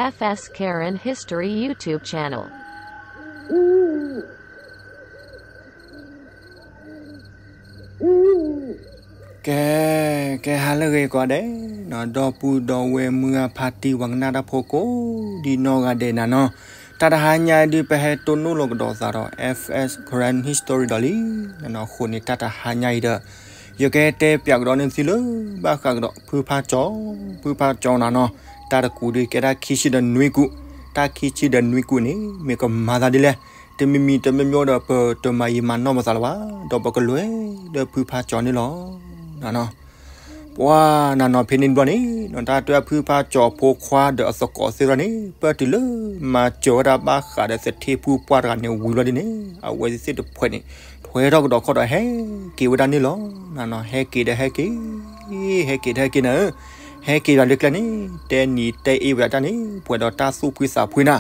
F S Karen History YouTube channel. ကဲ, ကဲဟါလၢအဂ့ၤကိးဂၤဒဲး, ဒီပုၢ်ဒီဝဲၢ်မုၢ်ဂၢ်ဖါတံၢ်ပှၤကနၣ်တၢ်ဖိကိးဒံနီၢ်ဂၤဒဲးနၤနီၤ, တၢ်တဟါညါအံၤဒုး ပဟဲတိၢ်နီၣ်လိာ်ကဒီးသးဒီး F S Karen History ဒီးလံ, နနီၤအဃိန့ၣ် တၢ်တဟါညါအံၤဒီး ယကတဲပၠးကဒီးန့ၢ်သုလၢ ဘၣ်ဃးကဒီးဖုဖါကၠီ, ဖုဖါကၠီနၤနီၤ, တၢ်တကူးဒုးကဲဒၣ်ခံဆံဒီးနွံကူး, တၢ်ခံဆံဒီးနွံကူးန့ၣ် မ့ၢ်ကမၤသးဒ်လဲၣ်, တမံၤမံၤတမံၤမံၤဒီး ပတမၤယံာ်မၤနီၢ်ပသးလၢၤဘၣ်, ဒီးပကလဲၤလၢဖုဖါကၠီန့ၣ်လီၤ. နနီၤ, ပှၤနနီၤဖဲန့ၣ်တဘျီန့ၣ် တၢ်တဲဖုဖါကၠီဖိခွါဒီးအသကိးသ့ၣ်တဖၣ်န့ၣ် ပၢၢ်တုၤလၢမၤစၢၤဝဲဒၣ်ဘၣ်ဃးဒီးသထ့ဖုပှၢ်တဂၤန့ၣ်ဝံၤဘျီဒ်န့ၣ် အဝဲသ့ၣ်တဖုန့ၣ် ထွဲထီၣ်ကဒီးခီၣ်ဒီးဟဲက့ၤဝဲဒၣ်န့ၣ်လီၤ. နနီၤ ဟဲက့ၤဒီးဟဲက့ၤ, ဟဲက့ၤဒီးဟဲက့ၤနၤဧၢ, ဟဲက့ၤဒီးလၢကျဲန့ၣ် တဲနံၤတဲအ့ဝဲဒၣ်တၢ်န့ၣ် ပှဲၤဒီးတၢ်သူၣ်ဖှံသးဖှံနၤ,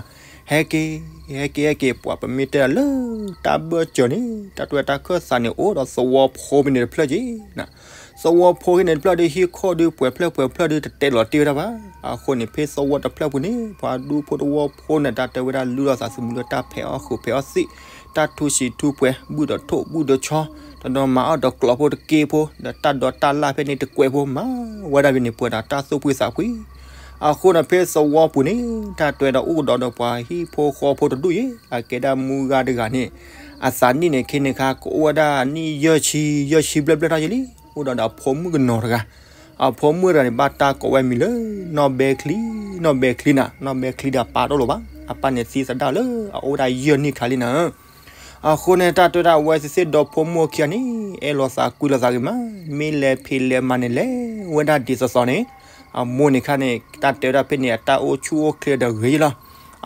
ဟဲက့ၤ, ဟဲက့ၤ ဟဲက့ၤ ပှၤပမ့ၢ်တဲဒၣ်လၢတၢ်ဘၢၣ်စၢၤန့ၣ် တၢ်တဲတၢ်ခၢၣ်သးန့ၣ် အိၣ်ဒီးသဝီဖိဖဲန့ၣ်တဖျၢၣ်က့ၤနၤ, သဝီဖိဖဲန့ၣ်တဖျၢၣ်ဒီး ဟံၣ်ခိၣ်ဒီးပှဲၤဖျၢၣ်ပှဲၤဖျၢၣ်ဒီး တတဲလီၤတ့ၢ်ဝဲဒၣ်ဘၣ်. အဃိန့ၣ် ဖဲသဝီတဖျၢၣ်ပူၤန့ၣ် ပှၤဒူဖိသဝီဖိန့ၣ် တၢ်တဲဝဲဒၣ်လုၢ်ထီၣ်သးသမူလၢတၢ်ဖဲးအီၣ်ဃုာ်ဖဲးအီၣ်သံး, တၢ်ထူစံးထူပှဲၤ ဘုၣ်ဒီးထိၣ်ဘုၣ်ဒီးဆီ, တဒီးမၤအီၣ်ဒီးကျိးဖိတက့ဖိ, ဒီးတၢ်ဒိးတၢ်လၢ်ဖဲန့ၣ်တကွဲးဖိ မၤဝဲဒၣ်ဖဲန့ၣ် ပှဲၤဒီးတၢ်သူၣ်ဖှံသးဖှံ. အဃိန့ၣ် ဖဲသဝီပူၤန့ၣ် တၢ်တဲဒီးအိၣ်ကဒီးဒီးပှၤဟံၣ်ဖိဃီဖိတဒူၣ်အံၤ အကဲဒၣ်မုၢ်ဂၤတဂၤန့ၣ် အသးနံၣ်န့ၣ် ခဲန့ၣ်ခါ ကအိၣ်ဝဲဒၣ်နံၣ်ယဲၢ်ဆံ, ယဲၢ်ဆံဘျဲၣ်ဘျဲၣ်ထီၣ်ယဲလံ, အိၣ်ဒီးဒီးအဖိမုၣ်ကနီၤတဂၤ. အဖိမုၣ်တဂၤန့ၣ် ဘၣ်တၢ်ကိးဝဲမံၤလၢ နီၢ်ဘဲချံ, နီၢ်ဘဲချံနၤ, နီၢ်ဘဲချံဒီးပၢ်တအိၣ်လၢၤဘၣ်, အပၢ်န့ၣ်သံသဒၣ်လၢအအိၣ်ဝဲဒၣ်ယဲၢ်နံၣ်ခါလံနၤ. အဃိန့ၣ် တၢ်တဲဝဲဒၣ်အဝဲသ့ၣ်ဒီးဖိမုၣ်အခံဂၤန့ၣ် အဲၣ်လိာ်သးကွံလိာ်သးဂ့ၤမး, မ့ၢ်လဲၤဖံးလဲၤမၤန့ၣ် လဲၤဝဲဒၣ်ဒ်သိးသိးန့ၣ်, အမိၢ်န့ၣ်ခါန့ၣ် တၢ်တဲဝဲဒၣ်ဖဲန့ၣ် အတၢ်အိၣ်ဆူၣ်အိၣ်ချ့ဒီးဂ့ၤလီၤ.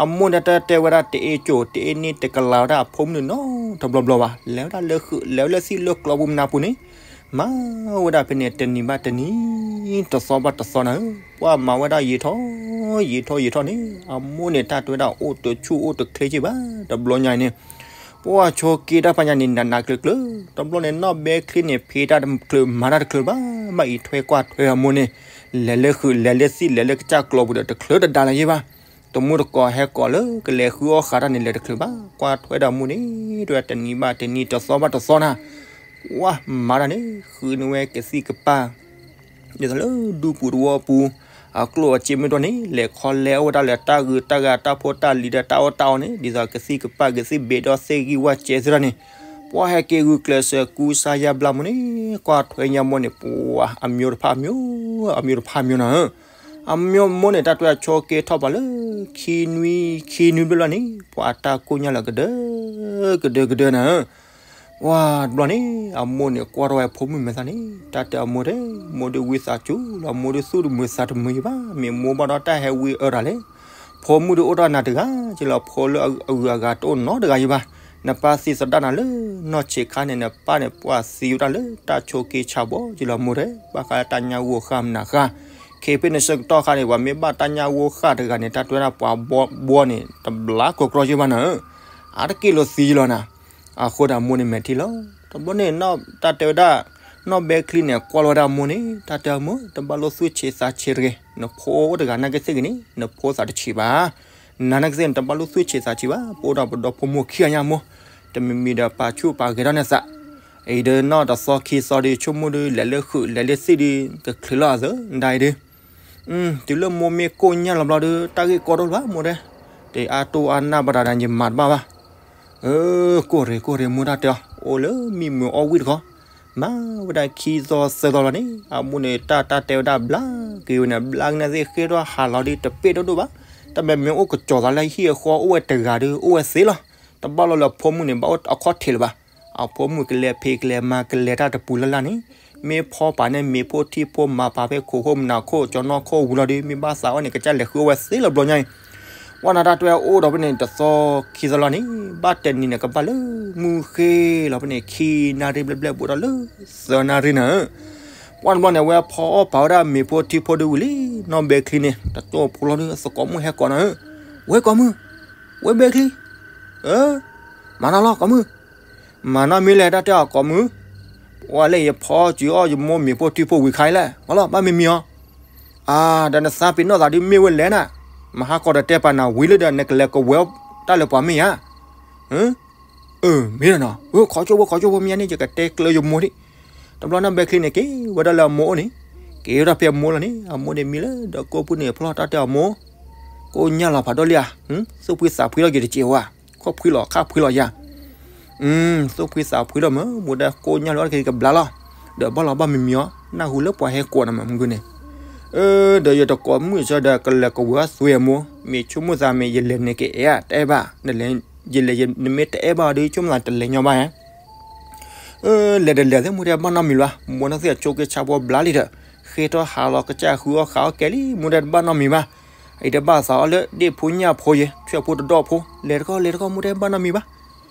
အမိၢ်န့ၣ် တၢ်တဲဝဲဒၣ်တအ့ၣ်ကၠိၣ် တအ့ၣ်န့ၢ်တကလၤဝဲဒၣ်အဖိမုၣ်န့ၣ်နီတဘျီဘျီဘၣ်, လဲၤဝဲဒၣ်လၢဃုာ် လဲၤဝဲလၢသံၣ်လၢကျိးပူၤမနၤပူၤန့ၣ် မၤဝဲဒၣ်ဖဲန့ၣ် တနံၤဘၣ်တနံၤ, တသီဘၣ်တသီနၤဧၢ, ပှၤမၤဝဲဒၣ်ယံာ်ထီၣ်ယံာ်ထီၣ်ယံာ်ထီၣ်န့ၣ် အမိၢ်န့ၣ် တၢ်တဲဝဲဒၣ်အိၣ်တဆူၣ်အိၣ်တချ့က့ဘၣ်, တဘျီညါအံၤန့ၣ် ပှၤဆိးက့တၢ်ဖးညါန့ၣ် နးနးကျၢၤကျၢၤ, တဘျီန့ၣ် နီၢ်ဘဲချံန့ၣ် ဖံးတၢ်တချုးမၤတၢ်တချုးဘၣ်, ဘၣ်အံၤထွဲကွၢ်ထွဲအမိၢ်န့ၣ် လဲၤလၢဃုာ် လဲၤလၢသံၣ် လဲၤလၢကစၢ်ကျိးပူၤဒီး တချုးတဒါလၢၤယ့ၢ်ဘၣ်. တမူတကိးဟဲကိးလၢကလဲၤဃုအီၣ်ဃာ်တၢ်န့ၣ် လဲၤတချုးဘၣ်, ကွၢ်ထွဲဒီးအမိၢ်န့ၣ် တဲဝဲတနံၤဘၣ်တနံၤ တသီဘၣ်တသီနၤ, ပှၤမၤတၢ်န့ၣ် ဃုန့ၢ်ဝဲကသံၣ်ကပၢ် ဒ်သိးလၢဒူပူၤသဝီပူၤ အကျိၣ်အစ့မ့ၢ်တအိၣ်န့ၣ် လဲၤခီလဲၤအီၣ်ဝဲဒၣ်လၢတၢ်ဂုၤတၢ်ဂၤ တၢ်ဖိတၢ်လံၤဒီးတၢ်အီၣ်တၢ်အီန့ၣ် ဒ်သိးကသံၣ်ကပၢ် ကသံၣ်ဘ့ဒီသ့ၣ်ဂံၢ်ဝၣ်စဲးသ့ၣ်တဖၣ်န့ၣ် ပှၤဟဲက့ၤဂုာ်ကျဲးစၢးကူစါယါဘျါမိၢ်န့ၣ် ကွၢ်ထွဲညါမိၢ်န့ၣ် ပှၤအမျိုးတဖၣ်မျိုး, အမျိုးတဖၣ်မျိုးနၤဧၢ, အမျိုးမိၢ်န့ၣ် တၢ်တဲဆိးက့ထီၣ်ပှၤလၢ ခံနွံ, ခံနွံဘျီဘျီန့ၣ် ပှၤအတၢ်ကိၢ်ညါလီၤကဒၢ, ကဒၢကဒၢနၤဧၢ. ပှၤတဘျီန့ၣ် အမိၢ်န့ၣ် ကွၢ်ထီၣ်ဝဲဖိမုၣ်မဲာ်သၣ်န့ၣ် တၢ်တဲအမိၢ်တဲ, မိၢ်ဒုးဝံသးစူၤလီၤ, မိၢ်ဒုးသူၣ်တမုာ်သးတမုာ်ယံၤဘၣ်, မ့ၢ်မိၢ်ဘၣ်ဒီးတၢ်ဟဲဝံအၢတၢ်လဲၣ်. ဖိမုၣ်ဒုးအိၣ်ထီၣ်နၤတဂၤက့လီၤ, ဖိလၢအဂုၤအဂၤတအိၣ်နီတဂၤယံၤဘၣ်. နပၢ်သံသဒၣ်နၤလၢနီၢ်ဆံးခါန့ၣ် နပၢ်န့ၣ် ပှၤသံဝဲဒၣ်လၢတၢ်ဆိးက့ဆါဘီက့လီၤ မိၢ်တဲ, ဘၣ်ဃးလၢတၢ်ညၣ်ဂိၢ်ဃၢ်မနၤဃၢ်, ခဲဖဲန့ၣ်ဆၢကတီၢ်ခါန့ၣ် ပှၤမ့ၢ်ဘၣ်တၢ်ညၣ်ဂိၢ်ဃၢ်တဂၤန့ၣ် တၢ်တဲဝဲဒၣ်ပှၤဘီဘီန့ၣ် တဘျါကီကီယံၤဘၣ်နၤဧၢ. အါတက့ၢ်လိာ်သံယံၤလီၤနၤ. အဃိဒီးအမိၢ်န့ၣ်မဲာ်ထံလီၤ. တဘျီန့ၣ် တၢ်တဲဝဲဒၣ် နီၢ်ဘဲချံန့ၣ် ကွၢ်လီၤဝဲဒၣ်အမိၢ်န့ၣ် တၢ်တဲအမိၢ် တဘၣ်လိၣ်သူၣ်ဆံးသးဆံးတဂ့ၤ, နဖိအိၣ်တဂၤနာ်က့သ့ၣ်ဂ့ၤန့ၣ် နဖိသးတဆံးဘၣ်. နၤနာ်က့သ့ၣ်န့ၣ် တဘၣ်လိၣ်သူၣ်ဆံးသးဆံးဘၣ်, ပအိၣ်ဒီးပဒီဖိမိၢ်ခံဂၤညါမိၢ်, တမံၤမံၤဒီးပာ်ဆူၣ်ပာ်ဂဲၤထီၣ်န့ၢ်သး. အံၤဒီးနီၢ်တသီခံသီဒီး ဆိကမိၣ်ဒုး လဲၤလၢဃုာ်လဲၤလၢသံၣ်ဒုး တချုးလီၤအသး ဒ်အံၤဒုး တုၤလၢမိၢ်မ့ၢ်ကိၢ်ညါလီၤဘျီဒီး တၢ်ဂ့ၢ်ကီတအိၣ်လၢၤဘၣ်မိၢ်တဲ, တဲအါတိၢ်အါနၢ်ဘၣ်တၢ်ဒီး ယမၤတဘၣ်ဘၣ်. အၢ ကိၢ်ရ့ၣ်ကိၢ်ရ့ၣ် မိၢ်တၢ်တဲအီၤ အိၣ်လၢမံမုာ်အီၣ်ဝံၣ်တခီ, မၤဝဲဒၣ်ခံသီသၢသီလီၤန့ၣ် အမိၢ်န့ၣ် တၢ်တၢ်တဲဝဲဒၣ်ဘျါက့ၤဝဲန့ၣ် ဘျါက့ၤန့ၣ်သ့ၣ်ဃ့ထီၣ်ဟးလီၤဒီး တပ့ၢ်တဒိၣ်ဘၣ်. တၢ်မ့မ့ၢ်အိၣ်ကစီၤသးလၢဟံၣ်အဃီအိၣ်ဝဲတဂၤဒီး အိၣ်ဝဲသ့လီၤ. တဘၣ်လီၤလၢအဖိမုၣ်န့ၣ် ဘၣ်အိၣ်အခီၣ်ထံးလၢၤဘၣ်. အဖိမုၣ်ကလဲၤဖံးကလဲၤမၤကလဲၤတၢ်တပူၤလၢ်လၢ်န့ၣ် မ့ၢ်ဖီပာ်န့ၢ်မ့ၤဖိထံဖိမၤပာ်ဖဲခိၣ်ခိၣ်မနၤခိၣ် ကၠီနီၢ်ခိၣ်ဝံၤလီၤဒီး မ့ၢ်ဘၣ်သးအီၣ်န့ၣ် ကစၢ်လဲၤဃုအီၣ်ဝဲသ့လၢၤဘျီညါအံၤ. ပှၤနၤတၢ်တဲအိၣ်ဒီးဖဲန့ၣ် တသီခံသီလီၤန့ၣ် ဘၣ်တနံၤန့ၣ် ကဘၣ်လၢမုၢ်ဃ့လီၤဖဲန့ၣ် ခံနၣ်ရံၣ်ဘျဲၣ်ဘျဲၣ်ဘူးဒီးလၢသၢနၣ်ရံၣ်နၤဧၢ. ပှၤတဘျီန့ၣ် အဝဲဖီအီၣ်ပာ်ဝဲဒၣ်မ့ၤဖိထံဖိဒုးဝံၤလံ နီၢ်ဘဲချံန့ၣ် တကၠိဖိလီၤဒီး သကိးမုၣ်ဟဲကိးနၤဧၢ, ဝဲကိးမုၣ်, ဝဲဘဲချံ, အၢ မၤနီၢ်လီၤကိးမုၣ်, မၤနီၢ်မ့ၢ်လဲၣ်တၢ်တဲအီၤကိးမုၣ်, ပှၤလၢယဖီစၢၤအီၣ်ယမိၢ်မ့ၤဖိထံဖိဝံၤခါအံၤလဲၣ် မၤလီၤ ဘၣ်မံမံၤအီၤ, အါ ဒီးနသးပ့ၤနီၣ်သးဒုးမ့ၢ်ဝဲလဲၣ်နၤ, မဟါကီးဒီးတဲပာ်နၤဝံၤလၢဒီး နကလဲၤကဝဲၤတၢ်လၢပှၤမ့ၢ်ဧါ. အၢ မ့ၢ်ဒီးနီၤ, အၢ ခိးကၠိဖိ ခိးကၠိဖိ မ့ၢ်ညါန့ၣ် ယကတဲကျၢၤယမိၢ်ဒံး. တဘျီန့ၣ် ဘဲချံန့ၣ် က့ၤဝဲဒၣ်လၢအမိၢ်အိၣ်န့ၣ်, က့ၤဝဲဒၣ်ဖဲအမိၢ်လီၤန့ၣ် အမိၢ်န့ၣ်မံလၢဒီးကိၢ်ပူၤန့ၣ် ဖျီၣ်တၢ်တဲအမိၢ်, ကိၣ်ညၣ်လီၤဖးဒိၣ်လံဧါ, သူၣ်ဖှံသးဖှံလီၤ ယတစဲးဝါ, ခိၣ်ဖှံလီၤခၣ်ဖှံလီၤယၤ. သူၣ်ဖှံသးဖှံလီၤမ့ၢ် မိၢ်တဲ ကိၣ်ညၣ်လီၤတက့ၤကဘျါလီၤ, ဒီးဘၣ်လီၤဘၣ်မံမံၤအီၤ နၢ်ဟူလၢပှၤဟဲကိးနၤမ့ၢ်မုၢ်ဂုၢ်န့ၣ်. အၢ ဒီးယတကိးမုၣ်ဆၢဒီး ကလဲၤကဝဲၤအီၣ်သွံအမိၢ်, မ့ၢ်ဆိကမိၣ်သးမ့ၢ် ယလဲၤန့ၣ်ကအဲၣ်တအဲၣ်ဘၣ်, နလဲၤ ယလဲၤ နမ့ၢ်တအဲၣ်ဘၣ်ဒီး ဆိကမိၣ်သးတလဲၤညီဘၣ်ဧါ. အၢ လဲၤတလဲၤသ့ၣ် မိၢ်တဲဘၣ်နီတမံၤဘၣ်, မိၢ်နီၢ်သ့ၣ်အဆိက့ဆါဖိဘျါလံဒီး ဃ့ထီၣ်ဟးလီၤကစၢ်ဃုအီၣ်ဃးအီၣ်ကဲလံ, မိၢ်တဲတဘၣ်နီတမံၤဘၣ်. အံၤတဘၣ်သးအီၣ်လၢဒ့ၣ်ဖိညၣ်ဖိယဲ ဆွဲၣ်ဖိတဒီၣ်ဖိ, လဲၤတခီ လဲၤတခီ မိၢ်တဲဘၣ်နီတမံၤဘၣ်.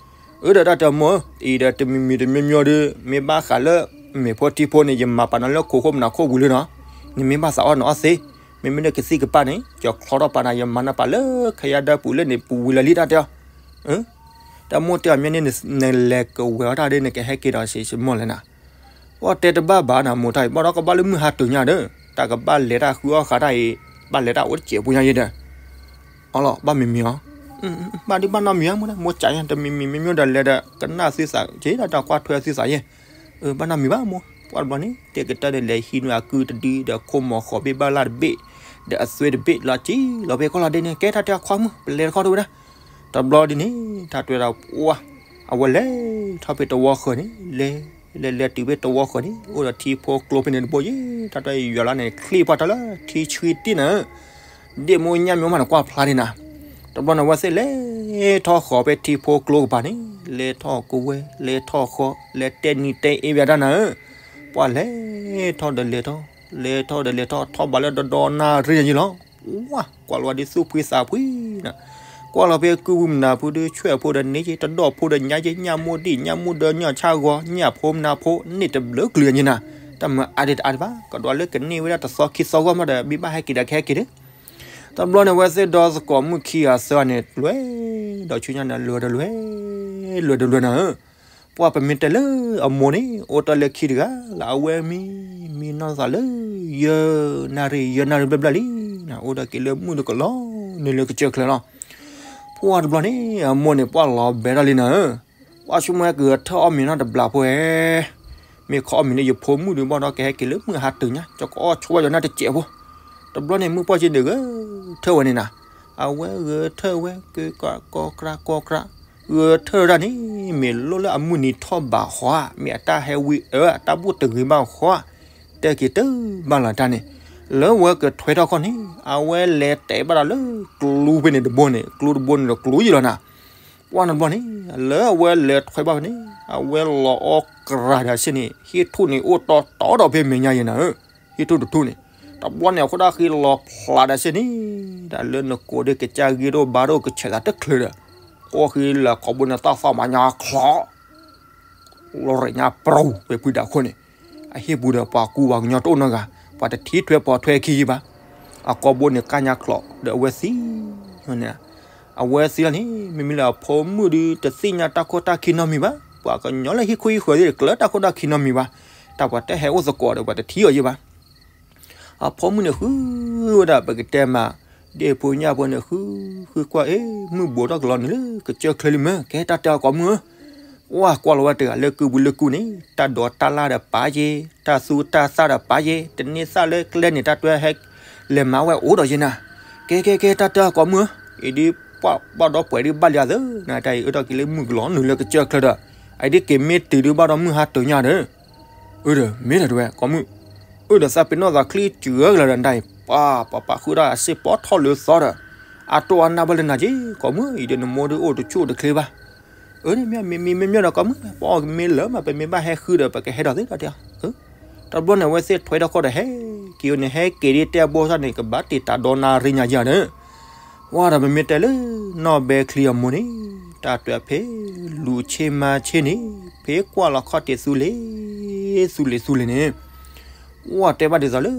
အၢ ဒီးတၢ်တဲမိၢ်ဧၢ, အံၤဒီးတမံၤမံၤတမံၤမံၤဒီး မ့ၢ်ဘၣ်ဃးလၢ မ့ၢ်ဖိထံဖိန့ၣ် ယမၤပာ်နၤလၢခိခိၣ်မနၤခိၣ်ဝံၤလံနီၤ, နမ့ၢ်ဘၣ်သးအီၣ်နအီၣ်သ့, မ့မ့ၢ်လၢကသံၣ်ကပၢ်န့ၣ် ကၠီၤချီထီၣ်ပာ်နၤ ယမၤနၤပာ်လၢခယါဒၢပူၤလၢန့ၣ်ပူၤဝံၤလၢလံတၢ်တဲအီၤ. တၢ်မိၢ်တဲအီၤမ့ၢ်န့ၣ် နလဲၤကဝဲၤအီၣ်တၢ်ဒီး နကဟဲက့ၤဒီးစ့ၢ်စ့ၢ်မိၢ်လဲၣ်နၤ. ပှၤတဲတဘၣ်ဘၣ်နၤမိၢ်တၢ်အံၤ ဘၣ်ဒီးကဘၣ်လၢမုၢ်ဟါတုၤညါဒီး တၢ်ကဘၣ်လဲၤတၢ်ဃုအီၣ်ဃးတၢ်အံၤ ဘၣ်လဲၤတၢ်အိၣ်တစဲးပူၤညါယဲဒီး အီလီၤ ဘၣ်မံၤမံၤအီၤ, ဘၣ်ဒုးဘၣ်နီတမံၤဧါ မိၢ်ဒၣ် မိၢ်ကးညါ တမံၤမံၤမံၤမံၤဒီးလဲၤဒီး ကနၣ်သုသးက့ၤဒီး တၢ်ကွၢ်ထွဲသုသးယဲ, ဘၣ်နီတမံၤဘၣ်မိၢ်, ပှၢ်တဘျီန့ၣ် တဲကတၢၢ်န့ၣ် လဲၤဟံးနွံအကုတဒု ဒီးခိၣ်မီၤဃီၤဘ့ၣ်ဘၣ်လၢ်တဘ့ၣ်, ဒီးအသွဲတဘ့ၣ် လီၤကံလီၤဖဲကီၢ်လီၤဒ့န့ၣ် ကဲတၢ်တဲအခွါမုၣ် ပလဲၤတခီတဝဲဒၣ်, တဘျီဒ်န့ၣ် တၢ်တွဲဒီး ပှၢ်, အဝဲလဲၤထီၣ်ဖဲတဝီဃၢၤန့ၣ် လဲၤ လဲၤလဲၤတုၤဖဲတဝီဃၢၤန့ၣ် အိၣ်ဒီးထံဖိကျိဖဲန့ၣ်တဘိယဲ, တၢ်တွဲယွၤလၢန့ၣ် ချံၣ်ပှၢ်တၢ်လၢထံဆှံတ့ၢ်နၤ ဒ့ၣ်မိၢ်ညၣ်မိၢ်မးန့ၣ် ကွၢ်ဖျါဒ်နၤ, တဘျီန့ၣ် အဝဲသ့ၣ်လဲၤထီၣ်ဃီၤဖဲထံဖိကျိကပၤန့ၣ်, လဲၤထီၣ်ကဝဲၤ လဲၤထီၣ်ဃီၤ လဲၤတဲနံၤတဲအ့ဘၣ်တၢ်နၤဧၢ, ပှၢ်လဲၤထီၣ်ဒီးလဲၤထီၣ်, လဲၤထီၣ်ဒီးလဲၤထီၣ် ထီၣ်ဘးလၢဒီဒီနၣ်ရံၣ်ယဲလီၤ, ဝါ ကွၢ်လီၤဝဲဒ်သူၣ်ဖှံသးဖှံနၤ, ကွၢ်လီၤဖဲကုၢ်ဝံမနၤဖုဒုး ဆွဲၣ်ဖိဒီးန့ၢ်က့ၤ တဒီၣ်ဖိဒီးညါက့ၤ ညၣ်မိၢ်ဒံၣ် ညၣ်မိၢ်ဒၢ ညၣ်ဆၣ်ဂီၤ ညၣ်ဖိမနၤဖိ န့ၢ်တဘျုးကလုာ်ညါနၤ, တၢ်မၤအါဒံးတအါဒံးဘၣ် ကဒွးလၢကန့ၢ်ဝဲဒၣ်တသီခံသီဂီၢ်မးဒီး ဘံၣ်ဘၣ်ဟဲက့ၤဒီးကဟဲက့ၤဒီး, တဘျီန့ၣ် အဝဲသ့ၣ်ဒီသကိးမုၣ်ခံဂၤသၢဂၤန့ၣ် လဲၤဒီးဆူညါန့ၣ် လဲၤဒီးလဲၤ လဲၤဒီးလဲၤနၤဧၢ, ပှၢ်ပမ့ၢ်တဲလၢအမိၢ်န့ၣ် အိၣ်တ့ၢ်လၢခံတဂၤလၢအဝဲမံ မံနီၢ်သးလၢ ယဲၢ်နၣ်ရံၣ် ယဲၢ်နၣ်ရံၣ်ဘျဲၣ်ဘျဲၣ်လံ, အိၣ်ဒီးက့ၤလၢမုၢ်တကလီၤ နုာ်လၢကစၢၢ်ချၢလီၤ, ပှၢ်တဘျီန့ၣ် အမိၢ်န့ၣ် ပှၢ်လီၤဘဲထီၣ်လံနၤဧၢ, ပှၢ်ဆိကမိၣ်ကဂဲၤထၢၣ်အီၣ်မ့ၤနီတဘျီဖိဧဲ မ့ၢ်ခီအီၣ်မ့ၤလၢယဖိမုၣ်ဒုးဘၣ်ဒီးကဟဲက့ၤလၢမုၢ်ဟါတုၤညါ ကကအီၣ်ဆိဝဲယနၢ်တစဲးဖိ, တဘျီန့ၣ် မုၢ်ပှၢ်က့န့ၣ်ဂဲၤထၢၣ်ဝဲန့ၣ်နၤ, အဝဲဂဲၤထၢၣ်ဝဲ က့ၤကကိးကြၢးကိးကြၢး, ဂဲၤထၢၣ်ဒၣ်န့ၣ် မ့ၢ်လိၣ်လၢအမုၢ်နံၤထီၣ်ဘးဃီဧါ မ့ၢ်အတၢ်ဟဲဝံအၢ အတၢ်ဘူၣ်တဂ့ၤဘၣ်ဃီဧါ, တဲက့ၤတဘၣ်လီၤတၢ်န့ၣ်, လၢဝဲကထွဲထီၣ်ခီန့ၣ် အဝဲလဲၤတဲဘၣ်ဒီးလၢကျူဖဲန့ၣ်တဘိန့ၣ် ကျူတဘိန့ၣ်ဒီးကျူယံာ်လီၤနၤ ပှၢ်တဘျီန့ၣ် လၢအဝဲလဲၤထွဲဘၣ်ဖဲန့ၣ် အဝဲလီၤအီၣ်ကြၢးဒီးဆ့န့ၣ် ဟံၣ်ထူၣ်န့ၣ်အိၣ်တီတီဒီးဖဲမဲာ်ညါယဲနၤဧၢ, ဟံၣ်ထူၣ်တထူၣ်န့ၣ်, တဘျီန့ၣ် အဃိဒၣ်ဃ့လီၤဖျးဒီးဆ့န့ၣ်, တၢ်လၢနကိးဒ်ကစၢ်ဂ့ၢ်ဒိၣ်ဘါဒိၣ်ကဆဲးသးတချုးဒီး, အိၣ်ဃ့လၢကိာ်ဘိန့ၣ်တၢ်သီၣ်မးညါချီ လီၤရ့ၣ်ညါပရူၤ ဖဲဖုဒၣ်ခိၣ်န့ၣ်, အဟံၣ်ပူၤဒီးပှၤကူပှၤကညီတအိၣ်နီတဂၤ, ပှၤတထံၣ်ထွဲပိာ်ထွဲခံယံၤဘၣ်, အကိာ်ဘိန့ၣ်ကါညါချီဒီးအဝဲသံန့ၣ်, အဝဲသံလီၤန့ၣ် မ့မ့ၢ်လၢအဖိမုၣ်ဒုးတသ့ၣ်ညါတၢ်ခိၣ်တၢ်ခံနီတမံၤဘၣ်, ပှၤကညီလၢဟံၣ်ခိၣ်ဟံၣ်ဃၢၤသ့ၣ်တကျၢၤတၢ်ခိၣ်တၢ်ခံနီတမံၤဘၣ်, တၢ်ပှၤတဟဲအိၣ်သကိးဒီးပှၤတထံၣ်အီၤယံၤဘၣ် အဖိမုၣ်န့ၣ်ဃုဝဲဒၣ်ပကတဲမး, ဒ့ၣ်ဖိညၣ်ဖိန့ၣ်ဃု, ဃုကွၢ်အ့ၣ် မုၢ်ဘိးထီၣ်ကလီၤနုာ်လၢကစၢၢ်ချၢလံမ့ၢ် ကဲတၢ်တဲအကိာ်မုၣ်ဧၢ, ဝါကွၢ်လီၤဝဲတဂၤလၢကုၢ်ပူၤလၢကုၢ်န့ၣ် တၢ်ဒိးတၢ်လၢ်ဒီးပာ်ယဲ, တၢ်သူတၢ်သၣ်ဒီးပာ်ယဲ, တန့ၢ်သၣ်လၢကျဲန့ၣ် တၢ်တွဲဟဲလဲၤမၤဝဲအိၣ်ဒီးယဲနၤ, ကဲကဲကဲတၢ်တဲအကိာ်မုၣ်ဧၢ, အံၤဒ်ပှၢ်ဘၣ်ဒီးပှဲၤဒ်ဘၣ်လံအသၢ, နတၢ်အံၤအၢထီၣ်က့ၤလၢမုၢ်ကလီၤနုာ်လၢကစၢၢ်ချၢဒီး, အံၤဒ်က့ၤမ့ၢ်တုၤဒ်ဘၣ်ဒီးမုၢ်ဟါတုၤညါဒီး အၢဒီး မ့ၢ်ဒီးတဝဲ ကိးမုၣ်, အၢဒီးသးပ့ၤနီၣ်သးချံစှၤကလၢာ်ဒီးနတၢ်အံၤ ပှၤပှၤပာ်ဃုာ်ဒီးအစ့ၢ်ပီထီၣ်လၢသီဒီး, အတိၢ်အနၢ်ဘၣ်လၢနၤက့ၤ ကိးမုၣ်အံၤဒီးနမိၢ်ဒုးအိၣ်တဆူၣ်တချ့ဘၣ်, အၢန့ၣ်မ့ၢ်မ့ၢ်မ့ၢ်မ့ၢ်ဒီးကိးမုၣ် ပအီၣ်ကမ့ၢ်လၢမး ပမ့ၢ်ဘၣ်ဟဲဃုဒီး ပကဟဲဒီးသ့ဒီးတဲအီၤ, တဘျီန့ၣ် အဝဲသ့ၣ်ထွဲထီၣ်ခီဒီးဟဲက့ၤန့ၣ် ဟဲက့ၤဒ်တဲဘိသၣ်န့ၣ် ကဘၣ်တ့ၢ်တၢ်ဒီနၣ်ရံၣ်ညါယၤဒီး ဝါဒီးပမ့ၢ်တဲလၢ နီၢ်ဘဲချံအမိၢ်န့ၣ် တၢ်တွဲဖဲ လူၤဆ့မၤဆ့န့ၣ် ဖဲကွၢ်လီၤခီၣ်တံၢ်သူလ့ၤ သူလ့ၤသူလ့ၤန့ၣ်, ဝါတဲဘၣ်ဒ်သိးလၢ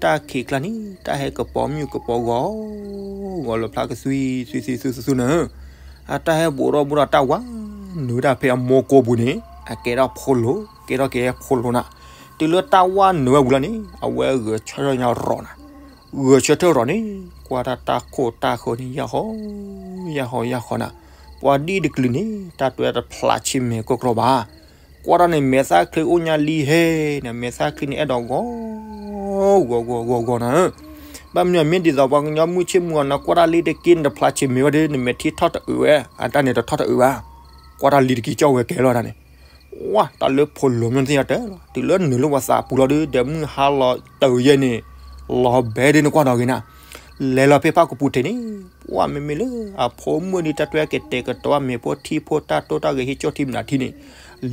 တၢ်ခံးကျါန့ၣ် တၢ်ဟဲကပီၤမုၣ်ကပီၤဂီၤ ဂီၤလၢဖျါကသွံသွံသွံသွံသွံန့ၣ်, အတၢ်ဟဲဘူးထီၣ်ဘူးထီၣ်တၢ်ဝါနုာ်ဝဲဒၣ်ဖဲအမိၢ်ကိာ်ပူၤန့ၣ် အကဲထီၣ်ဖိလိၤ ကဲထီၣ်က့ၤဖိလိၤနၤ, တုၤလၢတၢ်ဝါနုာ်ဝဲဝံၤလီၤန့ၣ် အဝဲဂဲၤဆၢထၢၣ်ညါရီၤနၤ, ဂဲၤဆၢထၢၣ်ရီၤန့ၣ် ကွၢ်တၢ်တၢ်ခိၣ်တၢ်ဃၢၤန့ၣ် ယၢ်ဟီ ယၢ်ဟီ ယၢ်ဟီနၤ, ပှၤဒ်တကလုာ်န့ၣ် တၢ်တွဲတဖျးဆံးမဲာ်ကီၢ်ကျီဘၣ်. ကွၢ်တၢ်န့ၣ် မဲာ်သၣ်ချံအိၣ်ညါလံဟဲန့ၣ် မဲာ်သၣ်ချံန့ၣ် အဲၣ်ဒိးဂီၤ ဂီၤ ဂီၤ ဂီၤ ဂီၤနၤဧၢ. ဘၣ်မနုၤမ့ၢ်ဒ်သိးပှၤကညီမုၢ်ဆ့ၣ်မုၢ်ဂီၤနၤ ကွၢ်တၢ်လံတက့ၢ်န့ၣ် တဖျးဆံးမဲာ်ဝဲဒီး နမဲာ်ထံထီၣ်တအုးဝဲ အတၢ်န့ၣ်တထီၣ်တအုးဘၣ်. ကွၢ်တၢ်လံတက့ၢ်ကၠီဝဲကဲလီၤတၢ်န့ၣ် ဝါ တၢ်လၢဖိလိၤမ့ၢ်သ့ၣ်ညါတၢ်လီၤ တုၤလၢနုာ်လၢပှၤသးပူၤလီၤဒီး ဒီးမုၢ်ဟါလီၤတၢ်ယဲၢ်န့ၣ် လီၤဘဲဒ်နကွၢ်ဒီးဂ့ၤနၤ. လဲၤလီၤဖဲဖၣ်ကပူၤထံးန့ၣ် ပှၤမ့မ့ၢ်လၢအဖိမုၣ်ဒ်တၢ်တွဲက့ၤတဲာ်ကတီၤမ့ၤဖိထံဖိတၢ်တိၢ်တၢ်ဂဲၤဟံၣ်ကၠီၣ်ထံမနုၤထံန့ၣ်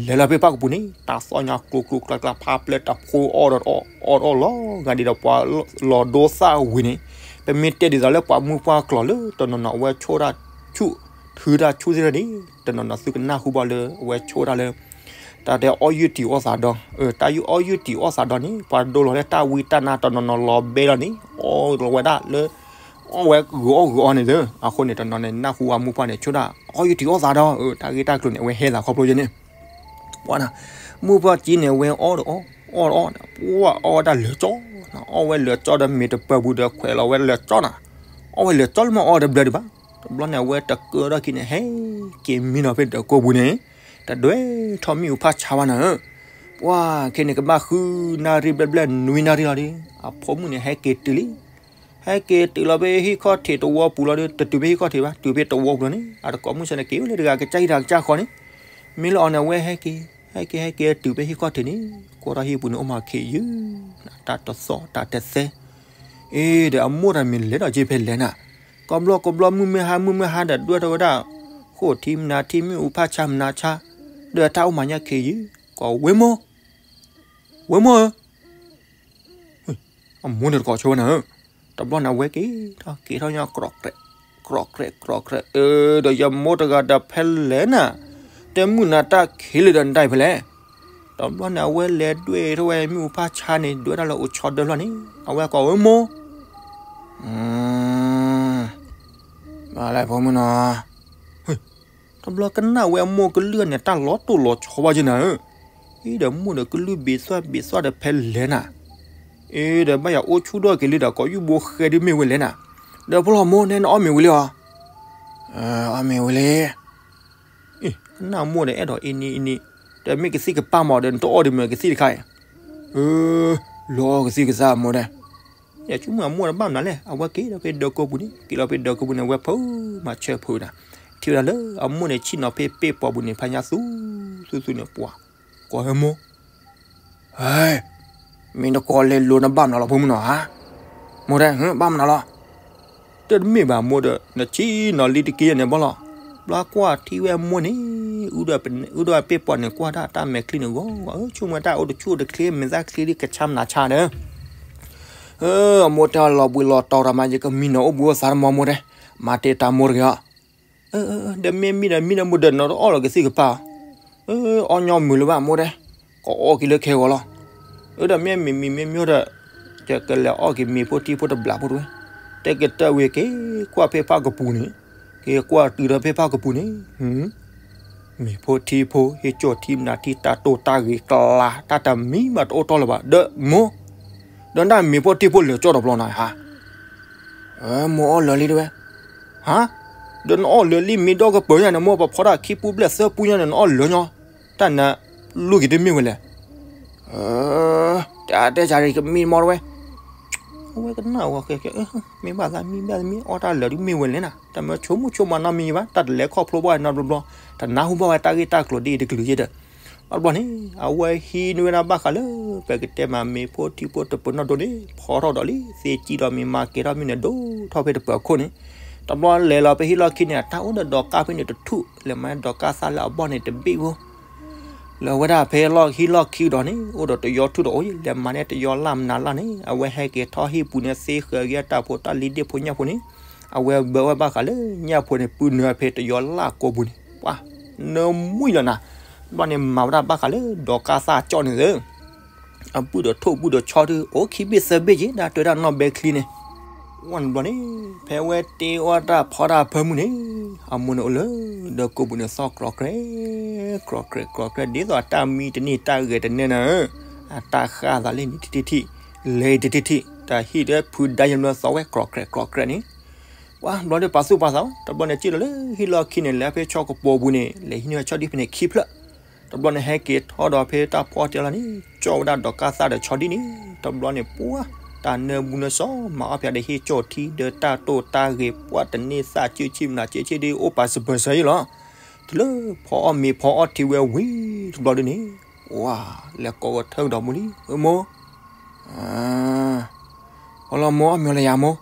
လဲၤလီၤဖဲဖၣ်ကပူၤန့ၣ် တၢ်သီၣ်ညါကျိၤကျိၤကျါကျါဖးပျဲၢ်တဖိအီၣ်ဒီးအီၣ်အီၣ်လီၤ ဂၤဒ်ဒီးပှၤလီၤဒိသၣ်ဝံၤန့ၣ် ပမ့ၢ်တဲဒ်သိးလၢပှၤမုၢ်ပှၢ်ကျိၤလၢတနီၤနီၤအဝဲဆိၣ်တၢ်ဆူၣ် ထုတၢ်ဆူၣ်သ့ၣ်တဖၣ်န့ၣ် တနီၤနီၤသုကနၢ်ဟူဘၣ်လၢအဝဲဆိၣ်တၢ်လၢ တၢ်တဲအီၣ်ယုၢ်တံၤအီၣ်သးဒီး တၢ်ယုၢ်အီၣ်ယုၢ်တံၤအီၣ်သးဒီးန့ၣ် ပှၤဒိလီၤလၢတၢ်ဝံတၢ်နါတနီၤနီၤလီၤဘဲလီၤန့ၣ် အီၣ်လီၤဝဲဒၣ်လၢ အီၣ်ဝဲဂုာ်အီၣ်ဂုာ်အီန့ၣ်သၢ အဃိန့ၣ်တနီၤန့ၣ် နၢ်ဟူဝဲမုၢ်ပှၢ်န့ၣ် ဆိၣ်တၢ်အီၣ်ယုၢ်တံၤအီၣ်သးဒီး တၢ်ဂ့ၢ်တၢ်ကျိၤန့ၣ် အဝဲဟဲသးခီဖျိယဲန့ၣ် ပှၤနၤ မုၢ်ပှၢ်ကံန့ၣ် အဝဲအီၣ်ဒီးအီၣ် အီၣ်ဒီးအီၣ် ပှၤအီၣ်ဝဲဒၣ်လၢာ်ကၠီ အီၣ်ဝဲလၢာ်ကၠီဒီးမ့ၤတပၢၤပူၤဒီးခွဲးလီၤဝဲလၢာ်ကၠီနၤ အီၣ်ဝဲလၢာ်ကၠီလၢမ့ၢ်အီၣ်တဘျၢဒံးဘၣ် တဘျီန့ၣ် အဝဲတကၢထီၣ်ခံန့ၣ် ဟဲက့ၤမံနီၤဖဲဒၢးကိာ်ပူၤန့ၣ် တဒွဲထီၣ်မ့ၣ်အူဖးဆါဘၣ်နၤဧၢ ပှၤခဲန့ၣ်ကဘၣ်ဃုနၣ်ရံၣ်ဘျဲၣ်ဘျဲၣ်နွံနၣ်ရံၣ်လီၤဒီး အဖိမုၣ်န့ၣ်ဟဲက့ၤတုၤလံ ဟဲက့ၤတုၤလီၤဖဲဟံၣ်ခီၣ်ထံးတဝီပူၤလီၤဒီး တတုၤဖဲဟံၣ်ခီၣ်ထံးဘၣ် တုၤဖဲတဝီပူၤလီၤန့ၣ် အတကိးမုၢ်ဆ့ၣ်န့ၣ် က့ၤအိၣ်လၢတဂၤကစၢ်ဟံၣ်တဂၤကစၢ်ဃီန့ၣ် မ့ၢ်လၢအီၤန့ၣ် အဝဲဟဲက့ၤ ဟဲက့ၤဟဲက့ၤတုၤဖဲဟံၣ်ခီၣ်ထံးန့ၣ် ကွၢ်ထီၣ်ဟံၣ်ပူၤန့ၣ် အိၣ်မၤခ့ယုၢ် တၢ်တသီၣ်တၢ်တသဲ အ့ ဒီးအမိၢ်တၢ်မ့ၢ်လဲၤဒီးက့ၤဖဲလဲၣ်နၤ ကဘျီကဘျီမုၢ်မ့ၢ်ဟါမုၢ်မ့ၢ်ဟါဒီးဒွဲၣ်ထီၣ်ဝဲဒၣ် ဃိၣ်ထံမနၤထံမ့ၣ်အူဖးဆါမနၤဆါ ဒီးတၢ်အိၣ်မၤညါခ့ယုၢ် ကိးဝဲမိၢ် ဝဲမိၢ်ဧၢ အမိၢ်န့ၣ်တကိးဆိဝဲနၤဧၢ တဘျီန့ၣ် အဝဲက့ၤထီၣ်က့ၤထီၣ်ညီ ကြၢးကြဲး ကြၢးကြဲး အၢ ဒီးယမိၢ်တဂၤဒီးဖဲလဲၣ်နၤ တဲမုၢ်နၤတၢ်ခံးလၢဒီးနဒၣ်အံၤဖဲလဲၣ် တဘျီန့ၣ် အဝဲလဲၤဒွဲၣ်ထီၣ်ဝဲမ့ၣ်အူဖးဆါန့ၣ် ဒွဲၣ်တၢ်လၢအိၣ်ဆီဒၢဖျီန့ၣ် အဝဲကိးဝဲမိၢ် ဘၣ်လဲၣ်ဖိမုၣ်နီၤ တဘျီကနၣ်ဝဲအမိၢ်ကလုၢ်န့ၣ် တၢ်လီၤတိၢ်လီၤဆီဘၣ်က့နၤဧၢ, အ့ဒီးမိၢ်ဒီးကလုၢ်ဘ့ၣ်သွၣ်ဘ့ၣ်သွၣ်ဒီးဖဲလဲၣ်နၤ, အ့ဒီးဘၣ်ယၤအိၣ်ဆူၣ်ထီၣ်က့ၤလံဒီး ကိးယူၢ်ဘိဃဲဒုးမ့ၢ်ဝဲလဲၣ်နၤ, ဒီးဖိလီၤမိၢ်န့ၣ် နအီၣ်မ့ၤဝံၤလံဧါ, အီၣ်မ့ၤဝံၤလံ, အ့ ကနၣ်မိၢ်ဒီးအဲၣ်ဒိးအံၤနံၤအံၤနံၤ, ဒီးမ့ၢ်ကသံၣ်ကပၢ်မးဒီး နတအီၣ်ဒံးမ့ၢ်ကသံၣ်တခါအံၤ, လီၤအီၣ်ကသံၣ်ကသၣ်မိၢ်ဒီး ယဆိကမိၣ်အမိၢ်ဒီးဘၣ်မနုၤလဲၣ်, အဝဲက့ၤဒီးဖဲဒၢးကိာ်ပူၤန့ၣ်, က့ၤလီၤဖဲဒၢးကိာ်ပူၤန့ၣ် အဝဲဖုးမၤဆၢဖုးနၤ, ထံၣ်ဝဲဒၣ်လၢအမိၢ်န့ၣ် ဆ့ၣ်နီၤဖဲပ့ၢ်ပီၤပူၤန့ၣ် ဖးညါသူသူသူန့ၣ် ပှၤကိးဝဲမိၢ်, ဟဲ, မ့ၢ်နကိးလဲၤလိၤနဘၣ်မနုၤလီၤဖိမုၣ်နီၤဧါ, မိၢ်တဲ ဘၣ်မနုၤလီၤ တမ့ၢ်ဘၣ်မိၢ်ဒီး နဆ့ၣ်နီၤလံတက့ၢ်ယဲန့ၣ်ဘၣ်လီၤ, ဘျီကွၢ်ထံၣ်ဝဲအမိၢ်န့ၣ်, အူဒိၣ်ပ့ၢ်ပီၤန့ၣ် ကွၢ်ဒၣ်တၢ်မဲာ်ချံန့ၣ်ဂီၤဂီၤ, ဆိကမိၣ်တၢ်အိၣ်တဆူၣ်အိၣ်တချ့ မဲာ်သၣ်ချံဒ်ကဆါမနၤဆါဒီး, အမိၢ်တဲလီၤဘှံးလီၤတီၤတၢ်မး ယကမံနီၤအိၣ်ဘှံးအိၣ်သါတမီမိၢ်တဲ, မၤတ့ၢ်တၢ်မိၢ်တဂ့ၤအီၤ, ဒီးမ့ၢ်မံဒီးမံဒီးမိၢ်ဒီး နတအီၣ်လီၤကသံၣ်ကပၢ်, အီၣ်ညီမုာ်လၢၤဘၣ်မိၢ်တဲ, ကအီၣ်က့ၤလၢခဲဂီၤလီၤ, အဒီးမ့ၢ်မံမံမ့ၢ်မ့ၢ်ဒီး, ယကလဲၤအီၣ်က့ၤမ့ၤဖိထံဖိတဘျီဖိတဝဲ, တဲကတၢၢ်ဝံၤက့ၤကွၢ်ဖဲဖၣ်ကပူၤန့ၣ်, က့ၤကွၢ်တုၤဒီးဖဲဖၣ်ကပူၤန့ၣ်, မ့ၤဖိထံဖိ ဟ့ၣ်ကၠီၣ်ထံမနၤထံ တၢ်တိၢ်တၢ်ဂ့ၤကျါ တၢ်တမံၤဘၣ်တအိၣ်တီၢ်လၢၤဘၣ်, ဒီးမိၢ်, ဒီးနမ့ၤဖိထံဖိလၢာ်ကၠီၣ်တဘျီနီၤဧါ, မိၢ်အီၣ်လၢာ်လံတဝဲ, ဟါ, ဒီးနအီၣ်လၢာ်လံမ့ၢ်ဒီကပၢၤညါန့ၣ် မိၢ်ပဖီတၢ်ခံပူဘျဲၣ်သၢပူညါန့ၣ် နအီၣ်လၢာ်ညီ, တၢ်နလူၢ်က့ၤတမ့ၢ်ဝဲလဲၣ် တၢ်တဲစၢ်ကမံမီတဝဲ, အဝဲကနၣ်ဝဲကဲကဲ, မ့ၢ်ဘၣ်သးမံဘၣ်မံ အီၣ်တၢ်လၢာ်ဒုးမ့ၢ်ဝဲလဲၣ်နၤ, တၢ်မၢဆိကမိၣ်ဆိကမးနီတမံၤဘၣ်, တၢ်တလဲၤခီဖျိဘၣ်နီတဘျီဘျီ, တနၢ်ဟူဘၣ်ဝဲတၢ်ဂ့ၢ်တၢ်ကျိၤဒ်အံၤတကလုာ်ယဲဒီး, ဘျီဘျီန့ၣ် အဝဲဟံးန့ၢ်ဝဲဒၣ်ဘၣ်ဃးလၢ ပကတဲမးမ့ၤဖိထံဖိတပၢၤနီၣ်ဒိန့ၣ် ဖီထီၣ်ဒီးလံ သ့ကံဒီးမ့ၢ်မၤကဲထီၣ်မ့ၢ်န့ၣ် ဒိၣ်ထီၣ်ဖဲတပၢၤခိၣ်န့ၣ်, တဘျီလဲၤလီၤဖဲဟံၣ်လီၢ်ခံန့ၣ် အတၢ်အိၣ်ဒီးဒီးကၢ်ဖဲန့ၣ်တထူၣ် လဲၤမၤန့ၢ်ဒီးကၢ်သၣ်လၢအဘီၣ်န့ၣ်တဘ့ၣ်ဖိ လၢဝဲဒၣ်ဖဲလီၢ်ဟံၣ်လီၢ်ခံကဒီးန့ၣ် အိၣ်ဒီးတယီထူၣ်ဒီးအိၣ် လဲၤမၤန့ၢ်တယီလၢ်မနုၤလၢ်န့ၣ် အဝဲဟဲက့ၤထီၣ်ဟံၣ်ပူၤန့ၣ် သ့ဃာ်က့ၤတၢ်ဖိတၢ်လံၤဒ့ၣ်ဖိညၣ်ဖိန့ၣ်, အဝဲဘၢဝဲဘၣ်ဃးလၢညၣ်ဖိန့ၣ် ပုၢ်နုာ်ဖဲတယီလၢ်ကိာ်ပူၤန့ၣ် ပှၤ, နမှံလီၤနၤ, ဘျီန့ၣ်မၤဝဲဒၣ်ဘၣ်ဃးလၢဒီးကၢ်သၣ်ကၠီၣ်န့ၣ်သၢ အဘုၣ်ဒီးထိၣ်ဘုၣ်ဒီးဆီဒုး အိၣ်ခံဘ့ၣ်သၢဘ့ၣ်က့ၤ ဒၣ်တွဲဒၣ်နီၢ်ဘဲချံန့ၣ်, ဝဲန့ၣ်ဘျီန့ၣ်, ဖဲဝဲတ့အီၣ်တၢ်ဖီတၢ်ဖၢမုၢ်န့ၣ်, အမိၢ်န့ၣ်အိၣ်လၢဒီးကိာ်ပူၤန့ၣ်သီၣ်ကြီကြဲ, ကြီကြဲကြီကြဲ ဒ်သိးအတၢ်မံတန့ၢ်တၢ်ဂဲၤတန့ၢ်နၤဧၢ, အတၢ်ဃၣ်သးလၢနံၤတထံၣ်ထံၣ်, လဲၤတထံၣ်ထံၣ် တၢ်ဟံၣ်ဒီးဖုဒါယဲၢ်မၢသီဝဲ ကြီးကြဲးကြီးကြဲးန့ၣ်, ပှၤတဘျီဒီးပာ်သူၣ်ပာ်သး, တဘျီန့ၣ်စံၣ်လီၤလၢဟံၣ်လီၢ်ခံန့ၣ် လဲၤဖဲဆီကပိာ်ပူၤန့ၣ် လဲၤဟံးန့ၢ်ဝဲဆီဒံၣ်ဖဲန့ၣ်ခံဖျၢၣ်, တဘျီန့ၣ်ဟဲက့ၤထီၣ်ဒီးဖဲတၢ်ဖီၣ်တဲလီၤန့ၣ် ကၠီၣ်ဝဲဒၣ်ဒီးကၢ်သၣ်ဒီးဆီဒံၣ်န့ၣ်, တဘျီန့ၣ်ပှၤ တၢ်နၢမူနၢစီ မၤအီၣ်ဖဲဒီးဟ့ၣ်ကၠီၣ်ထံဒီးတၢ်တိၢ်တၢ်ဂ့ၤ ပှၤတန့ၢ်သၣ်စုဆံၣ်မနၤ က့ဆံၣ်ဒုးအိၣ်ပာ်စပၢၤစၢၤယံလီၤ, တုၤလၢဖီအီၣ်မ့ၤဖီအီၣ်ထံဝဲဝံၤတဘျီဒုန့ၣ်, ပှၤ လဲၤကိးကထၢကဒီးမိၢ်လံ, အမိၢ် အလီၤမိၢ်အီၣ်မ့ၤလၢယၤမိၢ်,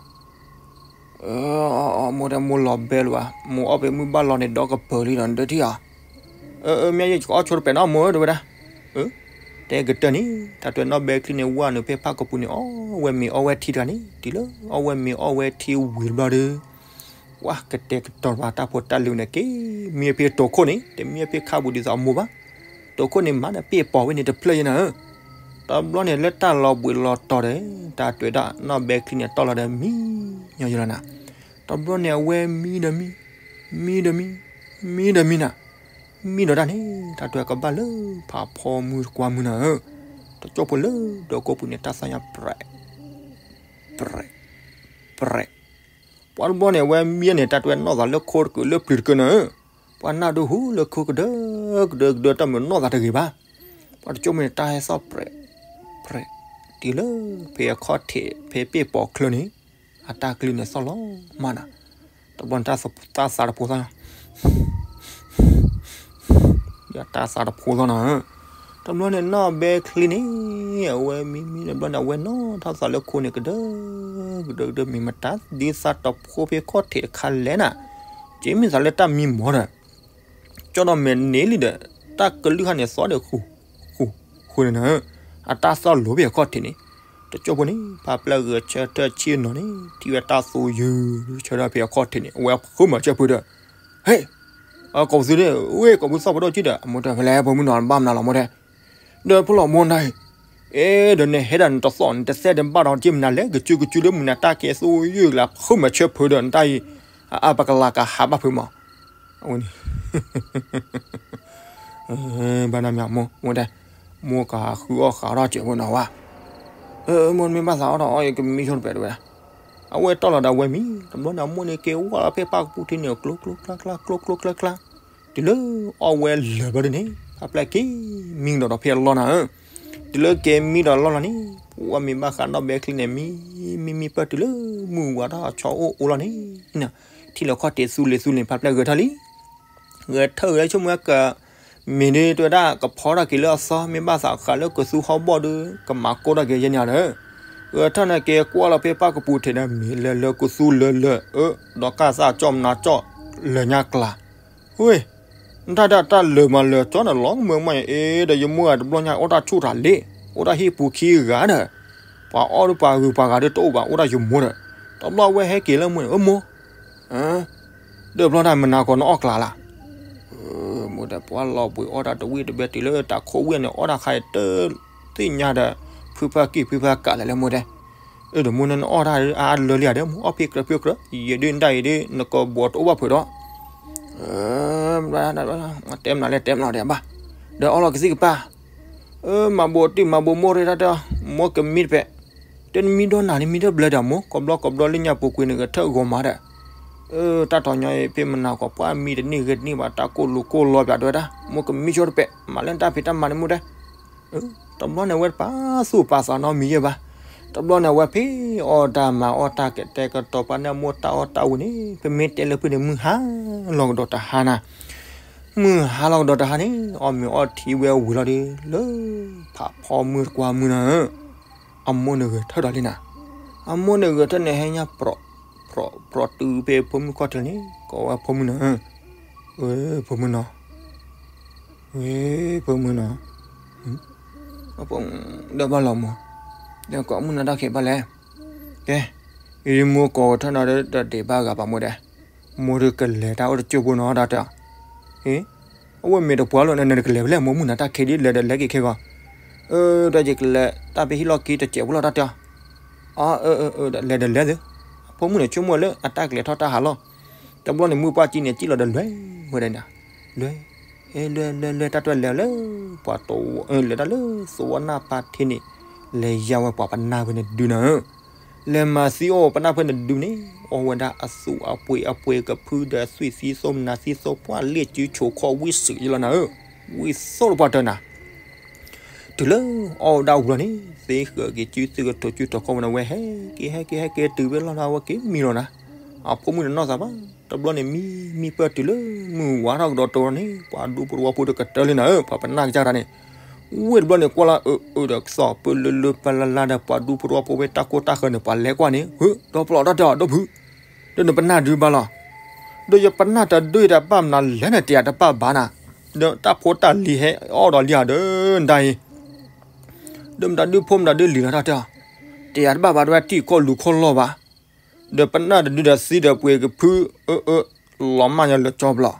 အမိၢ်တဲမိၢ်လီၤဘဲလၢၤဘၣ်, မိၢ်အီၣ်ပမုၢ်ဘၣ်လီၤန့ၣ် ဒီကပၤလံဒီးနတထံၣ်ဧါ, မ့ၢ်ယကကအီၣ်ဆိတပဲာ်နီၤ မိၢ်ဧၢ တဲဝဲဒၣ်, တဲကတၢၢ်န့ၣ် တၢ်တွဲနီၢ်ဘဲချံန့ၣ် ဝဲနုာ်ဖဲဖၣ်ကပူၤန့ၣ် အီၣ်ဝဲမ့ၤအီၣ်ဝဲထံတဂၤန့ၣ် တုၤလၢအီၣ်ဝဲမ့ၤအီၣ်ဝဲထံဝံၤတဘျီဒီး ပှၤကတဲာ်ကတီၤဘၣ်တၢ်ဖိတၢ်လံၤန့ၣ် က့ၤမံဖဲတိာ်ခိၣ်န့ၣ် တမံဖဲခါပူၤဒ်သိးအမိၢ်ဘၣ်, တိာ်ခိၣ်န့ၣ်မၤန့ၣ်ပ့ၢ်ပိာ်ဝဲန့ၣ်တဖျၢၣ်ယဲနၤဧၢ, တဘျီန့ၣ်လၢတၢ်လီၤဘှံးလီၤတီၤဒီး တၢ်တွဲဒၣ်နီၢ်ဘဲချံန့ၣ်တီၢ်လီၤဒီးမံညီယဲလီၤနၤ, တဘျီန့ၣ်အဝဲမံဒီးမံ, မံဒီးမံ, မံဒီးမံနၤ, မံဒီးတၢ်န့ၣ် တၢ်တွဲကဘၣ်လၢဖးဖီမုၢ်တကွၢ်မုၢ်နၤဧၢ, တကၠိဖိလၢဒီးကိးပူၤန့ၣ် တၢ်သၣ်ညါပြဲး ပြဲး ပြဲး, ပှၤတဘျီန့ၣ် အဝဲမံန့ၣ် တၢ်တွဲနီၣ်သးလၢခိတကုာ်လၢပျုၤတကုာ်နၤဧၢ, ပှၤနၢ်ဒိဟူလၢခိကဒၢကဒၢကဒၢ တၢ်မုာ်နီၣ်သးတဂ့ၤဘၣ်, ပှၤတကၠိဖိန့ၣ် တၢ်ဟဲသီၣ်ပြဲး ပြဲး, တုၤလၢဖဲအခီၣ်ထံးဖဲပ့ၢ်ပိာ်ချၢန့ၣ် အတၢ်ကလုၢ်န့ၣ်သီၣ်လီၤမးနၤ, တဘျီန့ၣ် တၢ်သးတဖိသီၣ် တၢ်သးတဖိသီၣ်နၤဧၢ, တဘျီန့ၣ်နီၢ်ဘဲချံန့ၣ် အဝဲမံမံတဘျီန့ၣ် အဝဲနီၣ်ထီၣ်သးလၢခိန့ၣ် ကဒၢကဒၢကဒၢ မ့ၢ်မတၤဒ်သးတဖိဖဲခီၣ်ထံးတခါလဲၣ်နၤ, က့မ့ၢ်သးလၢတၢ်မံမီၢ်ဒီး ကၠီဒီးမဲာ်န့ၢ်လံဒီး တၢ်ကလုၢ်ဟါန့ၣ်သီၣ်ဒီးဃူ ဃူ ဃူန့ၣ်နၤဧၢ, အတၢ်သီၣ်လိၤဖဲအခီၣ်ထံးန့ၣ်, တကၠိဖိန့ၣ် ဖးပျဲၢ်ဂဲၤဆၢထၢၣ်ဆ့ၣ်နီၤန့ၣ် ထံၣ်ဝဲတၢ်သူယုၢ်ဆၢထၢၣ်ဖဲအခီၣ်ထံးန့ၣ် အဝဲဃုမၤဆၢဖုဒီး ဟ့ၣ်, ကိးပသူန့ၣ် ဝ့ၢ်ကိးပသူသီၣ်ပဒိၣ်ကံဒီး အမိၢ်တဲဖဲလဲၣ် ဖိမုၣ်နီၤ ဘၣ်မနုၤလီၤမိၢ်တဲ, ဒီးဖိလီၤမိၢ်နၤအံၤ, အဲ ဒီးနဟဲဒၣ်နတသီၣ်နတသဲဒီးဘၣ်ဒီးက့မနုၤလဲၣ် ကစုကစုလၢမုၢ်နၤတၢ်ကဲသိယုၢ်ကလၢ ဃုမၤဆၢဖုဒီးနတၢ်အံၤ, အအါပကလၤကဟးဘၣ်ဖုမး, အဝဲန့ၣ် ဘၣ်နၤမ့ၢ်မိၢ် မိၢ်တဲ, မိၢ်ကဟးဃုအီၣ်ဃးထီၣ်စဲးဖိနီၤဝဲ, မိၢ်မ့ၢ်ဘၣ်သးအီၣ်ထီၣ်အီၣ်အံၤ ကမံဆိတပဲာ်တဲဝဲဒၣ်, အဝဲတီၢ်လီၤဒီးအဝဲမံ, တဘျီန့ၣ် အမိၢ်န့ၣ်က့ၤဝဲလီၤဖဲပၣ်ကပူၤထံန့ၣ် ကျိကျိကျါကျါ ကျိကျိကျါကျါ, တုၤလၢအီၣ်ဝဲလၢာ်ဘျီဒ်န့ၣ် ဖးပျဲၢ်က့ၤမံကဒီးဒီးဖဲအလီၢ်နၤဧၢ, တုၤလၢက့ၤမံဒီးလီၢ်လီၤန့ၣ် ပှၤမ့ၢ်ဘၣ်ဃးနီၢ်ဘဲချံန့ၣ် မံ မံမံပၢၢ်တုၤလၢမုၢ်ဝါထီၣ်ဆီအိၣ်အိၣ်လီၤန့ၣ် ထံၣ်လၢခီၣ်ထံးသူလ့ၤသူလ့ၤ ဖးပျဲၢ်ဂဲၤထၢၣ်လံ, ဂဲၤထၢၣ်ဂဲၤဆိကမိၣ်ဝဲက မ့ၢ်ဒ်တဲဝဲဒၣ်ကဖီထီၣ်က့ၤလၢအသီ မ့ၢ်ဘၣ်သးဃးလၢကသူဟီၣ်ဘီၣ်ဒီး ကမၤကိၢ်ထီၣ်က့ၤယဲၢ်န့ၣ်ဒီး, ဂဲၤထၢၣ်န့ၣ်က့ၤကွၢ်လီၤဖဲပၣ်ကပူၤထံးဒီး မ့ၢ်လၢလၢကသူလၢလၢ အၢ ဒီးကၢ်သၣ်ကၠီၣ်မနၤကၠီၣ် လၢညါကျါ, ဝ့ၢ် နတၢ်ဒၣ်တၢ်လၢာ်မၤလၢာ်ကၠီန့ၣ် လီၤကမၢကမၣ်အံၤ အ့ ဒီးယမိၢ်ဂၤတဘျီညါအိၣ်တၢ်ဆူၣ်တၢ်လ့ၣ် အိၣ်တၢ်ဟံၣ်ပူၤခံဂၤဒီး ပှၤအီၣ်ဒီးပှၤဂုၤပှၤဂၤဒီးတအိၣ်ဘၣ် အိၣ်တၢ်ယမိၢ်ဒီး တဘျီဝဲဟဲက့ၤလၢမိၢ်န့ၣ် အၢမိၢ် ဒီးဘျီတၢ်မနၤကီးနအီၣ်ကျါလၢ်, မိၢ်တဲ ပှၤလီၤဘှံးအီၣ်တၢ်တဝံၣ်တဘဲတုၤလၢတၢ်ခိၣ်ဝံၣ်န့ၣ် အီၣ်တၢ်ခါအံၤတသ့ၣ်ညါဒီး ဖုဖၢကံၢ်ဖုဖၢကးလဲၣ်လၢမိၢ်တဲ, အၢ ဒီးမိၢ်န့ၣ်နအီၣ်တၢ်အါလၢလံဧါဒီး မိၢ်အီၣ်ဖဲကြၢးဖဲကြၢး ယဲဒုးနတၢ်အံၤဒုး နကဘီတအိၣ်ဘၣ်ဖုးဒီး တဲမနုၤလဲၣ် တဲမနုၤလဲၣ်ဘၣ်, ဒီးအီၣ်လီၤကသံၣ်ကပၤ အၢ မၤဘိးတံၢ်မၤဘိးမိၢ်ရ့ၣ်တၢ်တဲအီၤ မိၢ်ကမံတပဲာ်, တဲနမံဒီးနၤန့ၣ်မံတဘျၢဒီးမိၢ် ကဘျီကဘျီလၢညါပူၤကွံာ်န့ၣ် ဂဲၤထၢၣ်ဂီၤမးဒီး, အၢ တၢ်ထီၣ်ညီအံၤဖဲမနၤကီးပှၢ်မံတန့ၢ်ဂ့ၤတန့ၢ်ဘၣ် တၢ်ကိၢ်လိာ်ကိၢ်လီပၠးတဲဝဲဒၣ် မိၢ်ကမံဆိတပဲာ် မၤလၢနတၢ်ဖံးတၢ်မၤန့ၣ်မိၢ်တဲ တဘျီန့ၣ်အဝဲတပာ်သူၣ်ပာ်သးနီတမံၤယဲၢ်ဘၣ်, တဘျီန့ၣ်အဝဲဖဲအီၣ်တၢ်မၤအီၣ်တၢ်ကတဲာ်ကတီၤပှၤန့ၣ်အမိၢ်တၢ်အီၣ်တၢ်ဝံၤန့ၣ် ပမ့ၢ်တဲလၢဖုန့ၣ် မုၢ်ဟါလီၤကဒီးတဟါနၤ, မုၢ်ဟါလီၤကဒီးတဟါန့ၣ် အီၣ်မ့ၤအီၣ်ထံဝဲဝံၤလီၤဒီး လၢဖးဖီမုၢ်တကွၢ်မုၢ်နၤဧၢ, အမိၢ်န့ၣ်ဂဲၤထၢၣ်ဒီးလံနၤ, အမိၢ်န့ၣ်ဂဲၤထၢၣ်န့ၣ်ဟဲညါ ပြီး ပြီးတုၤဖဲဖိမုၣ်ခီၣ်ထံးန့ၣ် ကိးဝဲဖိမုၣ်နၤဧၢ, ဝဲဖိမုၣ်နီၤ ဝဲဖိမုၣ်နီၤ, ဒီးဘၣ်လီၤမး, ဒီးကိးမုၢ်နၤတၢ်ခံးဘၣ်လဲၣ်, ကဲ, ယမိၢ်ကိးထီၣ်နၤဒီးတဒ့းဘၣ်ဂၤဘၣ်မိၢ်ဒဲး, မိၢ်ဒုးကလဲၤတၢ်အိၣ်တကၠိၢ်ဖိနီၤတၢ်တဲ, အဝဲမ့ၢ်တပှၢ်လီၤ နကလဲၤဖဲလဲၣ် မိၢ်မုၢ်နၤတၢ်ခံးဒ်လဲၤဒီးလဲၤက့ၤခဲဂီၤ, ဒီးယကလဲၤတၢ်ဖဲဟံၣ်လီၢ်ခံတစဲးဖိလီၤတၢ်တဲ, အၢ လဲၤဒီးလဲၤသု, ဖိမုၣ်န့ၣ်ဆိကမိၣ်လၢအတၢ်ကလဲၤထီၣ်တၢ်ဟးလီၤ, တဘျီန့ၣ်မုၢ်ပှၢ်ကံန့ၣ် စံၣ်လီၤဒီးလွဲၢ်ဝဲဒၣ်န့ၣ်, လွဲၢ်, လွဲၢ်လွဲၢ်လွဲၢ် တၢ်တွဲလဲၤလၢ ပှၤတဝီ လဲၤတၢ်လၢသဝီနၢ်ပၢ်ထံးန့ၣ်, လဲၤယါဝဲပှၤပနၢ်ဝဲန့ၣ်ဒုးနၤဧၢ, လဲၤမၤသံအီၣ်ပနၢ်ဖဲန့ၣ်ဒုန့ၣ် အီၣ်ဝဲဒၣ်အသူၣ်အပှ့ၤအပှ့ၤကဖုဒီးသွံၣ်သံသိမနၤသံသိပှၢ်လ့ၣ်စုဆိးခီၣ်ဝံၣ်စုာ်ယလီၤနၤဧၢ, ဝံၣ်သိၣ်တပှၢ်တၢၢ်နၤ တုၤလၢအီၣ်ဝဲဒၣ်ဝံၤလီၤန့ၣ် သ့ဃၢၤက့ၤစုသ့ၣ်ကထိးစုထီၣ်ခီၣ်ဝဲန့ၣ် ဝဲဟဲက့ၤဟဲက့ၤဟဲက့ၤတုၤဝဲလီၤလၢအဝဲက့ၤမံလီၤနၤ, အဖိမုၣ်န့ၣ်နီၢ်သးပှၢ် တဘျီန့ၣ် မံမံပၢၢ်တုၤလၢမုၢ်ဝါထီၣ်ကဒီးတဝီန့ၣ် ပှၤဒူဖိတဝီဖိဒီးကတၢၢ်လံနၤဧၢ, ပှၤပနၢ်ကစၢ်တၢ်န့ၣ် ဝ့ၢ်တဘျီန့ၣ် ကွၢ်လၢအအၢဒီးကသီၣ်ပၢလၢလၢပလၢလၢဒီး ပှၤဒူဖိတဝီဖိဝဲတၢ်ကိၢ်တၢ်ဃၢၤန့ၣ် ပှၤလဲၤကွၢ်န့ၣ် ဧၢ ဒီဖျိးတၢ်တဲအီၤ ဒီဖု ဒီးနပနၢ်ဒုဘၣ်လီၤ, ဒီးယပနၢ်တဒုတၢ်ဘၣ်မနုၤလဲၣ်န့ၣ် တယၤတဘၣ်ဘၣ်နၤ, ဒီးတၢ်ဖိတၢ်လံၤဟဲအီၣ်ဒီးလံၤဧါဒီး ဒၣ်အံၤ ဒီးမတၤဒုဖိမတၤဒုလံၤလီၤတၢ်တဲအီၤ, တယၤတဘၣ်ဘၣ် တဝဲတံၢ်ကီၢ်လူၤခီၣ်လီၢ်ဘၣ်, ဒီးပနၢ်တဒုဒီးသံဒီးပှ့ၤကဖု အၢ အၢ လီၤမၢ်ညီလၢကၠီဘျီ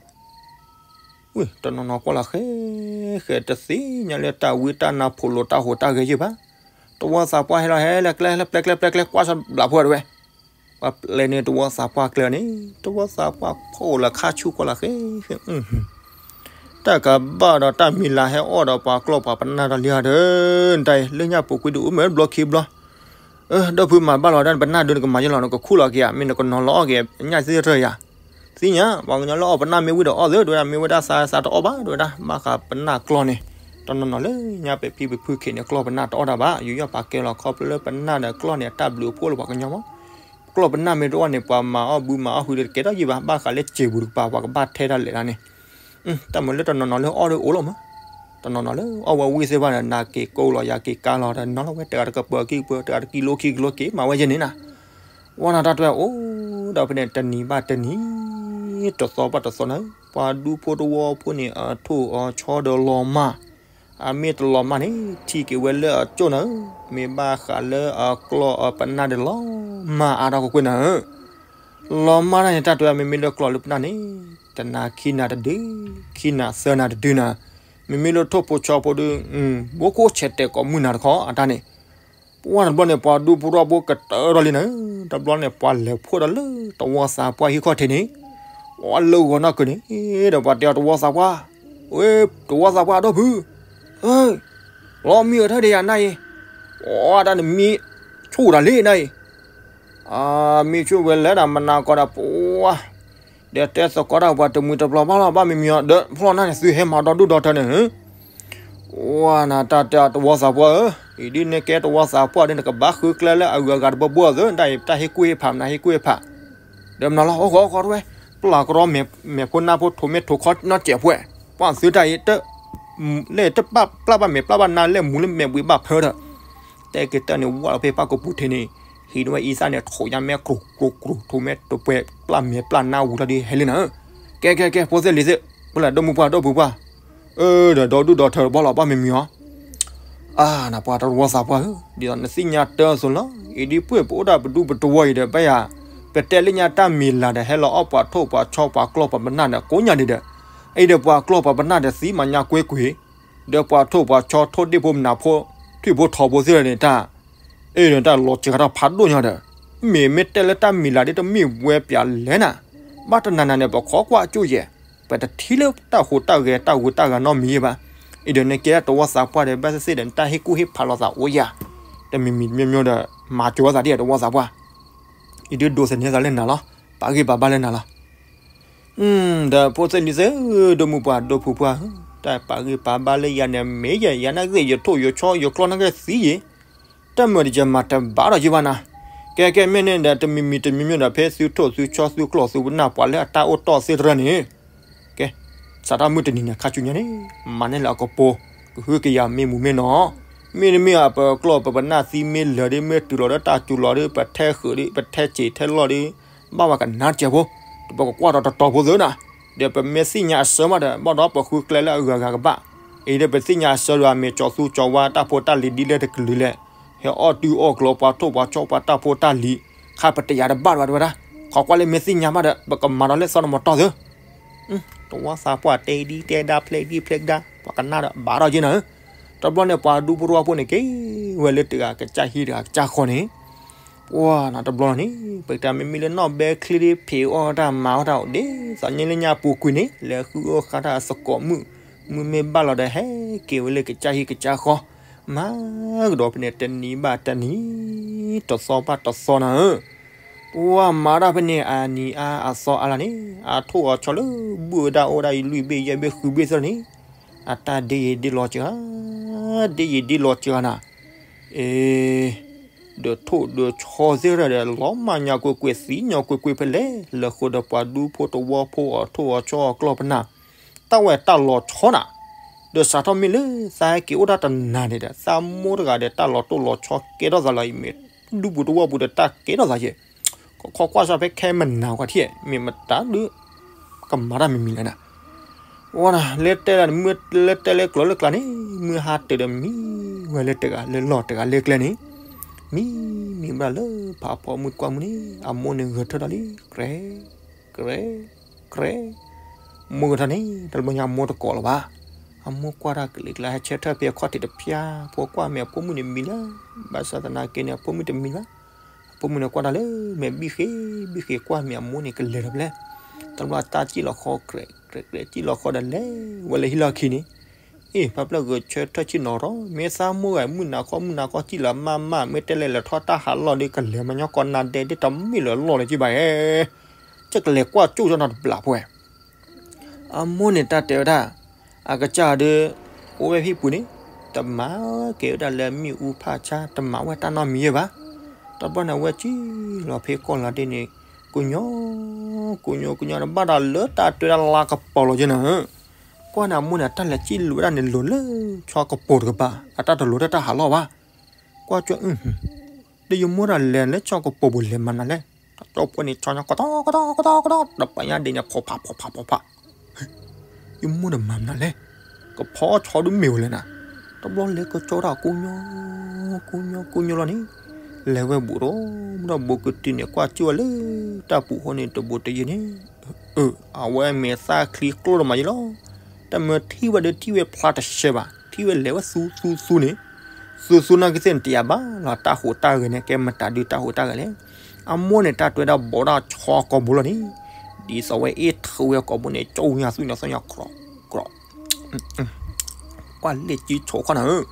ဝ့ၢ်တနီၤနီၤကွၢ်လီၤဃဲ ဃဲတသ့ၣ်ညါလၢတၢ်ဝံတၢ်နါဖိးလိာ်တၢ်ဟူးတၢ်ဂဲၤယုၢ်ဘၣ်, တဝီသးပှၢ်ဟဲလီၤဟဲလၢကျဲလၢပျဲကျဲပျဲကျဲ ကွၢ်ဘျးဖိတဝဲ, ပှၤပျဲန့ၣ်တဝီသးပှၢ်ကျဲန့ၣ် တဝီသးပှၢ်ဖီၣ်လၢခါဆူၣ်ကွၢ်လီၤဃဲဃဲ တၢ်ကဘၣ်ဒီးတၢ်မံၤလၤဟဲအီၣ်ဒီးပှၤကျီၢ်ပှၤပနၢ်တၢ်လံဧါဒီး တၢ်အံၤ လၢညါပူၤကွံာ်ဒုးအိၣ်မ့ၢ်ဘျီခံဘျီ ဒီဖုမၤဘၣ်လီၤဒၣ်နပနၢ်ဒုးနကမၤယဲလီၤ နကခူၣ်လီၤက့ၤဧါ မ့ၢ်နကနီၤလီၤအီၣ်က့ၤညၣ်သ့ၣ်တရၢၢ်ဧါ, သ့ၣ်ညါ ပှၤကညီလၢအီၣ်ပနၢ်မ့ၢ်ဝံၣ်ဒီးအီၣ်သ့ တဝဲဒၣ် မ့ၢ်ဝဲဒၣ်သးသးတအီၣ်ဘၣ် တဝဲဒၣ် ဘၣ်ဃးပနၢ်ကျီၢ်န့ၣ် တနီၤနီၤလၢညါပဖံပဖုခ့န့ၣ် ကျီၢ်ပနၢ်တအီၣ်တၢ်ဘၣ် ယူးယီၣ်ပာ်ကဲလီၤခီဖျိလၢပနၢ်ဒီးကျီၢ်န့ၣ် အတၢ်ဘျုးအဖှိၣ်လၢပှၤကညီမး ကျီၢ်ပနၢ်မ့ၢ်တအီၣ်န့ၣ် ပှၤမၤအီၣ်ဘုမၤအီၣ်ဟုဒီးတကဲထီၣ်ယံာ်ဘၣ် ဘၣ်ဃးလၢစံာ်ပူၤတကပၤ ပှၤကဘၣ်ထဲတၢ်လဲၤတၢ်န့ၣ် တၢ်မၤလၢတနီၤနီၤလၢအီၣ်ဒုးအိၣ်လီၤမး, တနီၤနီၤလၢအီၣ်ဝဲဝံၣ်သ့ၣ်တဖၣ်ဒီး နၤက့ၤကိးလီၤ ယၤက့ၤကါလီၤဒီး နီၤလီၤဝဲတဂၤတကပၤခံကပၤ တဂၤတကံလိခံကလိက့ၤ မၤဝဲယဲန့ၣ်နၤ, ဝဲနၤတၢ်တဝဲအိၣ်ဒီးဖဲန့ၣ် တနံၤဘၣ်တနံၤ တသီဘၣ်တသီနၤဧၢ, ပှၤဒူဖိတဝီဖိန့ၣ် အထိၣ်အီဆီဒီးလီၤမၢ် အမ့ၢ်တလီၤမၢ်န့ၣ် ထံၣ်က့ၤဝဲလၢအကၠိၣ်နၤဧၢ, မ့ၢ်ဘၣ်ဃးလၢအကျီၢ်အပနၢ်ဒီးလီၤမၢ်အါထီၣ်ကွ့ၢ်ကွ့ၢ်နၤဧၢ, လီၤမၢ်တၢ်န့ၣ် တၢ်တဝဲမ့မ့ၢ်လၢကျီၢ်လၢပနၢ်န့ၣ် တနၤခံနၤတဒု, ခံနၤသၢနၤတဒုနၤ, မ့မ့ၢ်လၢထိၣ်ဖိဆီဖိဒု ဘိခိၣ်ဆဲးတဲာ်ကိးမုၢ်နၤတခီအတၢ်န့ၣ် ပှၤတဘျီန့ၣ် ပှၤဒူဖိတဝီဖိကတၢၢ်ထီၣ်လံနၤဧၢ, တဘျီန့ၣ် ပှၤလဲၤဖှိၣ်ဒီးလၢတဝီသးပှၢ်ဟံၣ်ခီၣ်ထံးန့ၣ် ပှၤလၢဂီၤနီၢ်ကၢၤန့ၣ် ဒီးပှၤတဲအီၤတဝီသးပှၢ်, ဝဲ တဝီသးပှၢ်ဒီဖု, လီၤမံအီၤထဲဒံးယၤနၤအံၤ, ပှၤတၢ်နမံဆူၣ်တၢ်လံနၤအံၤ, မံဆူၣ်ဝဲလဲၤဒၣ်မနၤကီးဒီးပှၤ ဒီးတဲသကိးတၢ်ပှၤတမှံၤတပျီၤဘၣ်လီၤ ဘၣ်မံမံၤအီၤ ဒီးဖျီၣ်နၢ်န့ၣ် သုဟဲမၤဒီဒူၣ်ဒီထၢန့ၣ် ဝါနၤတၢ်တဲတဝီသးပှၢ်ဧၢ, အံၤဒ်န့ၣ်ကဲတဝီသးပှၢ်ဒ်န့ၣ် ကဘၣ်ဃုကျဲလၢအဂုၤအဂၤတဘိဘိအသိး တၢ်အံၤတၢ်ဟ့ၣ်ကူၣ်ဟ့ၣ်ဖးမနုၤဟ့ၣ်ကူၣ်ဟ့ၣ်ဖး, ဒီးမနုၤလီၤ အိၣ်ဃီအိၣ်ဃီတဝဲ, ပျၢ်ကရီမဲာ်ဖိနါဖိထိးမဲာ်ထိးခီနီၢ်စဲးဖှဲး, ပှၤသုတၢ်အံၤ လၢတပျၢ်ဘၣ်မဲာ်ပျၢ်ဘၣ်နါလဲၣ်မူလၢမဲာ်ဘှံးဘၣ်ဖၢဒီး တဲက့ၤတၢ်န့ၣ်ဝဲလီၤဖဲပၢ်ကပူၤထံးန့ၣ်, ဟံးန့ၢ်ဝဲအံသၣ်န့ၣ် ထိးညါမဲာ်ကြိၤကြိၤကြိၤ ထိးမဲာ်တပှဲၤ ပျၢ်မဲာ်ပျၢ်နါဝံၤလီၤဒီးဟဲလံနၤဧၢ, ကဲကဲကဲ ဖိသ့ၣ်လံၤသ့ၣ်, ပှၤလၢဒိၣ်မုၢ်ပှၢ်ဒိၣ်ပူၤပှၢ်, အၢ ဒီးဒီဒူၣ်ဒီထၢတဘီလီၤ ဘၣ်မံမံၤအီၤ အါ နပှၤတဝီသးပှၢ်ဧၢ, ဒ်သိးနသ့ၣ်ညါတၢ်အသိးလီၤ, အံၤဒ်ပှ့ၤပအိၣ်ဒၣ်ပဒူပတဝီအံၤဒီး ဘၣ်ယၤ ပတဲလၢညါတၢ်မံၤလၤဒီး ဟဲလီၤအီၣ်ပှၤထိၣ်ပှၤဆီပှၤကျီၢ်ပှၤပနၢ်ဒီးကိးညါဒံးဒီး, အံၤဒီးပှၤကျီၢ်ပှၤပနၢ်ဒီးသံမၤညါကွ့ၢ်ကွ့ၢ်, ဒီးပှၤထိၣ်ပှၤဆီထိၣ်ဒ့ၣ်ဖိမနၤဖိ ထွံၣ်ဖိထိးဖိသ့ၣ်ဒီးန့ၣ်တၢ်, အံၤဒီးတၢ်လီၤစှၤကထီၣ် ဖးဒိၣ်ညါဒီး, မ့မ့ၢ်တဲလၢတၢ်မံၤလၤဒ်တမ့ၢ်ဝဲပၠးလဲၣ်နၤ, ဘၣ်တနၤနၤန့ၣ် ပခိးကွၢ်ကၠိၣ်ယဲၢ်, ပတထံၣ်လၢတၢ်ဟူးတၢ်ဂဲၤတၢ်ဂုၤတၢ်ဂၤနီတမံၤယဲၢ်ဘၣ်, အံၤဒီးနကဲတဝီသးပှၢ်ဒီး ဘၣ်သ့ၣ်သ့ၣ်ဒီး နတၢ်ဟ့ၣ်ကူၣ်ဟ့ၣ်ဖးလိာ်သးအိၣ်ယၤ, တမံၤမံၤတမံၤမံၤဒီး မၤစၢၤသးဒ်တဝီသးပှၢ်, အံၤဒ်ဒိးသန့ၤသးလၢနၤလီၤ, ပာ်ဂံၢ်ပာ်ဘါလၢနၤလီၤ ဒီးဖိသ့ၣ်လံၤသ့ၣ်ဧၢ ဒိၣ်မုၢ်ပှၢ်ဒိၣ်ပူၤပှၢ်ဧၢ, တၢ်ပာ်ဂံၢ်ပာ်ဘါလၢယၤန့ၣ် မ့ၢ်ယဲ ယၤနာ်က့ ယထိၣ်ယဆီယကျီၢ်နာ်က့သံယဲၢ်, တၢ်မုာ်တယဲၢ်မၤတဘၣ်ဒီးယဘၣ်နၤ, ကဲကဲမ့ၢ်န့ၣ်ဒီး တမံၤမံၤတမံၤမံၤဒီး ဖဲသုထိၣ်သုဆီသုကျီၢ်သုပနၢ်ပှၤလၢအတၢ်အိၣ်တီၢ်သ့ၣ်တဖၣ်န့ၣ် ကဲ, စးထီၣ်မုၢ်တနံၤန့ၣ် ခါဆူညါန့ၣ် မၤန့ၢ်လၢအကပိၤ, ကဟုကယာ်မ့ၢ်မူမ့ၢ်နီၤ, မ့တမ့ၢ်ပကျီၢ်ပပနၢ်သံမ့ၢ်လၢာ်ဒီး မ့ၢ်တုၤလီၤဒီးတၢ်စူၤလီၤဒီး ပထဲဃုာ်ဒီး ပထဲစ့းထဲလီၢ်ဒီး ဘၣ်ဝဲကနါစဲးဖိ, တပကကွၢ်ဒီးတတီၤဖိသ့ၣ်နၤ, ဒီးပမ့ၢ်သ့ၣ်ညါအဆၢမးဒီး ဘၣ်ဒီးပဃုကျဲလၢအဂုၤအဂၤကဘၣ်, အံၤဒီးပသ့ၣ်ညါအဆၢဒီး အမ့ၢ်ကၠီၤသူကၠီၤဝါတၢ်ဖိတၢ်လံၤဒ်လဲၣ်တကလုာ်လဲၣ်, ဟဲအီၣ်တုၤအီၣ်ကျီၤပှၤထိၣ်ပှၤဆီပှၤတၢ်ဖိတၢ်လံၤ, ခါပတယာ်တဘၣ်ဒီးဝဲဒၣ်, ခိးကွၢ်လၢမ့ၢ်သ့ၣ်ညါမးဒီး ပကမၤဒီးလၢသီနမတီၢ်သ့ၣ် တဝီသးပှၢ်တဲဒ်တဲဒါဖျဲးဒ်ဖျဲးဒါ ပှၤကနၣ်ဒီးဘၣ်ဒီးယဲနၤဧၢ, တဘျီန့ၣ် ပှၤဒူဖိတဝီဖိန့ၣ် က့ၤဝဲလၢတဂၤကစၢ်ဟံၣ်တဂၤကစၢ်ဃီန့ၣ်, ပှၤနၤတဘျီန့ၣ် ပတၢ်မ့မ့ၢ်လၢနီၢ်ဘဲချ့ဒ်ဖံးအီၣ်တၢ်မၤအီၣ်တၢ်အိၣ်ဒ် သးညါလၢညါပူၤကွံာ်န့ၣ် လဲၤဃုအီၣ်ဃာ်တၢ်အသကိးမုၣ်, မုၢ်မ့ၢ်ဘၣ်လီၤဒီး ဟဲက့ၤဝဲလၢကစၢ်ဟံၣ်ကစၢ်ဃီ, မၤကဒီးဖဲန့ၣ်တနံၤဘၣ်တနံၤ တသီဘၣ်တသီနၤဧၢ, ပှၤမၤတၢ်ဖဲန့ၣ် အနံၤအါအသီအါလၢ်န့ၣ် အထိၣ်အီၤဆီလၢ ဘုၣ်ဝဲဒၣ်အိၣ်ဝဲဒၣ်အံၤလွံၢ်ဘ့ၣ်ယဲၢ်ဘ့ၣ်ဃုဘ့ၣ်သ့ၣ်န့ၣ် အတၢ်ဒ့ယံာ်ဒ့လီၤစှၤ, ဒ့ယံာ်ဒ့လီၤစှၤနၤ, အ့ ဒီးထိၣ်ဒီးဆီသ့ၣ်တဖၣ်ဒီး လီၤမၢ်ညီကွ့ၢ်ကွ့ၢ် သံညီကွ့ၢ်ကွ့ၢ်ဖဲလဲၣ်, လၢဃိဒီးပှၤဒူဖိတဝီဖိအီၤထိၣ်အီၤဆီအီၤကျီၢ်ပနၢ်, တၢ်ဝဲတၢ်လီၤဆီနၤ, ဒီးစးထီၣ်မ့ၢ်လၢသးဟဲက့ၤအိၣ်တၢ်တနၤန့ၣ်ဒီး သးမိၢ်တဂၤဒီးတၢ်လီၤတိၢ်လီၤဆီကဲထီၣ်သးလီၤ, အံၤမ့ၢ်ဒူပူၤတဝီပူၤဒီးတၢ်ကဲထီၣ်သးယဲၢ်, ကခီကွၢ်စၢ်ဖဲခဲမနၤဝဲထံၣ် မ့ၢ်မတၤဒုး ကမၤတၢ်မံၤမံၤလဲၣ်နၤ ဝဲဒၣ် လၢတဲလၢ လၢတဲလၢကျိၤလၢကျါန့ၣ် မုၢ်ဟါတၢၤဒီးမံဝဲလၢတဂၤလၢလီၢ်တဂၤလၢကျဲန့ၣ်, မံ မံဘၣ်လၢဖးဖီမုၢ်တကွၢ်မုၢ်န့ၣ် အမိၢ်န့ၣ်ဂဲၤထၢၣ်ဒီးလံ ကြဲ ကြဲ ကြဲ, မိၢ်ဂဲၤထၢၣ်န့ၣ် တဘျီညါအမိၢ်တကိးလၢၤဘၣ်, အမိၢ်ကွၢ်တၢ်ကလံၤကျါ ဟဲဆၢထၢၣ်ဖဲအခီၣ်ထံးတဖျၢၣ် ဖိကွၢ်မ့ၢ်အဖိမုၣ်န့ၣ်မံလၢ, ဘၣ်ဆၣ်သနာ်က့န့ၣ် အဖိမုၣ်တမံဘၣ်, အဖိမုၣ်န့ၣ်ကွၢ်တၢ်လၢ မ့ၢ်ဘံၣ်ဃ့ ဘံၣ်ဃ့ကွၢ်မ့ၢ်အမိၢ်န့ၣ်ကလဲၤထီၣ်ဖဲလဲၣ်, တဘျီတၢ်စံၣ်လီၤဃီ ကြဲ ကြဲ ကြဲ စံၣ်လီၤဃီဒီးလဲၤဝဲလၢဟံၣ်လီၢ်ခံန့ၣ်, အ့ ဖးဖျၢၣ်ဂဲၤဆၢထၢၣ်ဆ့ၣ်နီၤထီၣ် မ့ၢ်သးမိၢ်ဂၤမုၢ်နၤခီမုၢ်နၤခီစံၣ်လီၤမးမး မ့ၢ်တဲလဲၤလဲၤထီၣ်တၢ်ဟးလီၢ်ဒီး ကလဲၤမၤညီကီးနၤဒဲးဒ်တမ့ၢ်လၢလီၢ်လၢၤကံဘၣ်ဧဲ, ကလဲၤကွၢ်ကၠိၣ်ကၠီနီၤတဘျီဖိဝဲ အမိၢ်န့ၣ်တၢ်တဲဝဲဒၣ်, အကစၢ်ဒီး အိၣ်ဝဲဟံၣ်ပူၤန့ၣ်, တမၤကဲဝဲဒၣ်လၢမ့ၣ်အူဖးဆါ တမၤဝဲတၢ်နီတမံၤယဲၢ်ဘၣ်, တဘျီန့ၣ်အဝဲစံၣ်လီၤဖဲကီၢ်လီၤဒ့န့ၣ်, ကညီ, ကညီကညီတဘၣ်ဒီးလၢတၢ်တဲဝဲဒၣ်လါကပီၤလီၤယဲၢ်နၤဧၢ, ကွၢ်န့ၣ်အမိၢ်န့ၣ် အတၢ်လဲၤစံၣ်လိာ်ဝဲဒၣ်န့ၣ်လိၤလၢ ဆီကပိာ်တကပၤ အတၢ်တလိၤတၢ်တၢ်ဟးလီၢ်ဘၣ်, ကွၢ်ကၠိၣ်အု ဒီးယမိၢ်တၢ်လဲၤလၢဆီကပိာ်ပူၤလဲၤမၤနၤလဲၣ်, တၢ်ကၠီဖိန့ၣ် ဆီညါကတီၢ်ကတီၢ်ကတီၢ်ကတီၢ် တပညါဒ့န့ၣ် ဖီဖးဖီဖးဖီဖး, ယမိၢ်တမၤမနုၤလဲၣ်, ကဖီဆီဒုးမ့ၢ်ဝဲလဲၣ်နၤ, တဘျီလဲၤကၠီတၢ်ကိးညီ, ကိးညီကိးညီလီၤန့ၣ်, လဲၤဝဲဘူးဒီး, ဒီးဘူးကတုၤန့ၣ် ကွၢ်ကၠိၣ်ဝဲလၢတၢ်ပူၤဃီန့ၣ် တဘူးတယံၤန့ၣ်, အဝဲမ့ၢ်သၣ်ချံကျိၣ်တမးယဲၢ်လီၤ, တမ့ၢ်ထံၣ်ဝဲဒီးထံၣ်ဝဲဖျါတရှဲဘၣ်, ထံၣ်ဝဲလဲၤဝဲသူသူသူန့ၣ်, သူသူနာ်က့သ့ၣ်န့ၣ်တယၤဘၣ်လီၤ, တၢ်ဟူးတၢ်ဂဲၤန့ၣ် ကဲမတၤဒုးတၢ်ဟူးတၢ်ဂဲၤလဲၣ်, အမိၢ်န့ၣ်တၢ်တွဲဒၣ်ဘီးဒၣ်ဆီကိာ်ပူၤလီၤန့ၣ်, ဒ်သိးဝဲအ့ၣ်ထုးဝဲကိာ်ပူၤန့ၣ် ကၠီညါသူညါသီညါကြီ, ကြီ ကွၢ်လ့ၣ်ကံဆိးခီနၤဧၢ,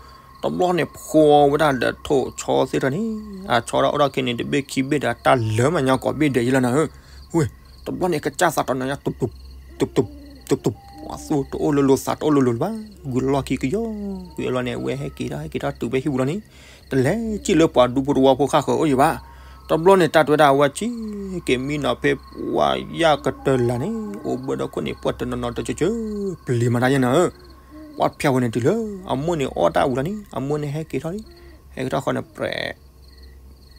တဘျီန့ၣ်ဖိဝဲဒၣ်ဒီးထိၣ်ဆီသ့ၣ်တဖၣ်န့ၣ်, အဆီဒၣ်အိၣ်ဒီးခဲန့ၣ် တဘ့ၣ်ခံဘ့ၣ်ဒီးတၢ်လၢမၤညါကိးဘ့ၣ်ဒဲးယဲၢ်လီၤနၤဧၢ, ဝ့ၢ်, တဘျီန့ၣ်ကစၢ်သးတနီၤညါ တူးတူး, တူးတူး, တူးတူး, ပှၤသူတအိၣ်လၢလိၤသးတအိၣ်လၢလိၤလၢၤဘၣ်, ဂုာ်လီၢ်ခံကယီ, ဝံၤအလီၢ်န့ၣ် အဝဲဟဲက့ၤထီၣ်ဟဲက့ၤထီၣ်တုၤဖဲဟံၣ်ပူၤလီၤန့ၣ်, တလဲၤစံၣ်လၢပှၤဒူဖိတဝီဖိဃၣ်ဃၢၤအိၣ်ယံၤဘၣ်, တဘျီန့ၣ်တၢ်တွဲဒၣ်အဝဲစံၣ်က့ၤမံနီၤဖဲ ပှၤယၢ်ကတၢၢ်လၢ်န့ၣ် အိၣ်ဘၢဒီခိၣ်န့ၣ် ပှၤတနီၤနီၤတကၠၢကၠၢ ပျံၤမၤတၢ်ယဲၢ်နၤဧၢ, ပှၤဖၠၣ်ဝဲန့ၣ်တုၤလၢ အမိၢ်န့ၣ်အီၣ်တၢ်ဝံၤလီၤန့ၣ် အမိၢ်န့ၣ်ဟဲက့ၤထီၣ်လံ, ဟဲက့ၤထီၣ်ဃီန့ၣ် ပြဲး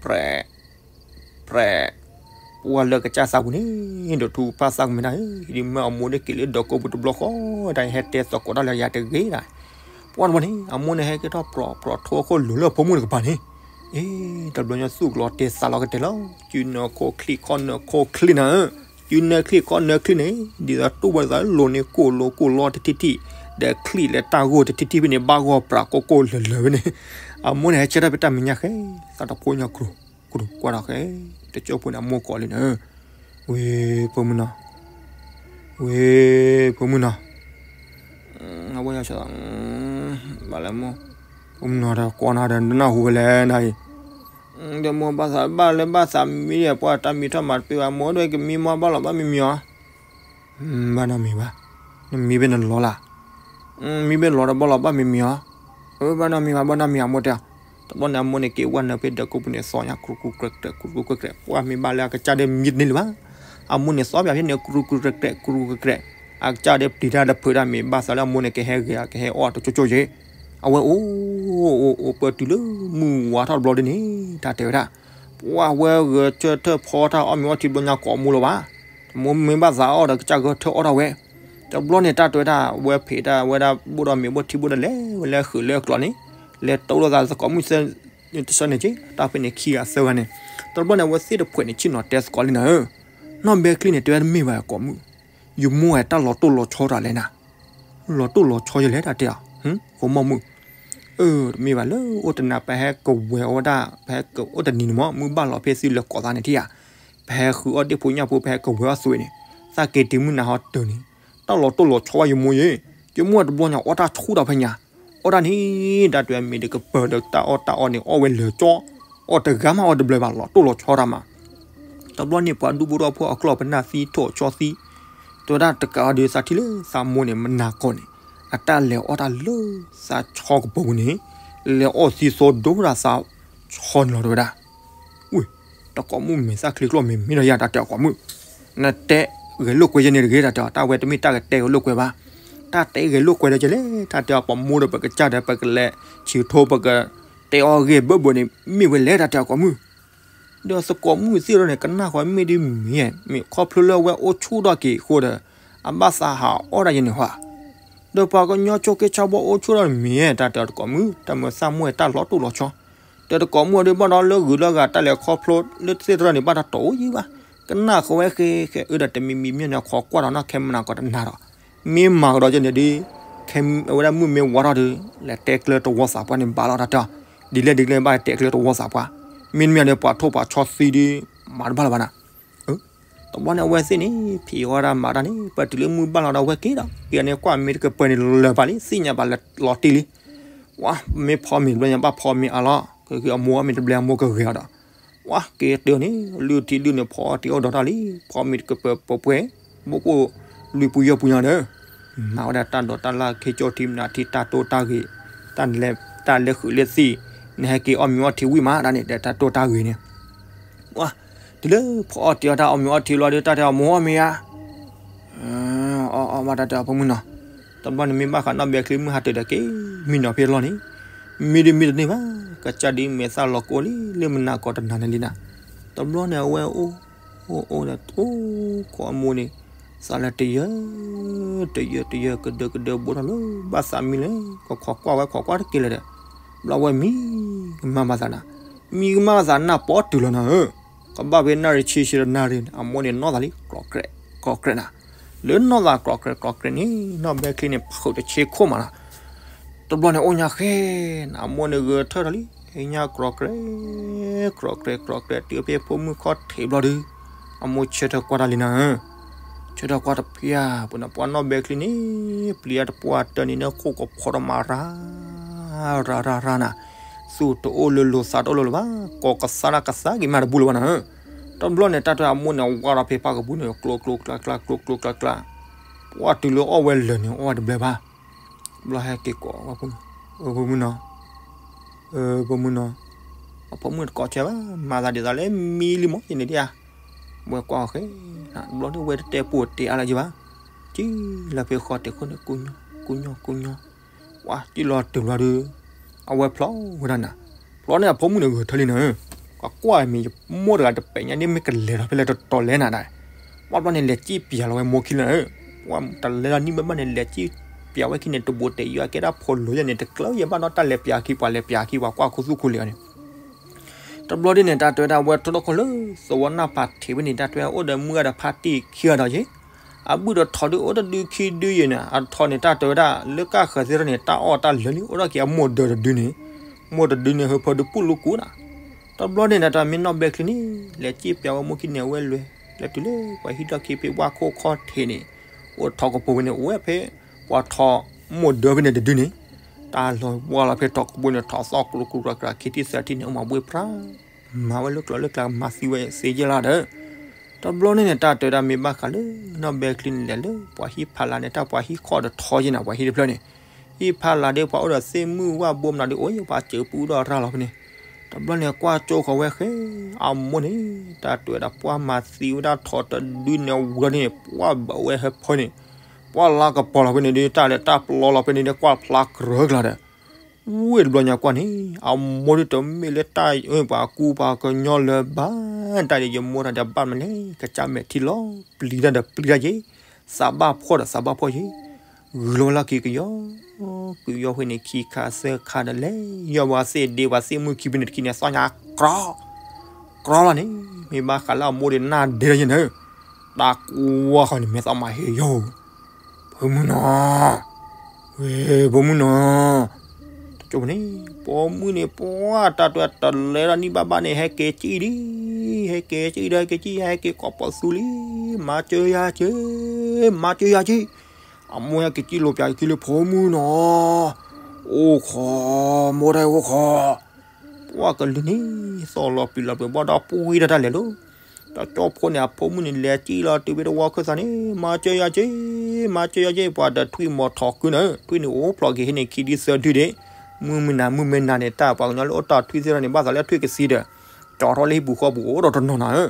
ပြဲး ပြဲး, ပှၤလၢကစၢ်သးပူၤန့ၣ် ဒီးထူဖၣ်သးကမဲာ်တၢ်ဧၢ, ဒ်မ့ၢ်အမိၢ်ဒၣ်က့ၤလၢဒီးကိးပူၤတဘျီဃီ, တၢ်ဟဲတဲသကိးတၢ်လၢယၤတဂ့ၤဒၣ်, ပှၤတဘျီန့ၣ် အမိၢ်န့ၣ်ဟဲက့ၤထီၣ်ပြီၤပြီၤထိၣ်အခိၣ်လိၤလၢအဖိမုၣ်တကပၤန့ၣ်, အ့ တဘျီညါသူၣ်ကလီၤတဲသးလီၤကတဲာ်လီၤ, စုနၢခီၣ်ချံၣ်ခီၣ်နၢခီၣ်ချံၣ်နၤဧၢ, စုနၢချံၣ်ခီၣ်နၢချံၣ်န့ၣ် ဒ်သိးတူၢ်ဝဲသးလိၤန့ၣ် ကိၢ်လိၤကိၢ်လီတထံၣ်ထံၣ်, ဒီးချံၣ်လဲၤတၢ်ဂိၢ်တထံၣ်ထံၣ်ဖဲန့ၣ် ဘၣ်ဂီၢ်ပြးကိၢ်ကိၢ်လၢၤလၢၤဖဲန့ၣ်, အမိၢ်န့ၣ်ဟဲဆၢထၢၣ်ဖဲတၢ်မဲာ်ညါဃဲ သးတဖိညါကြိၤ ကြိၤကွၢ်ဒီးဃဲ, တကၠိဖိန့ၣ် အမိၢ်ကိးလံနၤဧၢ, ဝ့ၢ်ဖိမုၣ်နီၤ, ဝ့ၢ်ဖိမုၣ်နီၤ, အဝဲယၤဆၢ, ဘၣ်လဲၣ်မိၢ်, ဖိမုၣ်နီၤဒီးကွၢ်နၤဒီးနနၢ်ဟူဝဲလဲၣ်နၤအံၤ, ဒီးမိၢ်ဘၣ်သးဘၣ်လၢဘၣ်သးမံဒီး ပှၤတၢ်မံထီၣ်မၤတပ့ၤဘၣ် မိၢ်ဒွဲၣ်ကမံမီၢ်ဘၣ်လီၤဘၣ်မံမံၤအီၤ, ဘၣ်နီတမံၤဘၣ်, နမံဖဲနလီၤလၢ်, မံဖဲလီၤဒီးဘၣ်လီၤဘၣ်မံမံၤအီၤ, ဘၣ်နီတမံၤဘၣ် ဘၣ်နီတမံၤအမိၢ်တဲအီၤ, တဘျီန့ၣ် အမိၢ်န့ၣ်က့ၤဝဲနုာ်ဖဲဒီးကိးပူၤန့ၣ် သီညါ ကြူးကြူးကြဲးကြဲး ကြူးကြူးကြဲးကြဲး, ပှၤမ့ၢ်ဘၣ်လၢအကစၢ်ဒီးမံတန့ၢ်လၢၤဘၣ်, အမိၢ်န့ၣ်သီပၠးဖဲန့ၣ် ကြူးကြူးကြဲးကြဲး ကြူးကြူးကြဲးကြဲး, အကစၢ်ဒီးပျံၤတၢ်ဒီးဖုးတၢ် မ့ၢ်ဘၣ်သးလၢအမိၢ်န့ၣ် ကဟဲဂဲၤကဟဲအီၣ်တကၠိကၠိယဲၢ်, အဝဲအိၣ် အိၣ် အိၣ်ပၢတုၤလၢမုၢ်ဝါထီၣ်တဘျီဒ်န့ၣ် တၢ်တဲဝဲဒၣ်, ပှၤဝဲဂဲၤဆၢထၢၣ်ဖီတၢ်အီၣ်မ့ၤအီထံတဘျီညါကိးမိၢ်လၢၤဘၣ်, မိၢ်မ့ၢ်ဘၣ်သးအီၣ်ဒီးကစၢ်ဂဲၤဆၢထၢၣ်အီၣ်တၢ်ဝဲ, တဘျီန့ၣ် တၢ်တဲဝဲဒၣ် ဝဲဖံးတၢ်ဝဲဒၣ် ဘိၣ်ဒီးမ့ၤဘိၣ်ထံဘိၣ်ဒီးလဲၤဝဲလၢဃုာ်လၢအကျိၤန့ၣ်, လဲၤတိလိာ်သးသကိးမုၢ်သၢ တဆၢန့ၣ်က့ၤ တၢ်ဖဲန့ၣ်ခံဂၤသၢဂၤန့ၣ်, တဘျီန့ၣ် အဝဲသ့ၣ်တဖှဲးန့ၣ် ဆ့ၣ်နီၤတဲသကိးလံနၤဧၢ, နီၢ်ဘဲချံန့ၣ် တဲဝဲတမ့ၢ်ဘၣ်ကိးမုၢ်, ယမိၢ်ဝဲတၢ်လီၤတိၢ်လီၤဆီတၢ်လဲၣ်နၤ, လီၤတိၢ်လီၤဆီယလဲၣ်တၢ်တဲအီၤ, ဖိမီၢ်မုၢ်, အၢ တမ့ၢ်ဘၣ်လၢအိၣ်တနၤ ပဟဲကဝဲၤအီၣ်ဝဲဒၣ် ပဟဲကအိၣ်တနံၤန့ၣ်မး မုၢ်ဘၣ်လီၤဖဲသုလဲၤကိးသးန့ၣ်ထံၣ်ဧါ, ပဟဲဃုအီၣ်ဒ့ၣ်ဖိညၣ်ဖိ ပဟဲကဝဲၤအီၣ်သွံးန့ၣ်, သးက့ၤတုၤမုၢ်နၤဟီတၢၤန့ၣ်, တၢ်လီၤတိၢ်လီၤဆီဘၣ်ယမိၢ်ယဲ, ယမိၢ်တဘျီညါအီၣ်တၢ်ဆူၣ်ဒီးဖဲညါ, အီၣ်တၢ်န့ၣ် တၢ်တဲမ့ၢ်တကပၤဒီးတၢ်အီၣ်တၢ်အီန့ၣ် အီၣ်ဝဲလၢာ်ကၠီ အီၣ်တဂၤမးအီၣ်တဘျဲၣ်ဘၣ် လီၤတိၢ်လီၤဆီတၢ်မး. တဘျီန့ၣ် ပှၤဒူဖိတၢ်ဖိအကျီၢ်ပနၢ်သံထိၣ်ဆီသံ, တဲဝဲဒၣ်တကးအီၤဒီးသးထံၣ်လၢသးမိၢ်န့ၣ် မနၤကီၢ်န့ၣ် အတၢ်လဲၤအီၣ်တၢ်လၢသးဆီကပူၤန့ၣ် လဲၤအီၣ်သံသိဒိၣ်ဒၣ်သးဆီန့ၣ်လီၤ တဲဝဲဒၣ်. ဝ့ၢ်, တကိးမုၣ်မ့ၢ်သၣ်ချံကျီၢ်မ့ၢ်မ့ၢ်ဒီးယၤ တၢ်တဲအကိးမုၣ်, နတဲဂဲၤလိာ်ကွဲယဲန့ၣ်တဂ့ၤ တၢ်တဲအီၤ တၢ်ဝဲတမ့ၢ်တၢ်ကတဲဂဲၤလိာ်ကွဲဘၣ်. တၢ်တဲဂဲၤလိာ်ကွဲဒီးယဲလဲၣ် တၢ်တဲအီၤ ပမိၢ်ဒီးပကစၢ်ဒီး ပကလဲၤဆံးထိ ပကတဲအီၤဂ့ၢ်ဘၢဘၢန့ၣ် မ့ၢ်ဝဲလဲၣ် တၢ်တဲအကိးမုၣ်. ဒီးသကိးမုၣ်သ့ၣ်ဒီးန့ၣ် ကနၣ်ဃီမ့ၢ်ဒ်မ့ၢ်, မ့ၢ်ခီဖျိလၢအဝဲအိၣ်ဆူၣ်ထီၣ်က့ၤအဃိဒီး အဘၣ်သးဟးအီၣ်ဒၣ်ယဲန့ၣ်ဟီ. ဒီးပှၤကညီဆိက့ဆါဘီအိၣ်ဆူၣ်ထီၣ်န့ၣ်မ့ၢ် တၢ်တဲအီၤတကိးမုၣ် တၢ်မၤသးမိၢ်တၢ်လီၤတိၢ်လီၤဆီ, ဒီးတကိးမုၣ်အီၤဒုးဘၣ်ဒီးလၢဂုၤလၢဂၤတၢ်လဲၤခီဖျိလၢသ့ၣ်တဖၣ်န့ၣ် ဘၣ်တၢ်တီၢ်အိၣ်ယံၤဘၣ်. ကနၣ်ဃီဝဲဃဲဃဲအၢဒီးတမံၤမံၤမ့ၢ်န့ၣ် ခိးကွၢ်ဒီးနီၢ်ခဲမနၤကီးတနၤဒီး မ့ၢ်မၤကဒီးယဲန့ၣ်ဒုး ခဲအဝဲဒၣ်မုၣ်မ့ၢ်ဝါထီၣ်ဒီး လဲၤတဲကျၢၤတဝီသးပှၢ်န့ၣ်ဘၣ်လီၤ တၢ်တဲအီၤ, ဒ်လဲၣ်ဒ်လဲၣ်ဘၣ်တဲကျၢၤတဝီသးပှၢ်, မ့တမ့ၢ်ဒီးပှၤထိၣ်ပှၤဆီသံဒီး မၤတဘၣ်လၢၤဘၣ်နၤ. တဘျီန့ၣ်အဝဲသ့ၣ်န့ၣ် ဖံးဝဲဒၣ်မၤတၢ်န့ၣ် ပတုၤလၢမုၢ်ဘၣ်လီၤဒီးအဝဲက့ၤဒီး က့ၤန့ၣ်ကွၢ်မ့ၢ်တကပၤန့ၣ် လၢာ်ဘၣ်လံ သ့ၣ်ညါဘၣ်လၢလီၤတံၢ်လံ. ဝါ, မ့ၢ်ဖီမ့ၤတဘျီညါဘၣ်ဖီမ့ၤအါလီၤ, က့ၤအမိၢ်အီၣ်မ့ၤတဘျီအမိၢ်ကဂဲၤအီၤဒီး ဝါ, က့ၤတ့ၢ်န့ၣ် လုၢ်ထံလုၢ်န့ၣ် ဖီအီၣ်တ့ၢ်အိၣ်ဒီးတၢ်လံ, ဖီမ့ၤတကပၤပှဲၤပှဲၤ, ဘိၣ်ကိၣ်လွံၢ်ပူၤယဲၢ်ပူၤညါဒီး မၤဝဲဒၣ်တၢ်ဒိးတၢ်လၢ်ခ့ကၠီထံမနုၤထံ တၢ်တိၢ်တၢ်ဂ့ၤ, တၢ်လဲၤဃုာ်လၢသံၣ်, နဟဲက့ၤအီၣ်မ့ၤအီထံဝံၣ်မးဒၣ်န့ၣ် ဒီးတၢ်တိၢ်တၢ်ဂ့ၤန့ၣ် ဝါ, တုၤလၢဖီအီၣ်တ့ၢ်အီၣ်တၢ်အီၣ်မ့ၤအီထံလီၤဒီး တၢ်တဲအီၤမိၢ်အီၣ်မ့ၤဧါ, အီၣ်အီၣ်ဘၣ်တၢ်တဲအီၤဖိမုၣ်နီၤ, တဘျီန့ၣ်မ့ၢ်ဘၣ်ဃးနီၢ်ဘဲချံမုၢ်ဟးတၢၤဒီးက့ၤ မံနီၤဖဲလီၢ်န့ၣ်, မံဒုးမံတန့ၢ်ဘၣ်, ကစၢ်ဒုးမဲာ်သၣ်လီၤကိးလံ လၢမနၤကီးတနၤန့ၣ်လံနၤ, တဘျီန့ၣ်အဝဲအိၣ် အိၣ်အိၣ်ဒီး အိၣ်ခိးအမိၢ်န့ၣ်, သးလၢတယၢၢ် တယၢၢ်တယၢၢ် ကဒၢကဒၢဘိထီၣ်လၢ ဘၣ်သးမံလဲၣ် ကခိးကွၢ်ဝဲခိးကွၢ်တက့ၢ်လၢၤဒီး, ဘျီဝဲမံကမၣ်ဘၣ်သးနၤ, မံကမၣ်ဘၣ်သးနၢ်ပီတုၤလီၤနၤဧၢ, ကဘၣ်ဖဲနၣ်ရံၣ်ဆံဆံတနၣ်ရံၣ်န့ၣ် အမိၢ်န့ၣ်နီၢ်သးလံ ကြီးကြဲး ကြီးကြဲးနၤ, လၢနီၢ်သးကြီးကြဲးကြီးကြဲးန့ၣ် နီၢ်ဘဲချံန့ၣ် ဖုးတဆ့ခိၣ်မးနၤ တဘျီန့ၣ်အိၣ်ညါဃဲနၤ အမိၢ်န့ၣ်ဂဲၤထၢၣ်ထီၣ်လံ ညါကြီးကြဲး ကြီးကြဲးကြီးကြဲး တုၤဖဲဖိမုၣ်ခီၣ်ထံးဘျီဒုး, အမိၢ်ဆၢထၢၣ်ကွၢ်တၢ်လံနၤဧၢ, ဆၢထၢၣ်ကွၢ်တဖျၢၣ်ပူၤန့ၣ် ပှၤနီၢ်ဘဲချံန့ၣ် ပျံၤတၢ်တပှၢ်တၢၢ်န့ၣ် နၢ်ခိၣ်ကဖီထီၣ်မးရၤ ရၤရၤရၤနၤ, သူၣ်တအိၣ်လၢၤလိာ်သးတအိၣ်လၢၤလၢၤဘၣ် ကိးကသါတၢ်ကသါက့ၤမးတဘူၣ်လၢၤဘၣ်နၤဧၢ, တဘျီန့ၣ် တၢ်တဲအမိၢ်န့ၣ် ဝါထီၣ်ဖဲဖးကပူၤန့ၣ် ကျိကျိကျါကျါ ကျိကျိကျါကျါ ပှၢ်တုၤလၢအီၣ်ဝဲလၢာ်န့ၣ် အီၣ်ဝဲတဘျဲၣ်ဘၣ်, ဘျီဟဲက့ၤကိး ဖိမုၣ်နီၤ, ဖိမုၣ်နီၤ, အဖိမုၣ်တကိးဆၢဘၣ် မၤသးဒ်သိးလၢမံလံမး ယန့ၣ်ဒ်ဧါ, ဝဲကွၢ်အီၤဃဲ, ဘျီဒ်ဝဲတတဲပူၤတဲအါလၢၤယဘၣ်, ကံၣ်လီၤဖဲဃီတဲာ်ခိၣ်န့ၣ် ကူညီ ကူညီ ကူညီ, ပှၢ်ကံၣ်လီၤတုၤဘျီဒုး, အဝဲဖျီဝဲဒၣ်နၤ, ဖျီန့ၣ်အဖိမုၣ်န့ၣ် ဂဲၤထၢၣ်လံနၤဧၢ, ကကွၢ်မ့ၢ်ယမိၢ်တဂၤတပဲာ်ညါဒ်မ့ၢ်ကလဲၤထီၣ်ဖဲလဲၣ်တတီၤလဲၣ်နၤဒၣ်, ပှၢ်ဘျီန့ၣ် လဲၤစံၣ်ပၠးလီၤဝဲမိၢ်ခံလၢနၤဧၢ, ပှၢ်တလဲၤလီၤနံၣ်ဘၣ်ဘၣ်န့ၣ် လဲၤစံၣ်ပၠးဝဲခံန့ၣ် တဘူးတဲာ်ယွၤကဲဒၣ်ဖိလိၤယဲၢ်န့ၣ် တကျၢၤယဲၢ်ဘၣ်နီတၢ်လဲၤပၠးခံ ပှၤလဲၤပၠးခံ ပှၤကွၢ်ခူသူၣ်ခူလံၤအီၤန့ၣ် တဘျီဒ်န့ၣ် တၢ်တဲဝဲဒၣ် အဝဲထီၣ်ထီၣ်ခီလၢ သဝီနၢ်ဖးထံးဝဲန့ၣ် တၢ်တဲဝဲဒၣ်အိၣ်ဒီးမုၢ်ဂၤဒီးဖါတံၢ်ခံဂၤဒီးယ့ၣ်, အဘုၣ်ဒီးထိးဒုးအိၣ်တဒုခံဒုယ့ၣ်န့ၣ် အထိးန့ၣ် တၢ်တဲဝဲဒၣ် လၢကၣ်ဃၢၤသ့ၣ်တဖၣ်န့ၣ် တၢ်အီၣ်တၢ်လၢာ်လံ အိၣ်ထီၣ်က့ၤအမိၢ်ဒၢတဒုန့ၣ်, မိၢ်တဒုန့ၣ် ဟၢဖၢဒုးပူၣ်လူကူနၤ, တဘျီဒ်န့ၣ် တၢ်မ့ၢ်နီၢ်ဘဲချံန့ၣ် လဲၤစံၣ်ပၠးဝဲမိၢ်ခံန့ၣ် အဝဲလဲၤ လဲၤတုၤလၢပှၤဟံၣ်ဒီၣ်ခံဖဲဝၣ်ခိၣ်ခီၣ်ထံးန့ၣ်, အိၣ်ထိးကပိၤဝဲန့ၣ် အိၣ်ဝဲဖဲ ပှၤထိးမိၢ်ဒၢဖဲန့ၣ်တဒုန့ၣ်, တၢ်လီၤဝါလီၤဖဲထိးကပိၤန့ၣ် ထိးသီၣ်ကျိကျိကျါကျါ ခံထံၣ်သၢထံၣ်န့ၣ် အိၣ်မးဘှ့ၣ်ပြၢ် မၤဝဲလၢကျိၤလၢကျါ မၤသံဝဲစ့ယဲၢ်လီၤဒီး, တဘျီန့ၣ်န့ၣ် တၢ်တဲဝဲဒၣ်မ့ၢ်ဘၣ်ဃးလၢ နီၢ်ဘဲချံန့ၣ်လဲၤလၢ ပှၤဟံၣ်ဖးလၢ်န့ၣ် တၢ်ပှၤဟံၣ်ခီၣ်ဒီးထီယ့ၢ်နၤ ပှၤဟံၣ်တဖျၢၣ်န့ၣ်, ဟံၣ်ဖးလၢ်ဒီး ပှၤအိၣ်ဒီးသ့ၣ်မုၣ်ဝၣ်ဘိမနုၤဒီး အိၣ်ယ့ၢ်ပှၤစၢၤပူဒီးရၤလီၤဖဲန့ၣ်, တဘျီန့ၣ်ကွၢ်ကၠိဃီၤဝဲဃဲ, အမိၢ်န့ၣ် တၢ်တဲဝဲဒၣ် ပှၢ်မၤသံဝဲဒၣ်ထိးတဒုန့ၣ်ဝံၤန့ၣ် ပှၢ်ဘၣ်ဝဲဟၢဖၢန့ၣ်, ပှၢ်လါကပီၤလီၤဖဲန့ၣ်ဒီး တၢ်လဲၤတၢ်ပျီလီၤဖဲန့ၣ်ဒီး ကွၢ်ဖျါကြၢးကျါဒီး ဝ့ၢ်တဘျီညါကွၢ်န့ၣ် အမိၢ်ဒုးတမ့ၢ်လၢတၢ်ပှၤကူပှၤကညီလၢၤဘၣ်, တၢ်ဒ်ယမိၢ်တၢ်ဒ်ဘၣ်မနုၤလဲၣ် ကစၢ်မဲာ်ထံလီၤ ပျံၤတၢ်ဒီးပျံၤတၢ်ယ့ၣ်, သးဘၣ်ဖှီၣ်ဒီးသးဘၣ်ဖှီၣ်ယ့ၣ်, ဂုာ်လီၤဝဲလၢခံကယီ, ကယီဖဲန့ၣ် ခံခါသၢခါဒီးလဲၤ, ယီၤပှၤသ့ၣ်ဒ့ပှၤသ့ၣ်မုၣ်ခံဖဲန့ၣ်တခံန့ၣ် သီၣ်ညါကြီ, ကြီလီၤန့ၣ်, မ့ၢ်ဘၣ်ဃးလၢအမိၢ်ဒုးနၢ်ဒဲးလၢယဲၢ်န့ၣ်, တၢ်ကွၢ်ဃီန့ၣ် မဲာ်သီၣ်မၤဟ့ယိာ် ဖိမုၣ်နီၤ, ဝ့ၢ် ဖိမုၣ်နီၤ, တကၠိပန့ၣ် ပိာ်မုၣ်န့ၣ် ပှၢ်တၢ်တဲတလဲၤဒီးနံၣ်ဘၣ်ဘၣ်န့ၣ် ဟဲက့ၤစံၣ်ဒံး, ဟဲက့ၤစံၣ်ဒီး ဟဲက့ၤစံၣ် ဟဲက့ၤကိးပိာ်သူလံ, မၤစၢၤယၤက့ၤ, မၤစၢၤယၤက့ၤ, အမိၢ်ဟဲက့ၤစံၣ်လိာ်ပၠးခံလၢဖိမုၣ်နီၤ, အိၣ်ခိး, မိၢ်တၢ်အိၣ်ခိး ပှၢ်ကလုၢ်န့ၣ် သီၣ်လီၤပျံၤလီၤပျံၤ ဘၣ်ဒီးပှံတၢ်တၢ်လဲၤလီၤ. တကၠီဖိန့ၣ် အဖိမုၣ်န့ၣ် လဲၤစံၣ်လီၤတုၤဖဲတဝီခၢၣ်သးန့ၣ် မၤစၢၤယၤက့, မၤစၢၤယၤက့, ပှၤဒီးထွံၣ်မီၤထီၣ်ကုန့ၣ်, ထွံၣ်န့ၣ်အိၣ်ဖျိးက့ၤဟံးန့ၢ်ခံဒုသၢဒုဒံး, မုၢ်မုၢ်နၤ မုၢ်မ့ၢ်နၤန့ၣ် တၢ်ပှၤကညီလၢအိၣ်တီၢ်ထွံၣ်သ့ၣ်ထီၣ်န့ၣ် ဘၣ်သးလၢထွံၣ်ကသံဒီး ကၠီထီၣ်လၢဟံၣ်ပူၤဃီပူၤအိၣ်ဒီးတနီၤနၤဧၢ.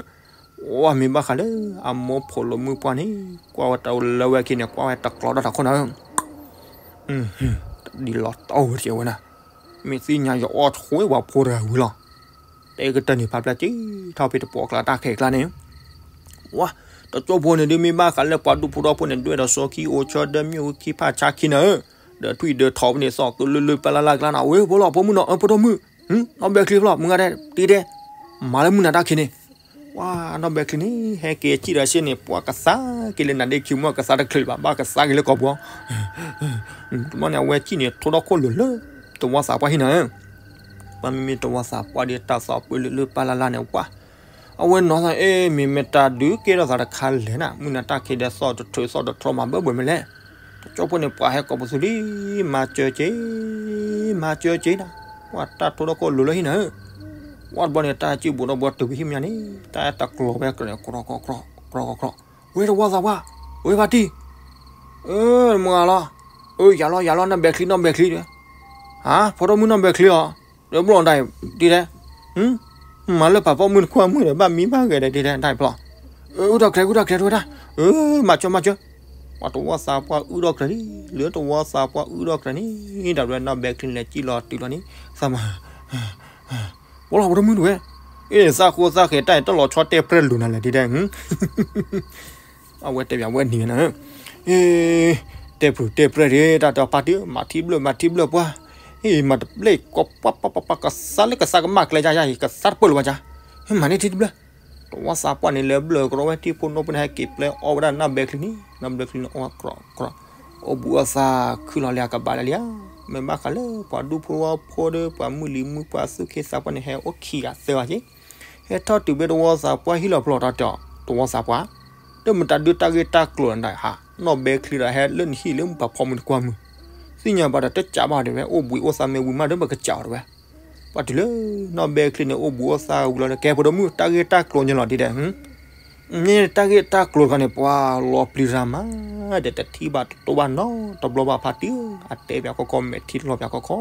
ဝဲမ့ၢ်ဘၣ်ဃးလၢအမိၢ်ဖိလၢမုၣ်ပှၢ်န့ၣ် ကွၢ်ဝဲတလၢဝဲခံန့ၣ် ကွၢ်ဝဲတကျီဒီးတၢ်ခိၣ်နၤဧၢ. တဒ်လီၤတီၢ်ဝဲတကဲဝဲနၤ, မ့ၢ်သ့ၣ်ညါယအီၣ်ဆိဝဲပှၤဖိတဂၤဝံၤလီၤ. တဲကတၢၢ်န့ၣ် ဖးဖျါက့ၤထီၣ်ဖဲတပိာ်ကျါတၢ်ခဲကျါန့ၣ်, ဝဲ, တကၠီဖိန့ၣ်ဒုးမ့ၢ်ဘၣ်ဃးလၢပှၤဒူဖိထီဖိန့ၣ် ဒွဲၣ်ဒီးစီခံအိၣ်ဆၢဒၢမ့ၣ်အူခံဖးဆါခံနၤဧၢ, ဒီးထွံၣ်ဒၢထီၣ်ဖဲန့ၣ် သီၣ်ကလုာ်လုာ်ပၢ်လၢ်လၢ်ကျါနၤ, ဝဲဖိလီၤ ဖိမုၣ်နီၤ ဖိဒိၣ်မုၣ်, နီၢ်ဘဲချံဖျီၣ် မုၢ်ဂၤဒဲး တံၤဒဲး, မၤလၢမုၢ်နၤတၢ်ခံန့ၣ် ပှၤနီၢ်ဘဲချံန့ၣ် ဟဲက့ၤစံၣ်ဒီးစ့ၢ်န့ၣ် ပှၤကသါက့ၤလၢနၤဒ့ခံမုၢ် ကသါတချုးဘၣ် ဘၣ်ကသါက့ၤလၢကီၢ်ပူၤ, တဘျီန့ၣ် အဝဲစံၣ်န့ၣ် ထိဒီခိၣ်လိၤလၢ တဝီသးပှၢ်ဟံၣ်နၤဧၢ, ပှၤမ့မ့ၢ်တဝီသးပှၢ်ဒီးတၢ်သီၣ်ပၢလၢလၢပၢ်လၢ်လၢ်န့ၣ် ပှၤ အဝဲနီၤသး အ့ မ့ၢ်မ့ၢ်တၢ်ဒုးကဲထီၣ်သးတခါလဲၣ်နၤ, မုၢ်နၤတၢ်ခံဒီးသီၣ်တထြၢသီၣ်တထြၢမၤဘၢဘၢမ့ၢ်လဲၣ်, တကၠီဖိန့ၣ် ပှၤဟဲကိးပသူလံ, မၤစၢၤက့ၤ, မၤစၢၤက့ၤနၤ, ပှၤတၢ်ထိဒီခိၣ်လိၤလၢဟံၣ်နၤဧၢ, ပှၤတဘျီန့ၣ် တၢ်စံၣ်ဘူးဒီးဘှီတုၤဖဲဟံၣ်မညါန့ၣ် တၢ်အဲၣ်တကျိၤဝဲကြၢးန့ၣ် ကြီကြီကြီကြီကြီ, ဝဲတဝီသးပှၢ်, ဝဲဖါတံၢ်, အၢ မုၢ်ဂၤလီၤ, အၢ ယၤလီၤယၤလီၤ နီၢ်ဘဲချံနီၢ်ဘဲချံဒီး, ဟါ ဖိဒိၣ်မုၣ်နီၢ်ဘဲချံလီၤ, ဒီးဘျီတၢ်အံၤ တံၤဒဲး, မၤလၢပှၤပိာ်မုၣ်တခွါမုၣ်ဒီး ဘၣ်မံဘၣ်ဂဲၤဒီးတံၤဒဲး တၢ်အံၤဖျီၣ်, အၢ အုၣ်ထီၣ်ကျဲ အုၣ်ထီၣ်ကျဲတဝဲဒၣ်, အၢ မၤစၢၤမၤစၢၤ, ပှၤတဝီသးပှၢ်အုၣ်ထီၣ်ကျဲလံ, လၢတဝီသးပှၢ်အုၣ်ထီၣ်ကျဲန့ၣ် ဒီးဝဲနီၢ်ဘဲချံလဲၤစံၣ်လီၤတုၤလီၤန့ၣ်, သးမၤ ပှၤလီၤ ဖိဒိၣ်မုၣ်တဝဲ, အ့ သးဃိသးဃဲၤတၢ်အံၤ တၢ်လီၤဆီတဲပြဲၢ်လိၤနၤလဲၣ်တံၤဒဲး, အဝဲတဲပၠးဝဲနံၤနၤ, အ့ တဲပြူၤတဲပြဲၢ်ဒံး တၢ်တဲဖါတံၢ် မၤထံဘျၢၣ်မၤထံဘျၢၣ်ပှၢ်, အ့ မၤတဘျဲၣ်ကီပှၢ်ပှၢ်ပှၢ်ပှၢ် ကသါလၢကသါကမၣ်ကျဲယါယါအံၤ ကသါတပၢၢ်လၢၤဘၣ်ယါ, မၤန့ၢ်ထံတဘျၢၣ်, တဝီသးပှၢ်န့ၣ် လဲၤဘျၢၣ်ကရီဝဲထံဖိနီၢ်ဖိန့ၣ် ဟဲက့ၤပျဲအီၣ်ဝဲဒၣ်နီၢ်ဘဲချံန့ၣ်, နီၢ်ဘဲချံန့ၣ်အီၣ်ကြီကြီ, အိၣ်ဘှံးအိၣ်သးခုလီၤလံ အကဘၣ်လၢလံဧါ, မ့ၢ်ဘၣ်ဃးလၢပှၤဒူဖိဝီဖိဒီး ပှၤမုၢ်လံၤမုၢ်ပှၢ်သူၣ်က့သးပှၢ်န့ၣ် ဟဲအိၣ်ခံဂၤသၢဂၤက့ ဟဲထီၣ်တုၤဖဲတဝီသးပှၢ်ဟံၣ်လီၤဖျိလီၤတၢ်တဲအီၤ, တဝီသးပှၢ်, တမ့ၢ်တၢ်ဒုးတၢ်ဂ့ၢ်တၢ်ကျိၤနၤဧါ, နီၢ်ဘဲချံဒီးဟဲလၢနဟံၣ်လၢပှၤဖိမုၣ်တခွါမုၣ်, သ့ၣ်ညါဘၣ်ဒီးတကးဘၣ်ဒံးဝဲ အိၣ်ဘှံးအိၣ်သးမ့ၢ်ဝံၤမးဒီး ပကစးအီၤတဝဲ, ပှၤတုၤလၢ နီၢ်ဘဲချံန့ၣ် အိၣ်ဘှံးအိၣ်သးဝံၤလီၤန့ၣ် ကဲဖိဒိၣ်မုၣ် တၢ်ဂ့ၢ်တၢ်ကျိၤန့ၣ်လီၤတံၤဒဲး မ့ၢ်တၢ်ဂ့ၢ်တၢ်ကျိၤတခီန့ၣ် ပှၤလီၤပျံၤရၤမး ဒီးတထံၣ်ဘၣ်တတိၢ်ဘၣ်နီတဘျီဘၣ် ဖါတံၢ်ဧၢ, အတဲပၠးခီခီ မဲာ်ထံလီၤပၠးခီခီ,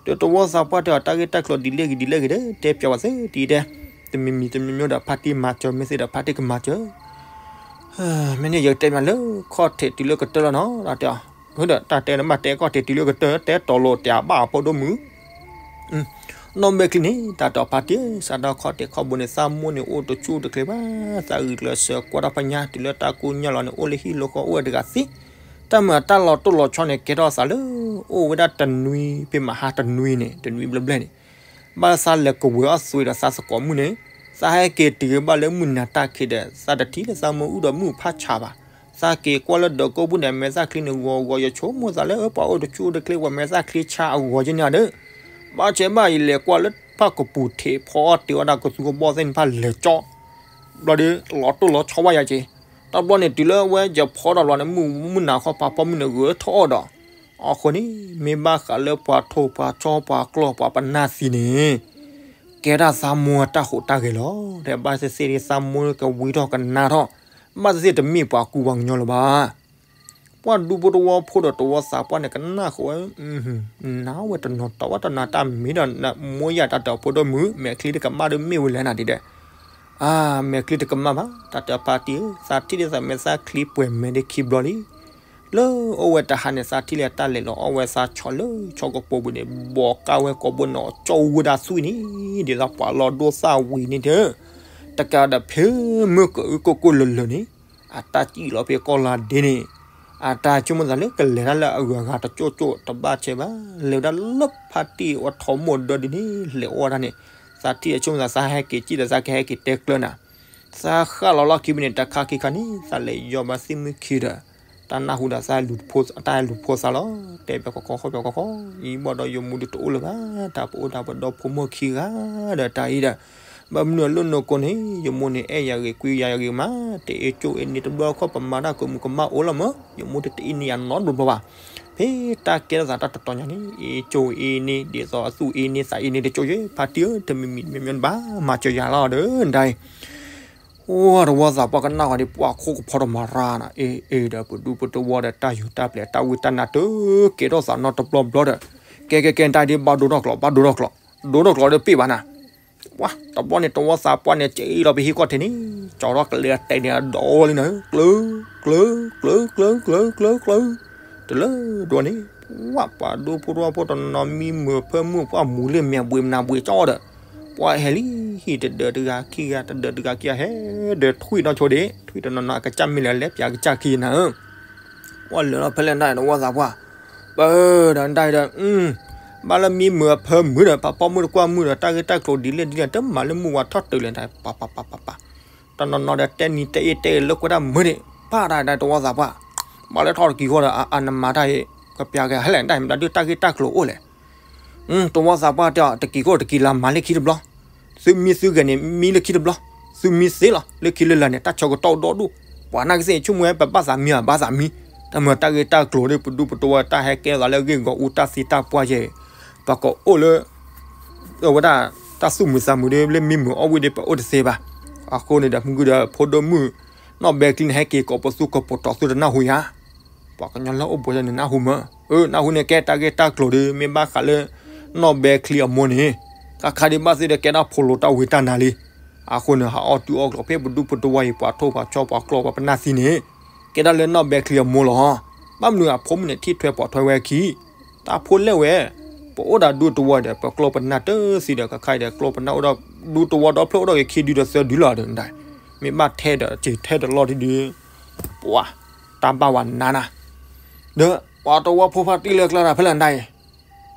ဒီးတဝီသးပှၢ်တဲအီၤ တၢ်ဂ့ၢ်တၢ်ကျိၤဒ်လဲၣ်ဂ့ၤဒ်လဲၣ်ဂ့ၤဒီး တဲပၠးဝဲသ့တံၤဒဲး, တမံၤမံၤတမံၤမံၤဒီး ဖါတံၢ်မၤစၢၤ မ့ၢ်သ့ဒီးဖါတံၢ်ကမၤစၢၤ, မ့ၢ်န့ၣ် ယကတဲပၠးလၢခီၣ်ထံးတုၤလၢကတၢၢ်လီၤနီၤ ဒီးတဲအီၤ, ဒီးတၢ်တဲနမ့ၢ်တဲခီၣ်ထံးတုၤလၢကတၢၢ် တဲတီၤလိာ်တၢ်ဘၣ်အဖိဒိၣ်မုၣ် နီၢ်ဘဲချံန့ၣ် တၢ်တီၤဖါတံၢ် စးထီၣ်ခီၣ်ထံးခီၣ်ဘိန့ၣ် သးမိၢ်န့ၣ်အိၣ်တဆူၣ်တချ့ဘၣ်, သးဂုာ်ကျဲးစၢးကွၢ်တၢ်ဖညါ တုၤလၢတၢ်ကိၢ်ညါလီၤန့ၣ် အိၣ်လၢဟံၣ်လီၤဃီအိၣ်ဝဲတဂၤသ့, တၢ်မုာ်တၢ်လီၤတိၢ်လီၤဆီန့ၣ် ကဲထီၣ်သးလၢ အိၣ်ဝဲဒၣ်တနွံ ဖဲမဟါတနွံန့ၣ် တနွံဘျဲၣ်ဘျဲၣ်န့ၣ်, ဘၣ်သးလဲၤကဝဲၤအီၣ်သွံဒီးသးသကိးမုၣ်န့ၣ်, သးဟဲက့ၤတုၤဘၣ်လၢမုၢ်နၤတၢ်ခံဒီး သးတထံၣ်လၢသးမိၢ်အုၣ်ဒီးမုၢ်ဖးဆးဘၣ်, သးက့ၤကွၢ်လၢဒၢးကိးပူၤန့ၣ် အမဲာ်သၣ်ချံန့ၣ်ဂီၤဂီၤ ယဆိကမိၣ်သးလၢပှၤအိၣ်တဆူၣ်အိၣ်တချ့ ပှၤမဲာ်သၣ်ချံဆါအဂီၤက့န့ၣ်ဒီး, ဘၣ်ဆဲးဘၣ် ယလဲၤကွၢ်လၢဖၣ်ကပူၤထံး ဖီအီၣ်တ့ၤအီၣ်ဒၣ်ကသူကဘီၣ်သ့ၣ်န့ၣ် ဖးလဲၤကၠီ, ဘျီဒီး လီၤတိၢ်လီၤဆီဘၣ်ယၤက့, တဘျီန့ၣ် တုၤလၢဝဲယဖီဒီးလီၤန့ၣ် မုၢ်မုၢ်နၤခီ ပှၤဖိမုၣ်န့ၣ်ဂၢၢ်ထီၣ်အီၤဒီး, အဃိန့ၣ် မ့ၢ်ဘၣ်ဃးလၢပှၤထိၣ်ပှၤဆီပှၤကျီၢ်ပှၤပနၢ်သံန့ၣ် ကဲဒၣ်သးမိၢ်တၢ်ဟူးတၢ်ဂဲၤလီၤ. ဒီးဘၣ်သ့ၣ်သ့ၣ်ဒ်သးမိၢ်ကဝံထီၣ်ကနၣ်ထီၣ်, ဘၣ်သ့ၣ်သ့ၣ်တမ့ၢ်ပှၤကူပှၤကညီလၢၤဘၣ်. ပှၤဒူဖိတဝီဖိဒီးတဝီသးပှၢ်န့ၣ် ကနၣ်ဃုာ်ဝဲ, နၤဝဲတနီၤတီဝဲတနီၤ တၢ်မ့ၢ်ဒီးနမိၢ်ယၤတၢ်တဲအီၤ ဖိဒိၣ်မုၣ် မဲာ်ချံတကမၣ်ဒီးမ့ၢ်ဝဲလဲၣ်နၤဒ်ဒီး, အါ မဲာ်ချံတကမၣ်ဘၣ် တၢ်တဲအီၤဖါတံၢ်ဧၢ, သးထံၣ်ဒ်သိးမဲာ်သၣ်ချံပှဲၤမဲာ်ဒ်ခံဘျီလံ လၢအိၣ်ဝဲတဟါန့ၣ် သးထံၣ်လၢတၢ်လဲၤလီၤအီၣ်ဝဲသးဆီလၢဆီကပိာ်ပူၤန့ၣ် ဘီးကၢ်ဝဲကိးဘိနီၣ်ကၠီဝဲဒၣ်သွံၣ်န့ၣ် ဒ်သိးပှၤလီၤဒိၣ်သၣ်ဝံၤန့ၣ်ဒီး, တကးဒီးဖဲမုၢ်ကအုၣ်ကိၢ်ကိၢ်လၢၤလၢၤန့ၣ်, အတၢ်စံၣ်လီၤဖဲကီၢ်လါဒ့န့ၣ်, အတၢ်ဆိကမိၣ်သးလၢကလဲၤတၢ်လၢအဂုၤအဂၤတကၠိၣ်ကၠိၣ်တဘၣ်ဆဲးဘၣ်, လဲၤဝဲဒၣ်လၢဖါတံၢ်အဝဲထိးမိၢ်ဒၢဒ်န့ၣ် လဲၤအိၣ်ဝဲဒၣ်န့ၣ်, သးထံၣ်အဆိကမိၣ်သး သးဟဲက့ၤစံၣ်ဒီးသးကဟဲက့ၤတဲကျၢၤနၤ သးဃၣ်လီၤလီၢ်ခံဘိန့ၣ် တခါခံခါန့ၣ် သးလဲၤယီၤဘၣ်သ့ၣ်မုၢ်ခံဒီး တၢ်နၢ်ဟူဒီးသး တၢ်လူၤဖိသးလီၤ. တဲပၠးခီခီ ဃီပၠးခီခီ, ယံဘီၣ်ဒီးယမိၢ်ဒုးတအိၣ်လၢၤဘၣ်, တၢ်ပအိၣ်တၢ်ပဒီဖိမိၢ်ခံဂၤဒီးတၢ်အံၤဒီး, ဘၣ်မနုၤအလၢနကိးန့ၣ် ယမိၢ်န့ၣ်အဲၣ်ယၤဂ့ၤကွံယၤဂ့ၤမး, တအ့ၣ်ကၠိအ့ၣ်န့ၣ်တဘျီခီ ပမၤတၢ်ကမူးကမၣ်အိၣ်လီၤမး, ယမိၢ်တတအ့ၣ်န့ၢ်ယၤနီတဘျီဘၣ်. ဖဲတၢ်ကဲထီၣ်သးတၢ်တတီၤညါန့ၣ် အ့ၣ်ကၠိအ့ၣ်န့ၣ် ဒ်သိးအသူၣ်အ့ၣ်န့ၣ်သးအ့ၣ်န့ၣ် တကၠိယဲ ဖါတံၢ်ဧၢ တမံၤမံၤတမံၤမံၤဘၣ် မၤစၢၤယၤလီၤဒီး နတၢ်အံၤ အိၣ်တဝီသးပှၢ်ကနၣ်ဃီဒီး ပှၤခိၣ်ကဖီတမၤရၢ်နၤ အ့ၣ်အ့ၣ်ဒီး ပဒူပတဝီဒီး တၢ်ယူးတၢ်ပျဲၤတၢ်ဝံတၢ်နါတကဲထီၣ်သးနီတဘျီဘျီဒီး ကဲကဲကဲ နတၢ်ဒ်ဘၣ်ဒိထီၣ်ကျိး ဘၣ်ဒိထီၣ်ကျိး ဒိထီၣ်ကျိးဒီးပ့ၢ်ဘၣ်နၤ ပှၤတဘျီန့ၣ် တဝီသးပှၢ်န့ၣ် က့ၤလီၤပဟံၣ်ခီၣ်ထံးန့ၣ် ကၠီထီၣ်ကလဲၤတဲာ်န့ၣ်အဒီလံနၤ ကျၢၤ ကျၢၤ ကျၢၤ ကျၢၤ ကျၢၤ ကျၢၤ ကျၢၤ တလၢဒိန့ၣ် ပှၤပှၤဒူဖိတဝီဖိတနီၤနီၤ မံမုာ်ဖၢမုာ် ပှၤမူၤလ့ၣ်မဲာ်ဘှံးမနၤဘှံးကၠီဒီး ပှၤဟဲလံ ဟံၣ်တဒၢးတဂၤခံဂၤ တဒၢးတဂၤခံဂၤ ဟဲဒီးထွံၣ်နီၢ်ဆိဒ့ ထွံၣ်တနီၤနီၤ အကစၢ်မ့ၢ်လဲၤလဲၤပၠးကစၢ်ခံနၤဧၢ ပှၤလဲၤလီၤဖဲလဲၣ်နတၢ်တဝီသးပှၢ် ပၢဒီးနတၢ်ဒီး ဘၣ်လၢမံမုာ်အဖၢမုာ်ဒီး ပှၤပိာ်မုၣ်တကွၢ်မုာ်ဒီး တၢ်ဂ့ၢ်တၢ်ကျိၤဒ်လဲၣ်ဒ်လဲၣ် တမၤလၢမုၢ်ဝါထီၣ်တုၤလဲၣ် ပှၤပှၤပှၤပှၤ တနီၤနီၤဒီးတဲနံၤတဲအ့ၣ်တဲဂ့ၤလၢကွဲးတၢ်မုာ်န့ၣ် ပၢ်တၢ်တဝီသးပှၢ် ဘၣ်လၢထီၣ်တက့ၤဃီဒီး အနမၤတၢ်အံၤ ကပျးကဟဲလဲၣ် နတၢ်မ့ၢ်တၢ်ဒုးတၢ်ဂ့ၢ်တၢ်ကျိၤအိၣ်လဲၣ် တဝီသးပှၢ်တဲအီၤ တက့ၤခိၣ်တက့ၤလၢမၤလၢခံတဘျီ, သုမံသုဂဲၤန့ၣ် မံလၢခံတဘျီ, သုမံသ့လီၤ လၢခံလၢလာ်န့ၣ် တၢ်ဆၢကတီၢ်အိၣ်ဒီဒူၣ်, ပှၤနာ်က့သ့ၣ်ဆိကမိၣ်ဝဲ ပဘၣ်သးမံဧါ ဘၣ်သးမံ, တၢ်မၤတၢ်ဂ့ၢ်တၢ်ကျိၤဒီး ပဒူပတဝီတၢ်ဟဲကဲထီၣ်သးလၢဂ့ၢ်ဂီၤအူတၢ်သံတၢ်ပှၢ်ယဲၢ်, ပှၤကအိၣ်လၢ အဝဲဒၣ် တၢ်သူၣ်မုာ်သးမုာ်ဒီး လၢမံမုာ်အီၣ်ဝံၣ်ဒီး ပအိၣ်တသ့ဘၣ်. အဃိန့ၣ်ဒီး မုၢ်ဂုၢ်ဒီး ဖိဒိၣ်မုၣ် နီၢ်ဘဲချံန့ၣ် ဟဲက့ၤကိးပသူကိးပတီၤသုတနၢ်ဟူဧါ. ပှၤကညီလၢအိၣ်ဘှံးန့ၣ်နၢ်ဟူမး, အၢ နၢ်ဟူန့ၣ် ကဲတၢ်ဂ့ၢ်တၢ်ကျိၤဒီး မ့ၢ်ဘၣ်ဃးလၢ နီၢ်ဘဲချံအမိၢ်န့ၣ် ခါခါဒံးဘၣ်သ့ၣ်ဒီး ကဲဒၣ်ဖိလိၤတၢ်ဝံတၢ်နါလံ. အဃိန့ၣ် ဟးအီၣ်တုၤအီၣ်ကျိၤဖဲပဒူပတဝီအံၤ ပှၤထိၣ်ပှၤဆီပှၤကျီပှၤပနၢ်သံန့ၣ် ကဲဒၣ်လၢနီၢ်ဘဲချံအမိၢ်လီၤ. ဘၣ်မနုၤအဖိမုၣ်န့ၣ် ထံၣ်ထွဲပိာ်ထွဲဝဲအခံ တၢ်ဖိလဲၣ်ဝဲ, ပအိၣ်ဒီးဒူတဝီဒီး ပကျီပနၢ်တသ့ဒီး ခါခါအံၤဒီး ကျီပနၢ်အိၣ်ဒီး ဒူတဝီဒီဖျၢၣ်အိၣ်ဒီးက့ၤခံဒုဒီးသၢဒုလီၤဒီး မ့ၢ်ဘၣ်ထဲဒီးစ့ၤထဲတလီၢ်ထံဒု ပှၤ တၢ်ဘၣ်ဝဲနါနၤ, ဒီးပှၤတဝီဖိဖါတံၢ်လၢကျါတၢ်ဖဲလဲၣ်နၤအံၤ,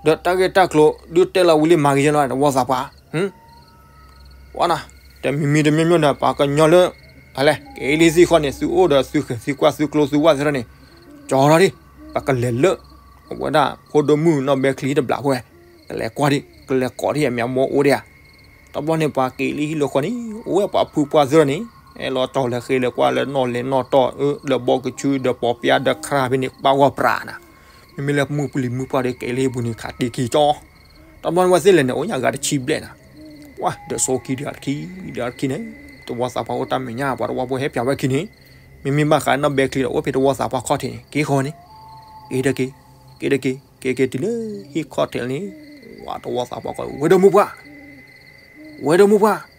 ဒီးတၢ်ဂ့ၢ်တၢ်ကျိၤဒုတဲလီၤဝံၤလံမၤဂ့ၤယဲလီၤ တဝီသးပှၢ် ပှၤနၤ, တမံၤမံၤတမံၤမံၤဒီး ပှၤကညီလၢ ဟဲလဲၣ် က့ၤလံသံဃီန့ၣ် သုအိၣ်ဒီးသုဃဲၤသုကွၢ်သုကျိသုဝၣ်သ့ၣ်ထီၣ်န့ၣ်, ကၠီထီၣ်ဒံး, ပကလဲၤလၢ အဝဲဒၣ်ဖိဒိၣ်မုၣ်နီၢ်ဘဲချံတဘျးဖိဝဲ, ကလဲၤကွၢ်ဒံး ကလဲၤကိးဒံးအမ့ၢ်အမိၢ်အိၣ်ဒံးဧါ. တဘျီန့ၣ် ပှၤက့ၤလံဟံၣ်လၢဃီန့ၣ် အိၣ်ဝဲပှၤဖုပှၢ်သ့ၣ်ထီၣ်န့ၣ် အဲၣ်လီၤကၠီလဲၤဃ့လဲၤကွၢ်လၢနီၣ်လဲၤနီၣ်တီၢ် လၢဘီကဆူဒီးပိာ်ပျါဒီးခရၣ်ဖဲန့ၣ် ပာ်ဂီၢ်ပြးနၤ, မ့မ့ၢ်လၢမုၢ်ပူၤလံၤမုၢ်ပှၢ်ဒီး က့ၤလံပူၤန့ၣ် ခးတ့ခံကၠီ တဘျီန့ၣ်ဝဲသ့ၣ်လဲၤန့ၣ် အိၣ်ညါဂၤတဆံဘျဲၣ်နၤ, ပှၤဒီးဆိခံဒံးအတခံ ဒံးအတခံန့ၣ်, တဝီသးပှၢ်အိၣ်တၢ်မဲာ်ညါ ပှၤတဝီဖိဟဲပၠးဝဲခံန့ၣ်, မ့မ့ၢ်ဘၣ်ဃးနီၢ်ဘဲချံဒီး အိၣ်ဖဲတဝီသးပှၢ်ခီၣ်ထံးန့ၣ် က့ၤဃီန့ၣ်, က့ၤတက့ၤ, က့ၤတက့ၤ, က့ၤက့ၤတုၤလၢဟံၣ်ခီၣ်ထံးန့ၣ်, ပှၤတဝီသးပှၢ်ကီး ဝဲဒၢမုၢ်ပှၢ်, ဝဲဒၢမုၢ်ပှၢ်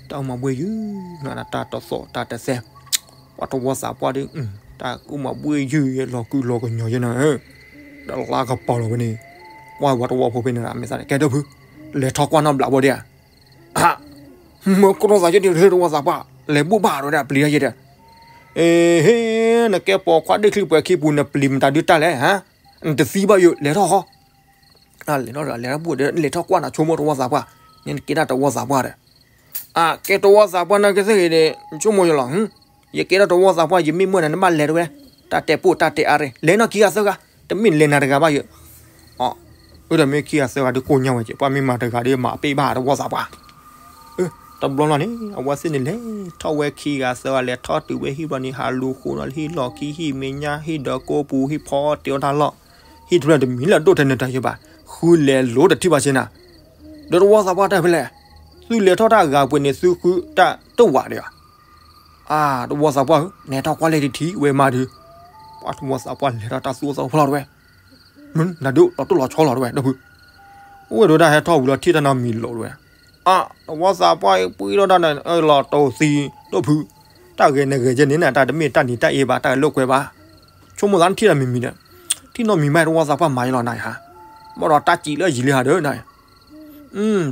တၢ်အိၣ်မၤဘှ့ၣ်ယုၢ်နၤ တၢ်တသီၣ်တၢ်တသဲ, ပှၤတဝီသးပှၢ်ဒီး တၢ်အိၣ်မၤဘှ့ၣ်ယုၢ်ယဲလီၤကုလီၤကညီယဲနၤ, တလါကပီၤလီၤဝဲန့ၣ်, ကွၢ်ဝဲတဝီဖိဖဲန့ၣ် မ့ၢ်သးန့ၣ် ကဲဒၢဖု, လဲၤထီၣ်ကွၢ်နီတဘျီဘၣ်ဒံးဧါ, မ့ၢ်ကရီသးယဲဒံးလၢတဝီသးပှၢ်, လဲၤဘူၣ်ဘၣ်ဒီးဝဲဒၣ်ပျံၤတၢ်ယဲဒီး, အ့ဟ့, နကဲပိာ်ခွါဒ့ၣ်ချံပှဲၤခံပူၤ နပျံၤမတၤဒုတၢ်လဲၣ်, နတသံဘၣ်ယိၤ လဲၤထီၣ်ဃီ လဲၤထီၣ်လဲၤထီၣ်လဲၤထီၣ်ဘူၣ်ဒီး လဲၤထီၣ်ကွၢ်နၤဆိကမိၣ်တဝီသးပှၢ်, န့ၣ်နကဲဒၣ်တဝီသးပှၢ်ဒီး, အကဲတဝီသးပှၢ်နာ်က့သ့ၣ်ဂ့ၤဒီး နဆိကမိၣ်ယလီၤ, ယကဲဒၣ်တဝီသးပှၢ် ယမ့ၢ်မုၢ်နၤ နဘၣ်လဲၤတဝဲ, တၢ်တဲပိာ်တၢ်တဲအါရ့ၣ် လဲၤနီၢ်ခံဂၤသၢဂၤ, တမ့ၢ်လဲၤနၤတဂၤဘၣ်ယိၤ, အၢ ဒီးမ့ၢ်ခံဂၤသၢဂၤဒုးကိၣ်ညါဝဲက့ၤ ပှၤမ့ၢ်မၤတဂၤဒီးမၤပ့ၢ်ဘၣ်တဝီသးပှၢ် တဘျီလီၤန့ၣ် အဝဲသ့ၣ်န့ၣ်လဲၤထီၣ်ဝဲခံဂၤသၢဂၤ လဲၤထီၣ်တုၤဝဲဟံၣ်ဘျီန့ၣ် ဟးလူၤဃိနီၤလၢဟံၣ်လီၢ်ခံ ဟံၣ်မဲာ်ညါ ဟံၣ်ဒီးကိးပူၤ ဟံၣ်ဖီတ့ၢ်အီၣ်တၢ်လီၢ်, ဟံၣ်တဖျၢၣ်တမံၤလၢအဒိၣ်ထဲန့ၣ်တၢ်ယဲဘၣ်, ဃုလဲၤလိၤတထံၣ်ဘၣ်ဆ့နၤ, ဒီးတဝီသးပှၢ်တၢ်ဖဲလဲၣ်, သုလဲၤထီၣ်တၢ်ဂၤပှဲၤန့ၣ် သုဃုတၢ်တဝးဒီး အါ တဝီသးပှၢ်ဧၢ, နဲထီၣ်ကွၢ်လဲၣ်တထံၣ်ဝဲမးဒုး, ပှၤတဝီသးပှၢ်လဲၤထီၣ်တၢ်သူၣ်အိၣ်သးအိၣ်ဖျီၣ်တဝဲ, နဒုးလီၤတိၢ်လီၤဆီလီၤတဝဲ ဒီးဖု, အိၣ်ဝဲဒၣ်ဟဲထီၣ်ဝံၤလီၤထံၣ်တၢ်နီတမံၤလီၤတဝဲ, အါ တဝီသးပှၢ်အံၤ ပှံထီၣ်တၢ်န့ၣ် လီၤတိၢ်သံ ဒီးဖု, တၢ်ဂဲၤနဂဲၤယဲန့ၣ်န တၢ်တမ့ၢ်တၢ်နံၤတၢ်အ့ဘၣ် တၢ်လိာ်ကွဲဘၣ်, ဆိကမိၣ်သးနထံၣ်တၢ်မံၤမံၤဒီး, ထံၣ်နီတမံၤမးတဝီသးပှၢ်မၤယလီၤနၤဧါ, ဘၣ်ဒီးတၢ်စံးလၢယံာ်လံဟးဒီးနၤ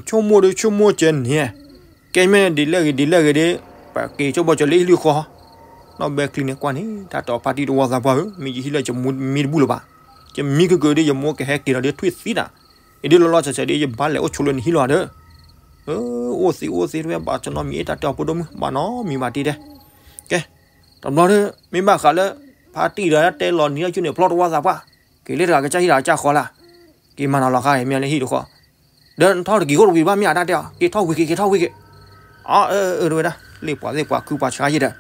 ဆိကမိၣ်ဒုးဆိကမိၣ်ကဲန့ၣ်, ကဲမ့ၢ်ဒ်လဲၣ်ဂ့ၤဒ်လဲၣ်ဂ့ၤဒီး, ပက့ၤကၠိဘီကၠီလၢဟံၣ်လုၢ်ဃီ, နီၢ်ဘဲချံန့ၣ်ကွၢ်န့ၣ် တၢ်တီၤဖါတံၢ်တဝီသးပှၢ်ဧၢ, မ့ၢ်ယဟံၣ်လၢယမံတဘူၣ်လၢၤဘၣ်, ယမံကကၢဒီး ယမိၢ်ကဟဲက့ၤဒီးထွံၣ်သံနၤ, အံၤဒုးလီၤလီၤဆဲးဆဲးဒီး ယဘၣ်လဲၤအိၣ်ဆိးလၢနဟံၣ်လီၤဒီး, အိၣ်သံအိၣ်သ့တဝဲ ဘၣ်ကၠီနီတမံၤ အ့ၣ်တၢ်တဲအီၤဖိဒိၣ်မုၣ် ဘၣ်နီတမံၤဘၣ်တ့ၢ်တဲ, ကဲ, တဘျီဒီး မ့ၢ်ဘၣ်ဃးလၢ ဖါတံၢ်ဒီးတဲလီၤနံၤလၢကၠူန့ၣ် ဖျီတဝီသးပှၢ်, က့ၤလၢတဂၤကစၢ်ဟံၣ်တဂၤကစၢ်ဃီလၢ်, က့ၤမၤနၤလီၤဃါအံၤ မ့ၢ်လၢဟံၣ်တဃီ, ဒီးနထီၣ်တက့ၤဃိတဝံၤဘၣ်မ့ၢ်အတၢ်တဲအီၤ က့ၤထီၣ်ဝံၤက့ၤ က့ၤထီၣ်ဝံၤက့ၤ, အၢ အၢ အၢ တဝဲဒၣ် လ့ၣ်ပှၤသ့ၣ်ပှၤခုပှၤဆှါယဲဒီး,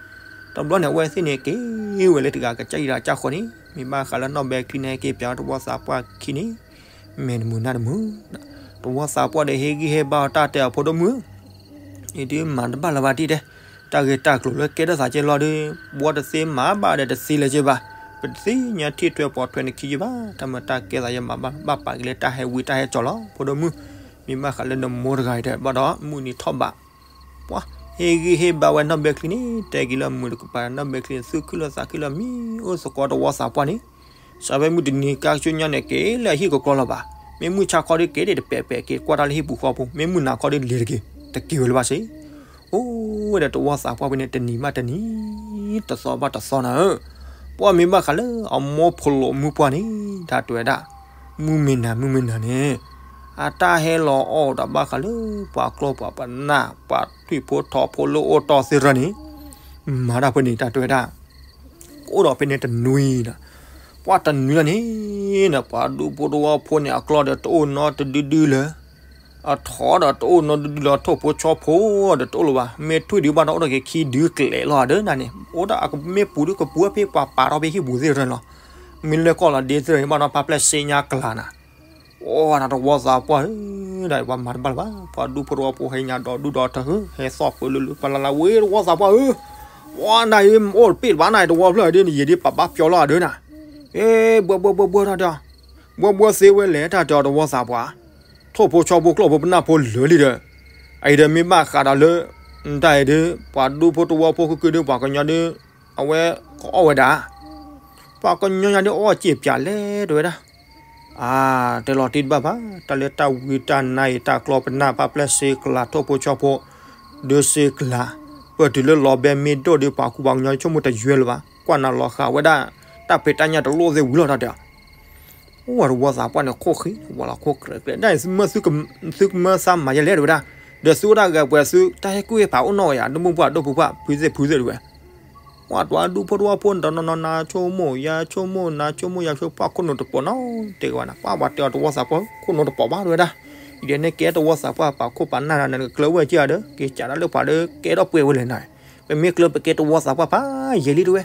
တဘျီန့ၣ် အဝဲသ့ၣ်န့ၣ် က့ၤဝဲလၢတဂၤကစၢ်ဟံၣ်တဂၤကစၢ်ဃီန့ၣ် မ့ၢ်ဘၣ်ဃးလၢနီၢ်ဘဲချံန့ၣ် ဟဲက့ၤပျးတဝီသးပှၢ်ခံန့ၣ် မဲာ်တမုာ်နၢ်တမုာ်, တဝီသးပှၢ်ဒီးဟ့ၣ်ဂံၢ်ဟ့ၣ်ဘါအီၤ တၢ်တဲအီၤ ဖိဒိၣ်မုၣ် အံၤဒုးမၤတဘၣ်လၢၤဘၣ်တံၢ်တဲ, တၢ်ဂ့ၢ်တၢ်ကျိၤလၢကဲထီၣ်သးကဲလီၤဒီး ဘှီတသ့မၤဘၣ်ဒီးတသ့လၢၤကဲဘၣ်, ပတသ့ၣ်ညါထံၣ်ထွဲပိာ်ထွဲန့ၣ်ခံကဲဘၣ်, တၢ်မၤတၢ်ကဲသးယမၤဘၣ် ဘၣ်ပာ်က့ၤလၢတၢ်ဟဲဝံတၢ်ဟဲကၠီလီၤ ဖိဒိၣ်မုၣ်, မ့ၢ်ဘၣ်ဃးလၢနမိၢ်တဂၤအံၤဒီး ဘၣ်ဒီးမုၢ်နံၤထီၣ်ဘး ပှၤဟ့ၣ်ဂံၢ်ဟ့ၣ်ဘါဝဲနီၢ်ဘဲချံန့ၣ် တဲက့ၤလၢမုာ်တကပၤ နီၢ်ဘဲချံန့ၣ် သူၣ်ခုလီၤသးခုလီၤ မံအိၣ်သကိးတဝီသးပှၢ်န့ၣ်, စးဖဲမုၢ်တနံၤကါကၠိညါန့ၣ် က့ၤလၢအဟံၣ်ကကျီလီၤဘၣ်, မ့ၢ်မုၢ်ဆါခီဒီးက့ၤဒံးတပဲာ်ပဲာ်က့ၤ ကွၢ်တၢ်လၢဟံၣ်ပူၤဃီပူၤ မ့ၢ်မုၢ်နၤခီဒီးလဲၤတက့ၤ တက့ၤဝဲလၢၤဘၣ်စ့ၢ်, အိၣ်ဝဲဒီးတဝီသးပှၢ်ဖဲန့ၣ် တနံၤဘၣ်တနံၤ တသီဘၣ်တသီနၤဧၢ, ပှၤမ့ၢ်ဘၣ်ဃးလၢအမိၢ်ဖိလီၤမုၣ်ပှၢ်န့ၣ် တၢ်တဲဝဲဒၣ်, မုၢ်မ့ၢ်နၤ မုၢ်မ့ၢ်နၤန့ၣ် အတၢ်ဟဲလီၤအီၣ်ဒီးဘၣ်ဃးလၢ ပှၤကျီၢ်ပှၤပနၢ် ပှၤထွံၣ်ဖိထိးဖိလၢအိၣ်တီၢ်သ့ၣ်တဖၣ်န့ၣ်, မၤတၢ်ဖဲန့ၣ် တၢ်တဲဝဲဒၣ်, ကအိၣ်ဒီးဖဲန့ၣ်တနွံလီၤ, ပှၤတနွံလီၤန့ၣ် ပှၤဒူဖိတဝီဖိန့ၣ် အကျီၢ်ဒီးတအိၣ်နီတဒုဒုလၢၤ, အထိးဒီးတအိၣ်နီတဒုဒုလၢၤ ထိၣ်ဖိဆီဖိဒီးတအိၣ်လၢၤဘၣ်, မ့ၢ်ထွံၣ်ဒုးဘၣ်ဒီးအိၣ်ဒီးက့ၤခံဒုကျဲးလီၤဒၣ်န့ၣ်, အိၣ်ဒီးအကမ့ၢ်ပူၤဒုကပူၤဖဲပှၤပာ်ထီၣ်ဖဲဟံၣ်ပူၤသ့ၣ်တဖၣ်န့ၣ်လီၤ, မ့ၢ်လၢကီၢ်လီၤဒ့သ့ၣ်တဖၣ်န့ၣ် ဘၣ်ဒီးဖါပျဲၢ်စ့ညါကလၤနၤ အိၣ်နၤတဝီသးပှၢ်ဧၢ, ဒ်ပှၤမၤတဘၣ်လၢၤဘၣ်, ပှၤဒူဖိတဝီဖိဟဲညါဒီးဒူၣ်ဒီးထၢဧၢ, ဟဲသီၣ်ပၢလၢလၢပှၤလၢ်လၢ်ဝဲတဝီသးပှၢ်ဧၢ, ပှၤနၤအံၤအိၣ်တပ့ၢ်တဘၣ်နၤ တဝီဖျၢၣ်ဒ်န့ၣ် ယံာ်ဒ်ပာ်ဘၣ်ပျီလီၤအဒၢနၤ, အ့ ဘှဲဘှဲဘှဲဘှဲတၢ်တဲ, ဘှဲဘှဲသ့ဝဲလဲၣ်တၢ်တဲအီၤတဝီသးပှၢ်, ထိၣ်ဖိဆီဖိကျီၢ်ဖိပနၢ်ဖိလၢာ်လံဒီး, အအံၤဒီးမ့ၢ်ဘၣ်ဃးဒီးလၢ တၢ်အံၤဒ် ပှၤဒူဖိတဝီဖိဃုာ်ဃုာ်ဒီးပှၤကညီဒီး အဝဲကအီၣ်ဝဲဒၣ်, ပှၤကညီညါဒီးအီၣ်စ့ၢ်ပၠးလဲၣ်တဲဝဲဒၣ် အါ တဲလီၤတံၢ်တဘၣ်ဘၣ်, တၢ်လၢတၢ်ဝံတၢ်နါအံၤ တၢ်ကျီၢ်ပနၢ်ဖါပျဲၢ်စ့ကလၤ ထိၣ်ဖိဆီဖိ ဒုးစ့ကလၤ, ပၢၢ်တုၤလၢလီၤဘဲမ့ၢ်ဒိၣ်ဒီး ပှၤကူပှၤကညီဆိကမိၣ်တယွဲလၢၤဘၣ်, ကွၢ်နၤလီၤဃာ်ဝဲဒၣ် တၢ်ဖံးတၢ်ညၣ်တလိၣ်သ့ၣ်ဝံၤလီၤတၢ်တဲ, အိၣ်ဝဲတဝီသးပှၢ်န့ၣ် ခိၣ်ဃံ ဝဲလီၤခိၣ်ကြဲးကြဲး ဒ်သုကမၢသးမၤယဲလဲၣ်တဲဝဲဒၣ်, ဒီးသုအိၣ်ဒၣ်ဂဲၤပှဲၤသု တၢ်ဟဲကူၣ်ဟဲဖးအိၣ်နီၢ်ဝဲယၤ ဒိၣ်မုၢ်ပှၢ်ဒိၣ်ဖိပှၢ် ဖုသ့ၣ်ဖုသ့ၣ်တဲဝဲ ပှၤတဝီဒူဖိတဝီဖိန့ၣ် တနီၤနီၤနၤဆိကမိၣ် ယၤဆိကမိၣ် နၤဆိကမိၣ် ယၤဆိကမိၣ် ပှၤခိၣ်နူာ်တပိာ်နီတဂၤဘၣ်, ပှၤတဲအီၤတဝီသးပှၢ် ခိၣ်နူာ်တပိာ်ဘၣ်တဲဝဲဒၣ်, ယဒ်န့ၣ်ကဲတဝီသးပှၢ် ပှၤခိၣ်ပှၤနၢ်နၤ နကကျၢၤဝဲက့ၤဧါဒီး က့ၤကးဒၣ်လၢပှၤဒီးကဲထီၣ်ပှဲၤဝဲလဲၣ်နၤ, ပမ့ၢ်ကျၢၤပကဲတဝီသးပှၢ်ဖးယံာ်လံတဲဝဲ,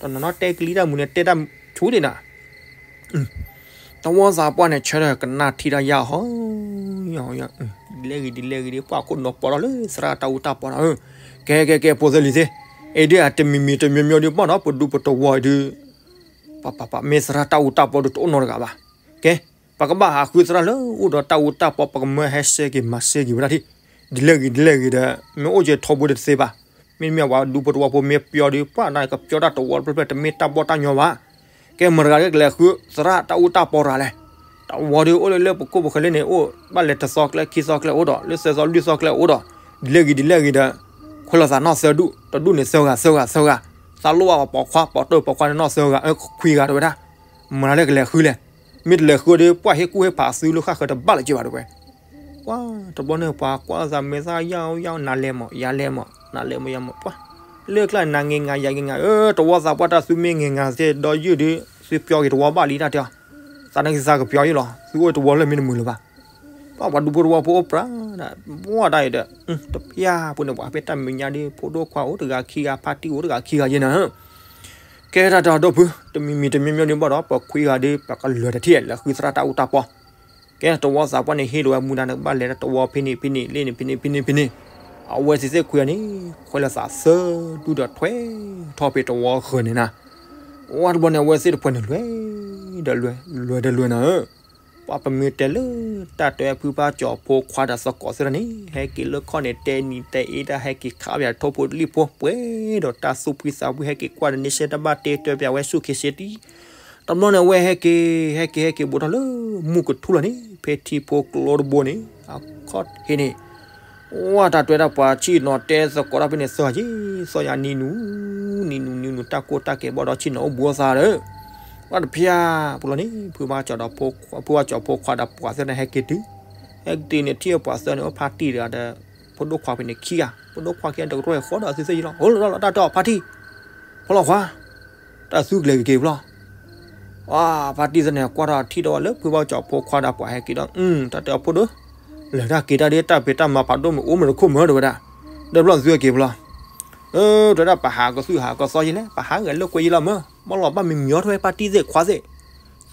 တနီၤနီၤတဲကလံၤတၢ်မူန့ၣ် တဲတၢ်ဆူၣ်ဒံးနၤ တဝီသးပှၢ်န့ၣ် ဆၢထၢၣ်ကနၣ်ထံတၢ်ယၢ်ဟီ, ဒ်လဲၣ်ဂ့ၤဒ်လဲၣ်ဂ့ၤဒီး ပှၤခိၣ်နူာ်ပိာ်ထီၣ်လၢသရၣ်တၢ်အူတၢ်ပီၤနၤဧၢ, ကဲကဲကဲ ဖိသ့ၣ်လံၤသ့ၣ်, အံၤဒ်အတမံၤမံၤတမံၤမံၤဒ်ဘၣ်ဒီး ပဒူပတဝီအံၤဒ် ပပပမ့ၢ်သရၣ်တၢ်အူတၢ်ပီၤဒ်တအိၣ်နီတဂၤဘၣ်, ကဲ ပကဘၣ်ဟးဃုသရၣ်လၢအိၣ်ဒီးတၢ်အူတၢ်ပီၤ ပကမၢဟဲစဲက့ၤမၤစဲက့ၤဝဲဒၣ်ထံၣ်, ဒ်လဲၣ်ဂ့ၤဒ်လဲၣ်ဂ့ၤဒီး မ့ၢ်အိၣ်က့ၤထီဘိဒ်တသ့ဘၣ်, မ့တမ့ၢ်ပှၤဒူဖိတဝီဖိမ့ၢ်ပျီဒီး ပှၤနၤကပျီတၢ်တဝီတဖျၢၣ်ဖျၢၣ် တမ့ၢ်တၢ်ဘီၣ်တၢ်ညီဘၣ် ကဲမတၤတဂၤလၢကလဲၤဃုသရၣ်တၢ်အူတၢ်ပီၤတဂၤလဲၣ်, တဝီဒီးအိၣ်လၢလၢပကိးပဃဲၤလၢန့ၣ် အိၣ်ဘၣ်လဲၤတသီကျဲခံသီကျဲအိၣ်ဒီး လၢသၢသီလွံၢ်သီကျဲအိၣ်ဒီး, ဒ်လဲၣ်ဂ့ၤဒ်လဲၣ်ဂ့ၤဒီး, ခွဲးလီၤသးနီၢ်သၢဒူၣ်, တဒူၣ်န့ၣ်သၢဂၤသၢဂၤသၢဂၤ, သးလိၣ်ဘၣ်ပိာ်ခွါ ပိာ်တၢၢ်ပိာ်ခွါန့ၣ်နီၢ်သၢဂၤ ခွံဂၤတဲဝဲဒၣ်, မတၤလၢကလဲၤဃုလဲၣ်, မ့ၢ်တလဲၤဃုဒီး ပှၤဟ့ၣ်ကူၣ်ဟ့ၣ်ဖးအသုလၢဃၣ်ဃၢၤတဘၣ်လၢၤက့ဘၣ်တဲဝဲ ပှၤတဘျီန့ၣ် ပှၤကွၢ်သးမဲာ်သၣ်ယၢ်ယၢ် နၤလဲၤမး ယၤလဲၤမး နၤလဲၤမးယၤမး ပှၤ လၢကျါနၤငဲၤငါ ယၤငဲၤငါ အၢ တဝီသးပှၢ်တၢ်သူမ့ၢ်ငဲၤငါသ့ၣ်ဒီးယုၢ်ဒီး သုပျီက့ၤတဝီဘၣ်လံတၢ်တဲအီၤ, သးနကသးကပျီယုၢ်လီၤ သုအိၣ်တဝီလၢမ့ၢ်တမုာ်လၢၤဘၣ် ပှၤပှၤဒူဖိတဝီဖိအိၣ်ပြၢဒၣ် ပှၤတၢ်အံၤဒီး တပျၢ်ဖိန့ၣ်ပှၤဖဲတၢ်မဲာ်ညါဒီး ဖိဒိၣ်ခွါအိၣ်တဂၤခံဂၤ ဖါတံၢ်အိၣ်တဂၤခံဂၤယဲနၤ ကဲတၢ်တၢ်ဒီပုၢ် တမံၤမံၤတမံၤမံၤဒ်ဘၣ်ဒီး ပခွံဂၤဒီး ပကလဲၤတထံၣ်လဲၤဃုသရၣ်တၢ်အူတၢ်ပီၤ ကဲတဝီသးပှၢ်န့ၣ်ဟ့ၣ်လီၤဝဲမူဒါန့ၣ် ကဘၣ်လဲၤတဝီဖဲန့ၣ်ဖဲန့ၣ် လ့ၣ်န့ၣ်ဖဲန့ၣ်ဖဲန့ၣ်ဖဲန့ၣ် အဝဲသ့ၣ်သ့ၣ်ခွံဂၤန့ၣ် ခွဲးလီၤသးသၢဒူၣ်ဒီးထွဲထီၣ်ဖဲတဝီဃၢၤန့ၣ်နၤ ဝဲတဘျီန့ၣ် အဝဲသ့ၣ်တဖၣ်န့ၣ်လွဲၢ်ဒီးလွဲၢ် လွဲၢ်ဒီးလွဲၢ်နၤဧၢ ပှၤပမ့ၢ်တဲလၢ တၢ်တဲဖုဘၣ်ကၠီၤဖိခွါဒီးသကိးသ့ၣ်တဖၣ်န့ၣ် ဟဲက့ၤလၢခီၣ်န့ၣ် တဲနံၤတဲအ့တၢ်ဟဲက့ၤခးပၠးထိၣ်ဖိလံၣ်ဖိ ပှဲၤဒီးတၢ်သူၣ်ဖှံသးဖှံ ဟဲက့ၤကွၢ်ဒီးန့ၣ် ရှဲတၢ်ဘၣ်တ့တၢ်ပၠးဝဲဆူၣ်ခ့စ့တံၢ် တဘျီန့ၣ် အဝဲဟဲက့ၤ ဟဲက့ၤ ဟဲက့ၤဘူးထီၣ်လၢ မူကထူလီၤန့ၣ် ဖဲထံဖိကျိတဘိန့ၣ် အခီၣ်ထံးန့ၣ် ဝဲတၢ်တဲဒၣ်ပှၤဆ့ၣ်နီၤတဲသကိးတၢ်ဖဲန့ၣ် သၢဂၤက့ၤ သၢဂၤနံၤနူၤ နံၤနူၤနံၤနူၤ တၢ်ကိၢ်တၢ်ကဲးဘၣ်ဒီးဆ့ၣ်နီၤအိၣ်ဘူးအသးဒီး ပှၤတဖၠၣ်ပူၤလီၤန့ၣ် ဖုဘၣ်ကၠီၤဒီး ဖုဘၣ်ကၠီၤဖိခွါဒီးပှၤသ့ၣ်န့ၣ် ဟဲက့ၤတုၤ ဟဲက့ၤတုၤန့ၣ် ထံၣ်ပှၤသၢန့ၣ် အိၣ်ဖါတံၢ်တဂၤဒီး ဖိဒိၣ်ခွါဖဲန့ၣ်ခံဂၤ ဖိဒိၣ်ခွါခံဂၤတကရၢၢ်ဃီဒီးသုသ့ၣ်ယံလီၤ ဟိလီၤလီၤ တၢ်တဲအီၤဖါတံၢ် ဖိလီၤခွါ တၢ်သူကလဲၤက့ၤက့ၤဖျီ ပှၤဖါတံၢ်သ့ၣ်န့ၣ် ကွၢ်ထီၣ်ထံၣ်ဒီးဝဲလၢဖုဘၣ်ကၠီၤဖိခွါဒီးပှၤဟဲက့ၤဒီး တၢ်တဲအီၤဖိဒိၣ် လဲၤတၢ်က့ၤတၢ်ဒ်တၢ်ဖံးတၢ်မၤဖးဒိၣ်မ့ၢ်အိၣ်မ့ၢ်တခိၣ်မၢတဲဝဲဒၣ် ဒီးဘျီသုက့ၤဖျီ တဲဝဲဒၣ်ပဟးကသုၣ်ဟးကသီယဲလဲၣ်, ပဟးဂဲၤလိာ်ကွဲယဲလီၤမၢ်, ဘၣ်လီၤဘၣ်မံမံအီၤထီၣ်ဝဲပၢ်တံၢ်သ့ၣ်ခွါသ့ၣ်,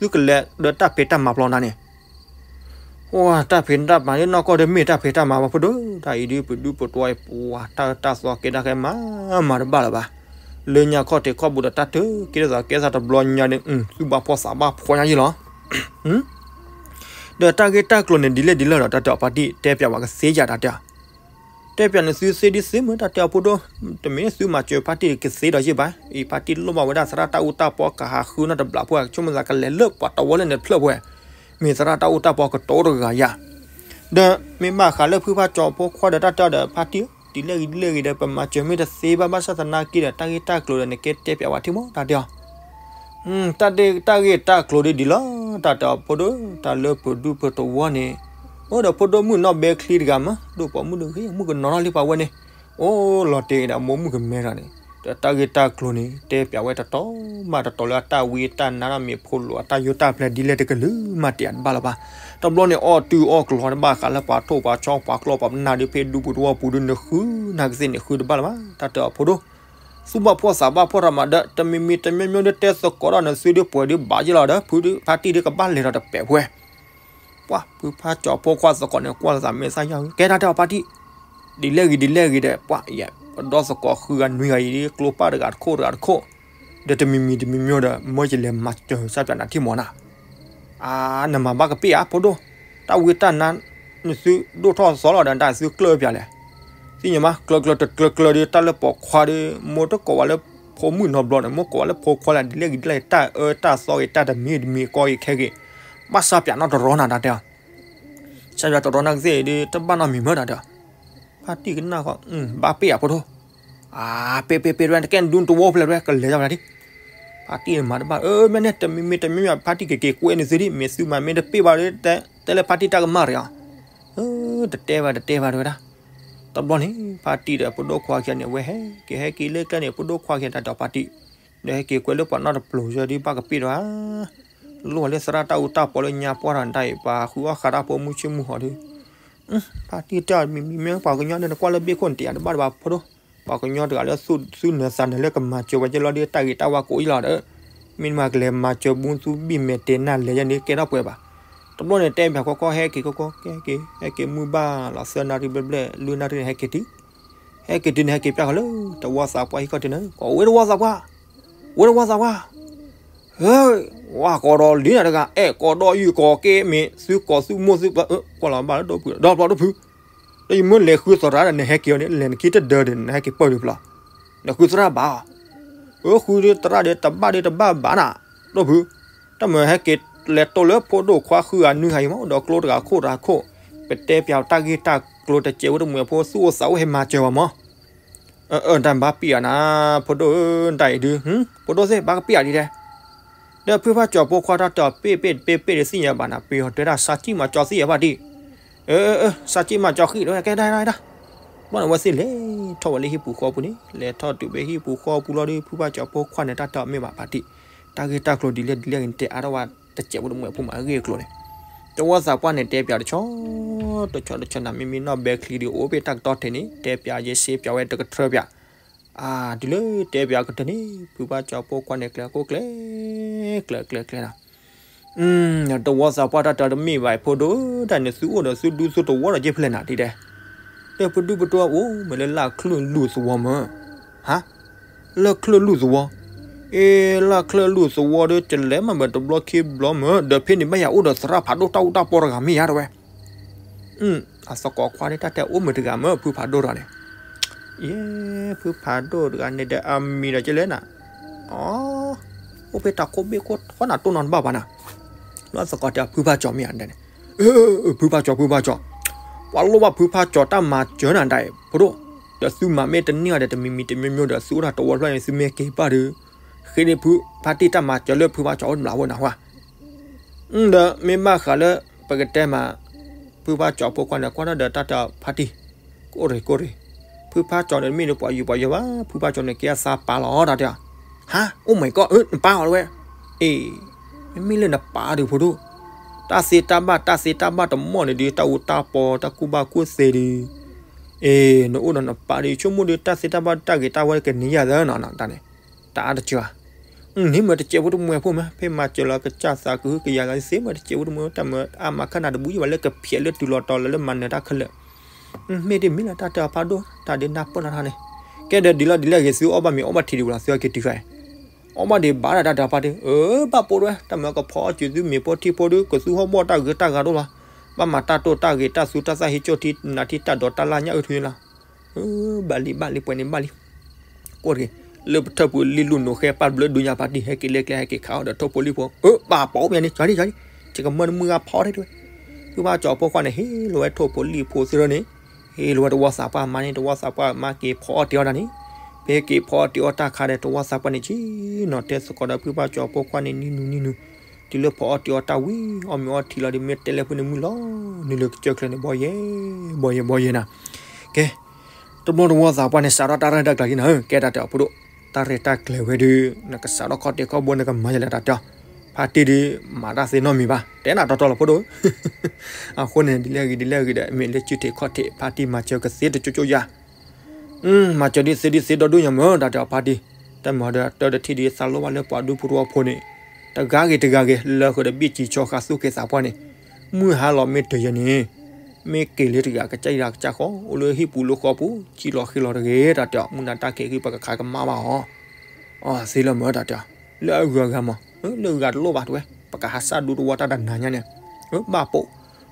သုကလဲၤဒီးတၢ်ဖံးတၢ်မၤပျီနၤန့ၣ် တၢ်ဖံးတၢ်မၤန့ၣ်နီၢ်ကီၢ်ဒီးမ့ၢ်တၢ်ဖံးတၢ်မၤဘၣ်ဖိဒိၣ်, တၢ်အံၤဒုးပဒူပတွဲပှၤတၢ်တၢ်သီကဲဒၣ်ကဲမၤမၤတဘၣ်လၢၤဘၣ်. လၢညါခီၣ်ထံးခီၣ်ဘိဒီးတၢ်တကဲထီၣ်သးကဲသးတဘျီညါန့ၣ် သုဘၣ်ဖှီၣ်သးဘၣ်ဖှီၣ်ညါယဲလီၤ. ဒီးတၢ်ဂ့ၢ်တၢ်ကျိၤန့ၣ်ဒ်လဲၣ်ဒ်လဲၣ်ဒီး တၢ်တဲအီၤပၢ်တံၢ်တဲပၠးဝဲကသ့ယၤတၢ်တဲအီၤ တဲပၠးန့ၣ်သုသ့ဒ်သ့မ့ၢ်တၢ်တဲအီၤဖိဒိၣ်, တမ့ၢ်သုမၤစၢၤပၢ်တံၢ်ကသ့ဒီးယ့ၢ်ဘၣ်, အံၤပၢ်တံၢ်လိၣ်ဘၣ်ဝဲဒၣ်သရၣ်တၢ်အူတၢ်ပီကဟးဃုနီတဘျီဖိ ဆိကမိၣ်သးကလဲၤလၢပှၤတဝီလၢန့ၣ်တဖျၢၣ်ဖိ, မ့ၢ်သရၣ်တၢ်အူတၢ်ပီကတိၤတဂၤယၤ, ဒီးမ့ၢ်ဘၣ်ဃးလၢဖုဖၣ်ကၠီၤဖိခွါဒီးတၢ်တဲအီၤဒီးပၢ်တံၢ်, ဒ်လဲၣ်ဂ့ၤဒ်လဲၣ်ဂ့ၤဒီး ပမၤစၢၤမ့ၢ်တသ့ဘၣ် ဘၣ်ဆၣ်သနာ်က့ဒီး တၢ်ဂ့ၢ်တၢ်ကျိၤဒီးနကဲတဲပၠးဝဲထံမး တၢ်တဲအီၤ တၢ်ဂ့ၢ်တၢ်ကျိၤဒ်ဒ်လီၤ, တၢ်တဲအီၤဖိဒိၣ်, တၢ်လၢပဒူပတဝီန့ၣ်, အိၣ်ဒီးဖိဒိၣ်မုၣ်နီၢ်ဘဲချံတဂၤမး, ဒိၣ်ပိာ်မုၣ်တဂ့ၤ မုၣ်ကနီၤထီၣ်လံပှၤဝဲန့ၣ်, အိၣ်လီၤတဲာ်ဒီးမိၢ်မုၣ်ကမဲဒီးန့ၣ်, ဒီးတၢ်ဂ့ၢ်တၢ်ကျိၤန့ၣ် တဲပၠးဝဲတတီၤမးတတီၤလၢအတၢ်ဝံတၢ်နါဒီးမ့ၢ်ဖိလိာ်အတၢ်ယိၣ်တၢ်ပျဲဒ်လဲၣ်တကလုာ်မးတဲတဘၣ်လၢၤဘၣ်. တဘျီန့ၣ် အီၣ်တုၤအီၣ်ကျီၤတဘၣ်ဃးလၢပှၤထိၣ်ပှၤဆီပှၤကျီပှၤပနၢ်ဒုးဖဲဒူပူၤတဝီပူၤဒုး နဃုနၤကသ့ၣ်န့ၣ်ဃုတဘၣ်လၢၤဘၣ်, တၢ်တဲအီၤဖိဒိၣ် သူၣ်ဘၣ်ဖှီၣ်သးဘၣ်ဖှီၣ်တၢ်မၤဒီး တမံၤမံၤတမံၤမံၤဒုးတဲသကိးဒီးနသုဒုးပှဲၤဒုးဘၣ်ယ့ၢ်လီၤဒီး ဖုဖါတံၢ်ဒုးကဘၣ်လဲၤဒီးတပဲာ်ဖဲ ပှၤဖုဖါကၠီၤဖိခွါသကိးန့ၣ် ကွၢ်လီၤသးမဲာ်ဆါယၢ် ကဲတၢ်တဲအီၤဖါတံၢ်, ဒ်လဲၣ်ဂ့ၤဒ်လဲၣ်ဂ့ၤဒီး ပှၤယဲ ပဒီသကိးဃုဂၤနွံဂၤအံၤ ကျိပၢ်တဂၤတခိၣ်တဂၤတခိၣ်, ဒီးတမံၤမံၤတမံၤမံၤဒီး မ့ၢ်ယလဲၤမၤစၢၤစၢ်ပၠးနၤထံၣ်မီၤနၤ အါ နမၤဘၣ်ကပ့ၢ်ဧါ ဖိဒိၣ်, တၢ်ဝံတၢ်နါ နသုဒိၣ်ထီၣ်သီလီၤဒီး တၢ်သုကျၢၢ်ပၠးလဲၣ်, သ့ၣ်ညါမး ကျၢၤကျၢၤတကျၢၤကျၢၤဒီး တၢ်လၢပိာ်ခွါဒီး မိၢ်တကိးဝဲလၢဖိမုၣ်နီတဘျီန့ၣ် မိၢ်ကိးဝဲလၢဖိခွါလၢ ဒ်လဲၣ်ဂ့ၤဒ်လဲၣ် တၢ်အၢတၢ်သီဂ့ၤ တၢ်တမံၤတမံၤကီဂ့ၤခဲဂ့ၤ, ဘၣ်စၢ်ပၠးနီတရီနၤတၢ်တဲအီၤ စၢ်ပၠးတရီနၤကသ့ၣ်ဒီး တဘၣ်နီတမံၤမၢတၢ်တဲအီၤ, ဖါတံၢ်ကနၣ်ဃီ ဘၣ်ပ့ၢ်ဧါဖိဒိၣ်, အါ ပ့ၢ်ပ့ၢ်ပ့ၢ်တဝဲ တကဲနဒူတဝီဖျဲးတဝဲ ကလဲၤတၢ်ဝဲဒၣ်ဒ်, ဖါတံၢ်မၤတဘၣ် အၢ မ့ၢ်န့ၣ် တမံၤမံၤတမံၤမံၤ ဖါတံၢ်က့ၤက့ၤကွဲနသုဒ် မ့ၢ်သုမၤမ့ၢ်တပ့ၢ်ဘၣ်ဒီး တဲလၢဖါတံၢ်တၢ်ကမၣ်တဂ့ၤအီၤ, တတဲဘၣ်တတဲဘၣ်တဝဲဒၣ်, တဘျီန့ၣ် ဖါတံၢ်ဒီးဖိဒိၣ်ခွါခံဂၤန့ၣ် အဝဲဟဲက့ၤဟဲက့ၤလၢကျဲန့ၣ် ဖိဒိၣ်ခွါခံဂၤတၢ်ဒီးဖါတံၢ်, ဒီးဟဲက့ၤကွဲလၢပှၤနီတပျိၤယဲဒ်ဘၣ်ကပ့ၢ်တဝဲ လိၣ်ဝဲလၢသရၣ်တၢ်အူတၢ်ပီလၢညါပှၢ်ထီၣ်နတၢ်အံၤ ပှၤဃုအီၣ်ဃးတၢ်ဖိမုၢ်ဆ့ၣ်မုၢ်ဟီၣ်ဒီး, ဖါတံၢ်တဲအီၤ မံၤမံၤမ့ၢ်ပှၤကညီန့ၣ် နကွၢ်လၢဘ့ၣ်ခိၣ်န့ၣ် တယာ်တဘၣ်တဘၣ်ဖိဒိၣ်, ပှၤကညီတဂၤလၢသူၣ်နၢၤသးနၢၤလၢကမၤစၢၤဝဲယဲလီၤဒီး တၢ်ဂ့ၤတၢ်ဝါကိးအံၤလီၤဒီး, မ့ၢ်မၤကလဲၤမၤစၢၤဘုသူဘံၣ်မဲာ်တဲၤနၢ်လဲၤယဲန့ၣ် ကဲထီၣ်ပှဲၤဘၣ်. တဘျီန့ၣ် တဲပၠးကွၢ်ကွၢ် ဟဲက့ၤကွၢ်ကွၢ် ကဲက့ၤ ဟဲက့ၤမုၢ်ဘၣ်လီၤ သၢနၣ်ရံၣ်ဘျဲၣ်ဘျဲၣ် လွံၢ်နၣ်ရံၣ်န့ၣ် ဟဲက့ၤတုၤ ဟဲက့ၤတုၤန့ၣ် ဟဲက့ၤပၠၣ်ဃီလၢ တဝီသးပှၢ်ဟံၣ်ခီၣ်ထံးန့ၣ် ကွၢ်ဝဲတဝီသးပှၢ်, ဝဲတဝီသးပှၢ်, ဟဲ, ဝါကီးဒီးလံနၤတဂၤ အဲၣ်ကီးဒီးယုၢ်ကီးက့မ့ၢ် သုကီးသုမိၢ်သုပၢ် ကွၢ်လီၤဘၣ်လၢဒိၣ်ဖုး ဒီဖျီဒိၣ်ဖုး, ဒီးယမ့ၢ်လဲၤဃုသရၣ်ဒီး နဟဲက့ၤအီၤန့ၣ် လဲၤနခံတဒၢဒီး နဟဲက့ၤပၢၢ်ဒုးဖျီ, နဃုသရၣ်ဘၣ်, အဃုသရၣ်ဒီးတဘၣ်ဒီးတဘၣ်ဘၣ်နၤ, ဒိၣ်ဖုး တၢ်မၤဟဲက့ၤလဲၤတိၢ်လၢဖိဒိၣ်ခွါဃုဂၤနွံဂၤအံၤမး ဒီးကျိတဂၤခိၣ်တဂၤခိၣ်, ပတဲပၠးတၢ်ဂ့ၢ်တၢ်ကျိၤတစဲးဝဲတမှဲၤဖိ သူၣ်အိၣ်သးအိၣ်ဟဲမၤစၢၤဝဲမး, အၢ တၢ်ဘၣ်ပ့ၢ်အီၤနၤ, ဖိဒိၣ်ဧၢ တၢ်အံၤဒုး, ဖိဒိၣ်သ့ၣ်ဘၣ်ကပ့ၢ်အီၤဒ်လဲၣ်, ဒီးဖုဖၣ်ကၠီၤဖိခွါတၢ်တဲအီၤ ပ့ၢ်ပ့ၢ်တပ့ၢ်ပ့ၢ်ဒီးသ့ၣ်ညါဘၣ်နၤ ပ့ၢ်အီၤတဲဒၣ် စၢ်ကံၣ်မၤကၠီသ့ၣ်ညါဘၣ်ဒံး, အၢ အၢ စၢ်ကံၣ်မၤကၠီဃံၣ်ဒီး ကဲဒၣ်ဒၣ်ဒၣ်, ဘျီန့ၣ်ဝဲသ့ၣ်လဲၤထီၣ်ဝဲလၢဟံၣ်ပူၤဃီပူၤန့ၣ် လဲၤထီၣ်တုၤဖဲဟံၣ်ပူၤဃီပူၤလီၤဒီး ဖုဖၣ်ကၠီၤဖိခွါန့ၣ် တၢ်တဲအီၤမ့ၢ်ဘၣ်ဖါတံၢ်, တၢ်ဂ့ၢ်တၢ်ကျိၤဒ်လဲၣ်ဒ်လဲၣ်ဂ့ၤန့ၣ် တဲအါထီၣ်ဝဲတစဲးဖိတမှဲၤဖိမးအဂ့ၢ်အကျိၤန့ၣ်, တဝီသးပှၢ်န့ၣ် တဲပၠးတဆီ တဆီတဆီနၤ မ့မ့ၢ်နီၢ်ဘဲချံဒီး အိၣ်ဖဲတၢ်ကတီၢ်ထံးန့ၣ် တဲပၠးယဲစ့ပၠးဝဲတကထၢပၠး, အါ တုၤလၢတဲပၠးကတၢၢ်န့ၣ် ဖုဖၣ်ကၠီၤဖိခွါန့ၣ် ကျဲၤခိၣ်ကျဲၤ, ကျဲၤကျဲၤကျဲၤနၤ တဝီသးပှၢ်တၢ်တဲတမ့ၢ်ဘၣ် ဖိဒိၣ်ဧၢ တၢ်န့ၣ်သုအိၣ်ဒီးသုဒူသုတဝီဒီးယ့ၢ်ဖျဲၣ်နၤဒ်လဲၣ်, ဒီးပဒူပတဝီအိၣ်မ့ၢ်လၢလၢ်ချၢၣ်လူၢ်သဝီမၢ်, ဟါ, လၢ်ချၢၣ်လူၢ်သဝီ, အ့ လၢ်ချၢၣ်လူၢ်သဝီဒီး ကလဲၤမးဘၣ်တဘျီခံဘျီမၢ်, ဒီးဖဲန့ၣ်ဘၣ်ယၤအိၣ်ဒီးသရၣ်ဖးဒိၣ်တၢ်အူတၢ်ပီတဂၤမ့ၢ်ယါတဝဲ အသကိးခွါန့ၣ် တၢ်တဲအိၣ်မုာ်တဂၤမၢ် ဖုဖးဒိၣ်တဂၤန့ၣ်, ယဲ ဖုဖးဒိၣ်တဂၤန့ၣ်ဒီးအမံၤဒီးကလဲၣ်နၤ, အ အိၣ်ဖဲတၢ်ခိၣ်ဘ့ၣ်ခိၣ်ထီနၤတိၢ်နီၢ်တဘၣ်ဘၣ်နၤ, လၢသကိးတဲဖုဖးကၠီၤမ့ၢ်ဧါန့ၣ်, ဖုဖးကၠီၤ ဖုဖးကၠီၤ, ပှၤလိၣ်ဘၣ်ဖုဖးကၠီၤတၢ်မၤစၢၤနၤဒၣ်အံၤ ဖိဒိၣ်, ဒီးသုမၤမ့ၢ်တန့ၢ်အီၤဒီး တမံၤမံၤတမံၤမံၤဒီး သုအိၣ်တၢ်တဝီတဖျၢၣ်န့ၣ် သုမ့ၢ်က့ၤဘၣ်ဒီး, ဃ့န့ၢ်ဖုဖးတံၢ်တၢ်မၤစၢၤလၢဖုဖးကၠီၤအိၣ်တဘျီဖိနၤဟါ ဒီးမ့ၢ်ဘၣ်ဃးလၢ ပကတဲမး ဖုဖးကၠီၤဖိခွါန့ၣ် ကွၢ်ထီၣ်ဒီးတၢ်တဲဖါတံၢ်, ကိၣ်ရ့ၣ်ကိၣ်ရ့ၣ်, ဖုဖးကၠီၤန့ၣ် မ့ၢ်ဒ်ပှၤယူၤပှၤယီၤဘၣ် ဖုဖးကၠီၤန့ၣ် ကဲအသးပာ်လီၤတၢ်တဲ, ဟါ အိၣ်မ့ၢ်ကီၢ် နပာ်အီၤတဝဲ, အ့ မ့မ့ၢ်လၢနပာ်ဒီးဖိဒိၣ်, တၢ်သ့တၢ်ဘၣ် တၢ်သ့တၢ်ဘၣ်တမီၢ်န့ၣ်ဒီး တၢ်အူတၢ်ပီ တၢ်ကူၣ်ဘၣ်ကူၣ်သ့ဒီး အ့ နအိၣ်ဒီးနပၢ်ဒီး ဆိကမိၣ်ဒီးတၢ်သ့တၢ်ဘၣ်တၢ်ဂ့ၤတၢ်ဝါကန့ၢ်ယၤသၢနီၤ တၢ်န့ၣ် တအါတစှၤ န့ၣ်မ့ၢ်တစဲးဖိတမွဲဖိမး ဖဲမၤစၢၤလီၤကစၢ်သးကဟုကယာ်လီၤ သ့မ့ၢ်တစဲးဖိတမွဲ တၢ်မၤအါမးခါနၤတဘူၣ်ယဘၣ်လၢကဖျဲးလၢတုၤလီၤတီၤလၢလၢမၤနၢၤတၢ်ခဲလၢာ် မ့ၢ်တမ့ၢ်လၢတၢ်တၢ်ဖးဒိၣ် တၢ်ဒုးနၢ်ပၢၢ်လီၤထါန့ၣ် ကဲဒီးဒ်လီၤဒ်လဲၣ်ဂ့ၤ သုအီၣ်ဘၣ်မ့ၤအီၣ်ဘၣ်ထံးဒံးဝဲလီၤ သုအက့ၤတုၤဃါ အီၣ်ဘၣ်ဒံးဘၣ်ဒၣ်တၢ်တၢ်ဖးဒိၣ် အၢ ဘၣ်ပိာ်ဒဝဲ တၢ်မၤကဖီအီၣ်စၢၤသုမ့ၤဖိထံဖိဒုး ကသူဟီၣ်ဘီၣ်တၢ်ဂ့ၤတၢ်ဂၤဒိၣ်လီၤ ဘၣ်မၤတၢ်တိၢ်တၢ်ဂ့ၤတၢ်သူတၢ်သၣ်ဟ့ၣ်ကၠီၣ်ထံ နၤထံၣ်တၢ်ဒိးတၢ်လၢ်ညၣ်အုၣ်ထူလီၤ အၢ ဘၣ်လံဘၣ်လံ ပှဲၤန့ၣ်ဘၣ်လံ ကိးတဂ့ၤ လၢပထၢၣ်ပူၤလံလူၢ်နိာ်ဃဲပာ်ဘျၢဒိညါပာ်တံၢ် ဟဲက့ၤလဲၤကျဲဟဲက့ၤခးအီၣ်ဒီးထိၣ်ဖိလံၣ်ဖိ အၢ ဘၣ်ပိာ်မ့ၢ်န့ၣ် ကၠီလံ ကၠီလံ ယကမၢနမုၢ်ဂၤဖီထဲတဝဲ ဖုဘၣ်ကၠီၤဖိခွါန့ၣ် ဟ့ၣ်လီၤဝဲထိၣ်ဖိလံၣ်ဖိသ့ၣ်ဒီးန့ၣ် ဟ့ၣ်လီၤဝဲတဝီသးပှၢ်မါန့ၣ် တဝီသးပှၢ်မါက့ၤဖီအီၣ်တ့ၢ်အီၣ်တၢ်န့ၣ် ဖဲက့ၤဖီအီၣ်တ့ၢ်အီၣ်တၢ်ခါဒီး တဝီသးပှၢ်န့ၣ် ဆ့ၣ်နီၤတဲသကိးဒီးဖုဘၣ်ကၠီၤဖိခွါန့ၣ် နံၤနုၤနံၤနုၤ တုၤလၢဖီအီၣ်တ့ၢ်အီၣ်တၢ်ဝံၤ အီၣ်မ့ၤအီထံလီၤဒီး မ့ၢ်တဲလၢဖုန့ၣ်မုၢ်လီၤ နုာ်လၢကစၢၢ်ချၢန့ၣ် ဘီယဲ ဘီယဲ ဘီယဲနၤ ကဲ တဘျီတဝီသးပှၢ်န့ၣ် စးထီၣ်တၢ်ရဲၣ်တၢ်ကျဲၤလံနၤဧၢ ကဲတၢ်တဲအီၤဖိဒိၣ် တၢ်ရဲၣ်တၢ်ကျဲၤဝဲဒုး နကစးထီၣ်ခီၣ်တဲာ်ခီၣ်ဘိ နကမၤယလဲၣ်တၢ်တဲအီၤ ဖါတံၢ်ဒုး မၤတၢ်သ့နီတမံၤဘၣ် တဲနၤတီတီလီၤဖိဒိၣ် အဃိန့ၣ် ဒ်လဲၣ်ဂ့ၤဒ်လဲၣ်ဂ့ၤဒီး မ့ၢ်လၢစုထံးခီၣ်ထံး ဖါတံၢ်မၤစၢၤကသ့တကၠိကၠိယၤ မၤစၢၤဒ်သ့ဒ်သ့ဒီဒိၣ်ညါမၢ တၢ်တဲအီၤဖါတံၢ် တၢ်မၤဒီးတၢ်တထံၣ်ဒ်သးလိဘၣ်လၢပှၤဒူဖိတဝီဖိန့ၣ် တဂၤဂ့ၤတဂၤဂ့ၤ လၢဃုာ်ဒီးဘ့ၣ်စံၤဆီဃာ်သူၣ်က့သးပှၢ်န့ၣ် မုၢ်ဟါလီၤမ့ၢ်တယဲၢ်န့ၣ် မ့ၢ်က့ၤလၢတဂၤကစၢ်ယံၤတဂၤကစၢ်ဃီ အိၣ်လၢဟံၣ်ပူၤလၢဃီပူၤ စံၣ်လီၤဃ့လီၤတဂ့ၤ တၢ်တဲအီၤ မုၢ်နၤတၢ်ခဲအံၤ ပကခးကမၣ်ဘၣ်အီၤ အီၤသ့လၢမၢ တၢ်တဲအီၤ လၢအဂုၤအဂၤမး လၢအဂၤတလိၣ်ဘၣ်တဝဲ ပကဟးစၢ်ဒူတဝီတၢ်တနၤညါန့ၣ် ဘၣ်ပိာ်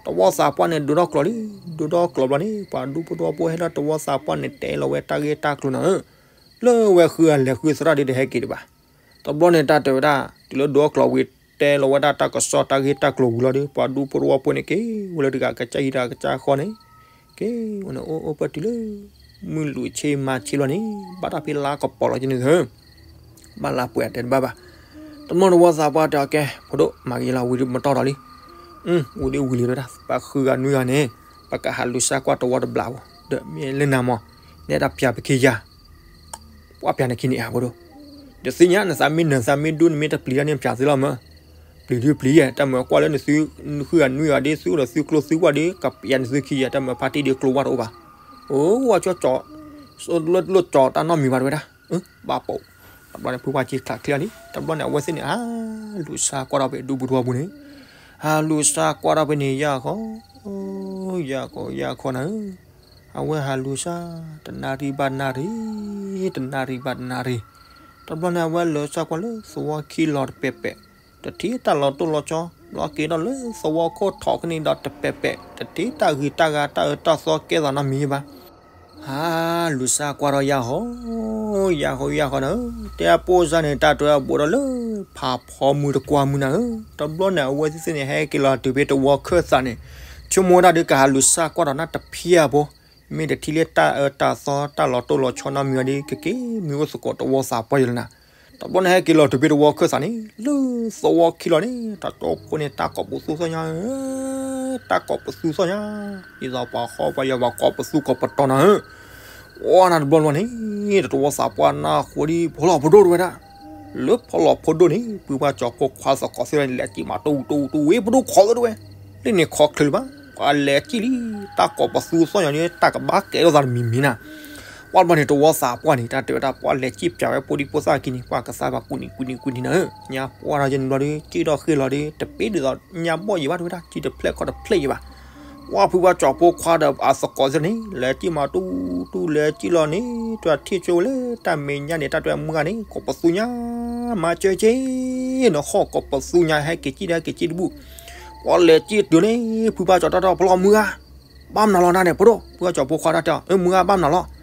တဝီသးပှၢ်န့ၣ် ဒိၣ်ထီၣ်ကျိၤလံ ဒိၣ်ထီၣ်ကျိၤဘျီန့ၣ် ပှၤဒူဖိတဝီဖိဟဲလီၤ တဝီသးပှၢ်န့ၣ် တဲလီၤဝဲတၢ်ဂ့ၢ်တၢ်ကျိၤနၤဧၢ လၢဝဲဃုအလဲၤဃုသရၣ်ဒ်တဟဲက့ၤဒံးဘၣ် တဘျီန့ၣ်တၢ်တဲဝဲဒၣ် တုၤလၢဒိၣ်ထီၣ်ကျိၤဝံၤ တဲလီၤဝဲဒၣ်တၢ်ကစီၣ်တၢ်ဂ့ၢ်တၢ်ကျိၤဝံၤလီၤဒီး ပှၤဒူဖိတဝီဖိန့ၣ်က့ၤ ဝဲလၢတဂၤကစၢ်ယံၤတဂၤကစၢ်ဃီန့ၣ် က့ၤဝဲန့ၣ်အိၣ်အိၣ်ပၢၢ်တုၤလၢ မုၢ်လူၤဆ့မၤဆ့လီၤန့ၣ် ဘၣ်တၢ်ဖဲလါကပီၤလီၤက့ၤန့ၣ်သၢ ဘၣ်လါပှဲၤတဲတဘၣ်ဘၣ် တဘျီတဝီသးပှၢ်တဲအီၤကဲ ဖိဒိၣ် မၤက့ၤလီၤဝံၤဒုးမတီၢ်ဒီးလံ ဝံၤဒုးဝံၤလံဝဲဒၣ် ပှၤဃုဂၤနွံဂၤန့ၣ် ပကဟးလူၤစၢ်ကွၢ်တဝီတဘျီဖိ ဒီးမ့ၢ်လၢနၤမး နဲဒၣ်ပျၢ်ပခံယၤ ပှၢ်ပျၢ်န့ၣ်ခံန့ၣ်ဧါဖိဒိၣ် ဒီးသ့ၣ်ညါ နသးမ့ၢ်နၢၤသးမ့ၢ်ဒိၣ် နမ့ၢ်တပျံၤတၢ်န့ၣ်ပျၢ်သ့လီၤမၢ် ပျံၤဒုးပျံၤယဲ တၢ်မၢကွၢ်လၢနသု ဃုဂၤနွံဂၤဒ်သုအိၣ်ဒီးသုကျိသုကွၢ်ဒုး ကပျၢ်နသုခံယၤ တၢ်မၢဖါတံၢ်ဒုးကျိဝါတအိၣ်ဘၣ် အိၣ်ဝဲကၠီကၠီ လၢလၢကၠီတၢ်နီတမံၤဘၣ်တဝဲဒၣ် ဘၣ်ပိာ် တဘျီန့ၣ် ဖုပှၢ်က့ၤချးချ့လံ တဘျီန့ၣ် အဝဲသ့ၣ်န့ၣ် ဟးလူၤစၢ်ကွၢ်ဒီးဖဲဒူပူၤတဝီပူၤန့ၣ် ဟးလူၤစၢ်ကွၢ်ဒီးဖဲန့ၣ် ယၢ်ဃီ ယၢ်ဃီ ယၢ်ဃီနၤဧၢ အဝဲဟးလူၤစၢ် တနၣ်ရံၣ်ဘၣ်နၣ်ရံၣ် တနၣ်ရံၣ်ဘၣ်တနၣ်ရံၣ် တဘျီန့ၣ် အဝဲလူၤစၢ်ကွၢ်လၢသဝီခံလီၤတပဲာ်ပဲာ် တထံၣ်တၢ်လီၤတိၢ်လီၤဆီ ဘျီက့ၤဒီးလၢသဝီခိၣ်ထီၣ်ခဲန့ၣ်ဒီးတပဲာ်ပဲာ် တထံၣ်တၢ်ဂ့ၤတၢ်ဂၤတၢ်အၢတၢ်သီကဲသးနီတမံၤဘၣ် ဟးလူၤစၢ်ကွၢ်ဒီးယၢ်ဃီ ယၢ်ဃီ ယၢ်ဃီနၤဧၢ တဲအပိၢ်စၢ်န့ၣ် တၢ်တဝဲအဘူးဒီးလၢ ဖးဖီမုၢ်တကွၢ်မုၢ်နၤဧၢ တဘျီန့ၣ် အဝဲသ့ၣ်သ့ၣ်န့ၣ် ဟဲက့ၤလီၤတုၤဖဲတဝီခၢၣ်သးန့ၣ် ဆိကမိၣ်ဝဲဒၣ်ဒုးကဟးလူၤစၢ်ကွၢ်ဒီးနၢ်တဖၣ်အဖိ မ့ၢ်တထံၣ်လၢတၢ်အၢတၢ်သီတၢ်လီၤတိၢ်လီၤဆီနီတမံၤဘၣ်ဒီး ကက့ၤမ့ၢ်အိၣ်သကိးတဝီသးပှၢ်ယလၢနၤ တဘျီန့ၣ် ဟဲက့ၤလီၤတုၤဖဲတဝီခၢၣ်သးန့ၣ် လၢသဝီခံလီၤန့ၣ် တၢ်ကၠီဖိန့ၣ် တၢ်ကိးပသူသီၣ်ညါဧၢ တၢ်ကိးပသူသီၣ်ညါ ဒ်သိးပှၤဃီပှၤယီၤပှၤကိးပသူကိးပတီၤနၤဧၢ ဝဲနၤတဘျီတဘျီန့ၣ် တဝီသးပှၢ်နၢ်ဃိဒ်ဖီလီၤဖိဒိၣ်တဝဲဒၣ် လၢဖီလီၤဖိဒိၣ်န့ၣ် ဖုဘၣ်ကၠီၤဖိခွါသကိးသ့ၣ်န့ၣ် လဲၤစံၣ်မးတူတူတူဝဲဖိဒိၣ်ခိးသ့ၣ်တဝဲ လၢန့ၣ်ခိးချုးလၢၤဘၣ် ပှၤလဲၤစံၣ်လံ တၢ်ကိးပသူသီၣ်ညါန့ၣ် တၢ်ကဘၣ်ကဲထီၣ်သးတမံၤမံၤနၤ ပှၢ်တဘျီန့ၣ် တဝီသးပှၢ်န့ၣ် တၢ်တဲဝဲဒၣ် ပှၤလဲၤစံၣ်ပၠးဝဲဖိဒံဖိသၣ်ခံန့ၣ် ပှၤကသါပှၤကူးနံၤကူးနံၤကူးနံၤနၤဧၢ ညါပှၢ်တၢ်ယဲၢ်န့ၣ်ဘျီဒီး စံၣ်ထီၣ်ဃ့ၢ်လီၤဒီး တပ့ၢ်ဒ်သိး ညါဘီၣ်ယံၤဘၣ်တဝဲဒၣ် စံၣ်တဖျဲၣ်ခီၣ်တဖျဲၣ်ယံၤဘၣ် ပှၢ်ဖုဘၣ်ကၠီၤဖိခွါဒီးအသကိးသ့ၣ်န့ၣ် လဲၤစံၣ်မးတူတူလဲၤစံၣ်လီၤန့ၣ် တၢ်ထံၣ်ဆိဝဲလၢတၢ်မဲာ်ညါန့ၣ် တၢ်တဲမုၢ်ဂၤန့ၣ် ကိးပသူညါ မၤစၢၤက့ၤ နဟီၣ်ကိးပသူညါ ဟဲက့ၤစံၣ်ဒီးဟဲက့ၤစံၣ်တဘူၣ် ပှၤလဲၤစံၣ်တုၤန့ၣ် ဖုဘၣ်ကၠီၤတၢ်တဲအီၤ ဖီလီၤမုၢ်ဂၤ ဘၣ်မနုၤလီၤနၤန့ၣ် ဖိဒိၣ် ဖုဘၣ်ကၠီၤဖိခွါတၢ်တဲအီၤ မုၢ်ဂၤဘၣ်မနုၤလီၤ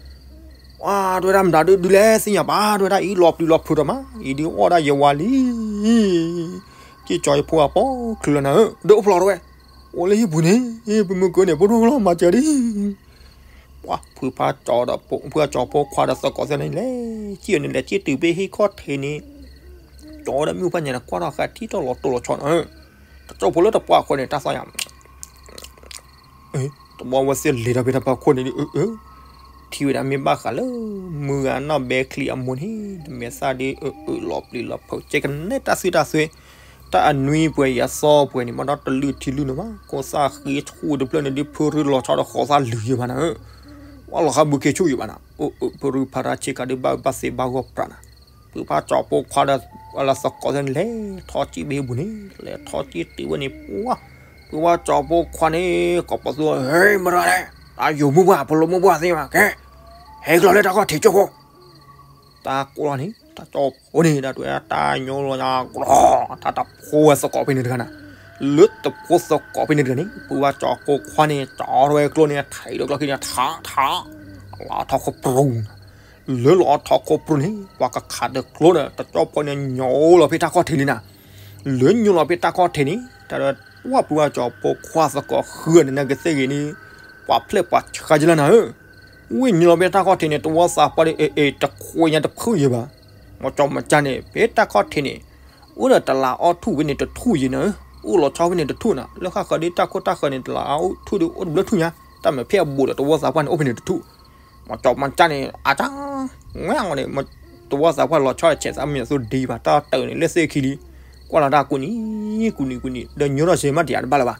ပှၤတဝဲဒၣ်မတၤဒုးဒုးလဲၣ်သ့ၣ်ညါဘၣ် တဝဲဒၣ်အံၤ လီၤပျံၤလီၤဖုးဒီးမး အံၤဒုးအီၣ်ဒၣ်ယဝၤလံ က့ၤကၠီၤယဖိအပိာ်ချုးလီၤနၤဧၢ ဒုးအိၣ်ဖျိးတဝဲ အိၣ်လၢဟံၣ်ပူၤန့ၣ် ပမုၢ်ကၢန့ၣ် ဖိဒိၣ်လီၤမၤစၢၤဒံး ပှၢ်ဖုဖါကၠီၤဒီး ဖုဘၣ်ကၠီၤဖိခွါဒီးသကိးသ့ၣ်န့ၣ် လဲၤစံၣ်အီၤန့ၣ် လဲၤစံၣ်တုၤဖဲဟံၣ်ခီၣ်ထံးန့ၣ် ကၠီၤဒီးမုၢ်ဖးညါန့ၣ် ကွၢ်ထီၣ်ဃာ်ထံၣ်ထီၣ်လီၤတိၢ်လီၤဆီနၤဧၢ တကၠိဖိလၢတပှၢ်ခိၣ်န့ၣ် တၢ်သီၣ်ညါ တဘျီဝဲသ့ၣ်လဲၤဒီးဖဲတပှၢ်ခိၣ်န့ၣ်ဒုး အၢ အၢ ထံၣ်ဝဲဒၣ်မ့ၢ်ဘၣ်ဃးလၢ မုၢ်ဂၤနီၢ်ဘဲချံအမိၢ်န့ၣ် တမဲာ်သၣ်ဒုးအၢ အၢ လီၤပျံၤလီၤဖုး ကဲကနဲတၢ်သွံၣ်တၢ်သွဲ တၢ်အနွံပှဲၤယၤသီပှဲၤန့ၣ် မ့ၢ်ဒီးတလုၢ်ထံလုၢ်န့ၣ်မး ကိးသၣ်ဃ့ဆူၣ်တဖျၢၣ်န့ၣ်ဒုး ဖုရ့လီၤဆီဒီးဃီသၣ်လုၢ်ယံၤဘၣ်နၤဧၢ ပှၤလီၤဃးဘုခ့ဆူၣ်ယံၤဘၣ်နၤ, အိၣ်အုးဖရူဖရါဆ့ကၤဒုးဘၣ်ဘၣ်သ့ဘၣ်ဂီၢ်ပြးနၤ, ဖုဘၣ်ကၠီၤဖိခွါဒီး လၢသကိးသ့ၣ်န့ၣ် လဲၤထီၣ်ကံၣ်ဘ့ၣ်ပူၤန့ၣ် လဲၤထီၣ်ကံၣ်တ့ၢ်ဝဲန့ၣ် ပှၤ ဖုဘၣ်ကၠီၤဖိခွါန့ၣ် ကိးပသူ ဟ့ မတၤလဲၣ်, တၢ်ယိၤမုၢ်ပှၢ် ပလိာ်မုၢ်ပှၢ်သ့ၣ်မး ကဲ ဟဲကလီၤလၢတၢ်ခီၣ်ထံးကၠိဖိ တၢ်ကိးလီၤန့ၣ် တၢ်ကၠီၤဖိန့ၣ် တၢ်တဲတၢ်ညိလီၤညါကလီၤ တၢ်တဖိဝဲသကိးဖဲန့ၣ်တဂၤနၤ, လၢတဖိသကိးဖဲန့ၣ်တဂၤန့ၣ် ဖုဘၣ်ကၠီၤဖိခွါန့ၣ် ကၠီထီၣ်ဝဲကျိန့ၣ် ထံးဒီးကျီခံန့ၣ် ထး ထး လီၤထီၣ်ခိၣ်ပြူၤ, လၢလီၤထီၣ်ခိၣ်ပြူၤန့ၣ် ပှၤကခးတကျိဒီး တကၠီၤဖိန့ၣ် ညိလီၤဖဲတၢ်ခီၣ်ထံးလံနၤ, လၢညိလီၤဖဲတၢ်ခီၣ်ထံးန့ၣ် တၢ်ဒီး ပှၤဖုဘၣ်ကၠီၤဖိခွါသကိးဃုန့ၣ် နကသ့ၣ်ဂ့ၤန့ၣ် ပှၤဖျဲၣ်ပှၤဆှါယလၢနၤဧၢ ဝ့ၢ်ညိလီၤဖဲတၢ်ခီၣ်ထံးန့ၣ် တဝီသးပှၢ်ဒီး အ့ အ့ တခွဲညါတဖုယဲဘၣ်. မ့ၢ်ကၠီမၤကၠါန့ၣ် ဖဲတၢ်ခီၣ်ထံးန့ၣ် အိၣ်ဒီးတလးအီၣ်ထူၣ်ဖဲန့ၣ်တထူၣ်ယဲနၤဧၢ, အိၣ်လီၤဆီဖဲန့ၣ်တထူၣ်နၤ, လၢဃၣ်ဃၢၤဒ်တၢ်ခိၣ်တၢ်ဃၢၤန့ၣ် တလးအီၣ်ထူၣ်ဒီးအိၣ်တဘျၢထူၣ်ညါ, တၢ်မ့ၢ်ဖဲအဘူးဒီး တဝီသးပှၢ်န့ၣ်အိၣ်ဖဲန့ၣ်တထူၣ် မ့ၢ်ကၠီမၤကၠါန့ၣ် အတၢ် ဝဲအီၤန့ၣ် တဝီသးပှၢ်လီၤဆီဆဲးသးမ့ၢ်သိဒံးဘၣ် တၢ်တၢၢ်န့ၣ် လၢသ့ၣ်ခံလံ, ကွၢ်လီၤတၢ်ကူၣ်နံၤ ကူၣ်နံၤ ကူၣ်နံၤ ဒီးညိထီၣ်စ့မးတယာ်တဘၣ်လၢၤဘၣ်.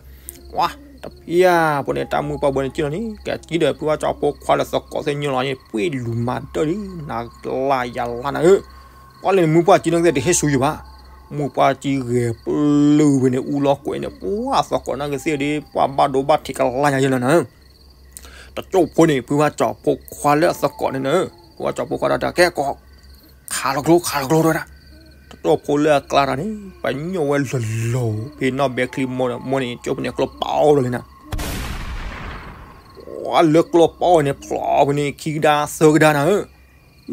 ဝါ တဖျၢၣ်ဖိန့ၣ် တၢ်မုၢ်ပှၢ်ဘိန့ၣ်ကံၣ်လီၤန့ၣ် ကစံဒီး ဖုဘၣ်ကၠီၤဖိခွါလၢသကိးသ့ၣ်ညိလီၤန့ၣ် ပှ့ၢ်လူၤမၤဒၢၣ်လံ နၤလၢယၤလၢနၤဧၢ, ပှၤလဲၤန့ၣ် မုၢ်ပှၢ်ကံနီၢ်ကသ့ၣ်တဟ့ၣ်ဆူယဘၣ်, မုၢ်ပှၢ်ကံဂဲၤပျုၢ်ဝဲန့ၣ် အူလီၤကွဲးန့ၣ် ပှၤသကိးနီၢ်ကသ့ၣ်ဒီး ပှၤဘၣ်ဒိဘၣ်ထံးကလါညါယဲလၢနၤဧၢ တကၠိဖိန့ၣ် ဖုဘၣ်ကၠီၤဖိခွါလၢအသကိးန့ၣ်နၤ, ဖုဘၣ်ကၠီၤဖိခွါဒီးတၢ်ကဲကီး ခးလီၤကျိ ခးလီၤကျိတဝဲဒၣ်, တကၠိဖိလၢအကျါတၢ်န့ၣ် ပညိၣ်ဝဲလီၤလီၤ ဖဲနီၢ်ဘဲချံမိၢ်ဒီးမိၢ်န့ၣ် ကၠိဖိန့ၣ်ကျိပီလီၤလံနၤ ပှၤလၢကျိပီန့ၣ် ဖျိးဖိန့ၣ် ခံကဒါသၢကဒါနၤဧၢ,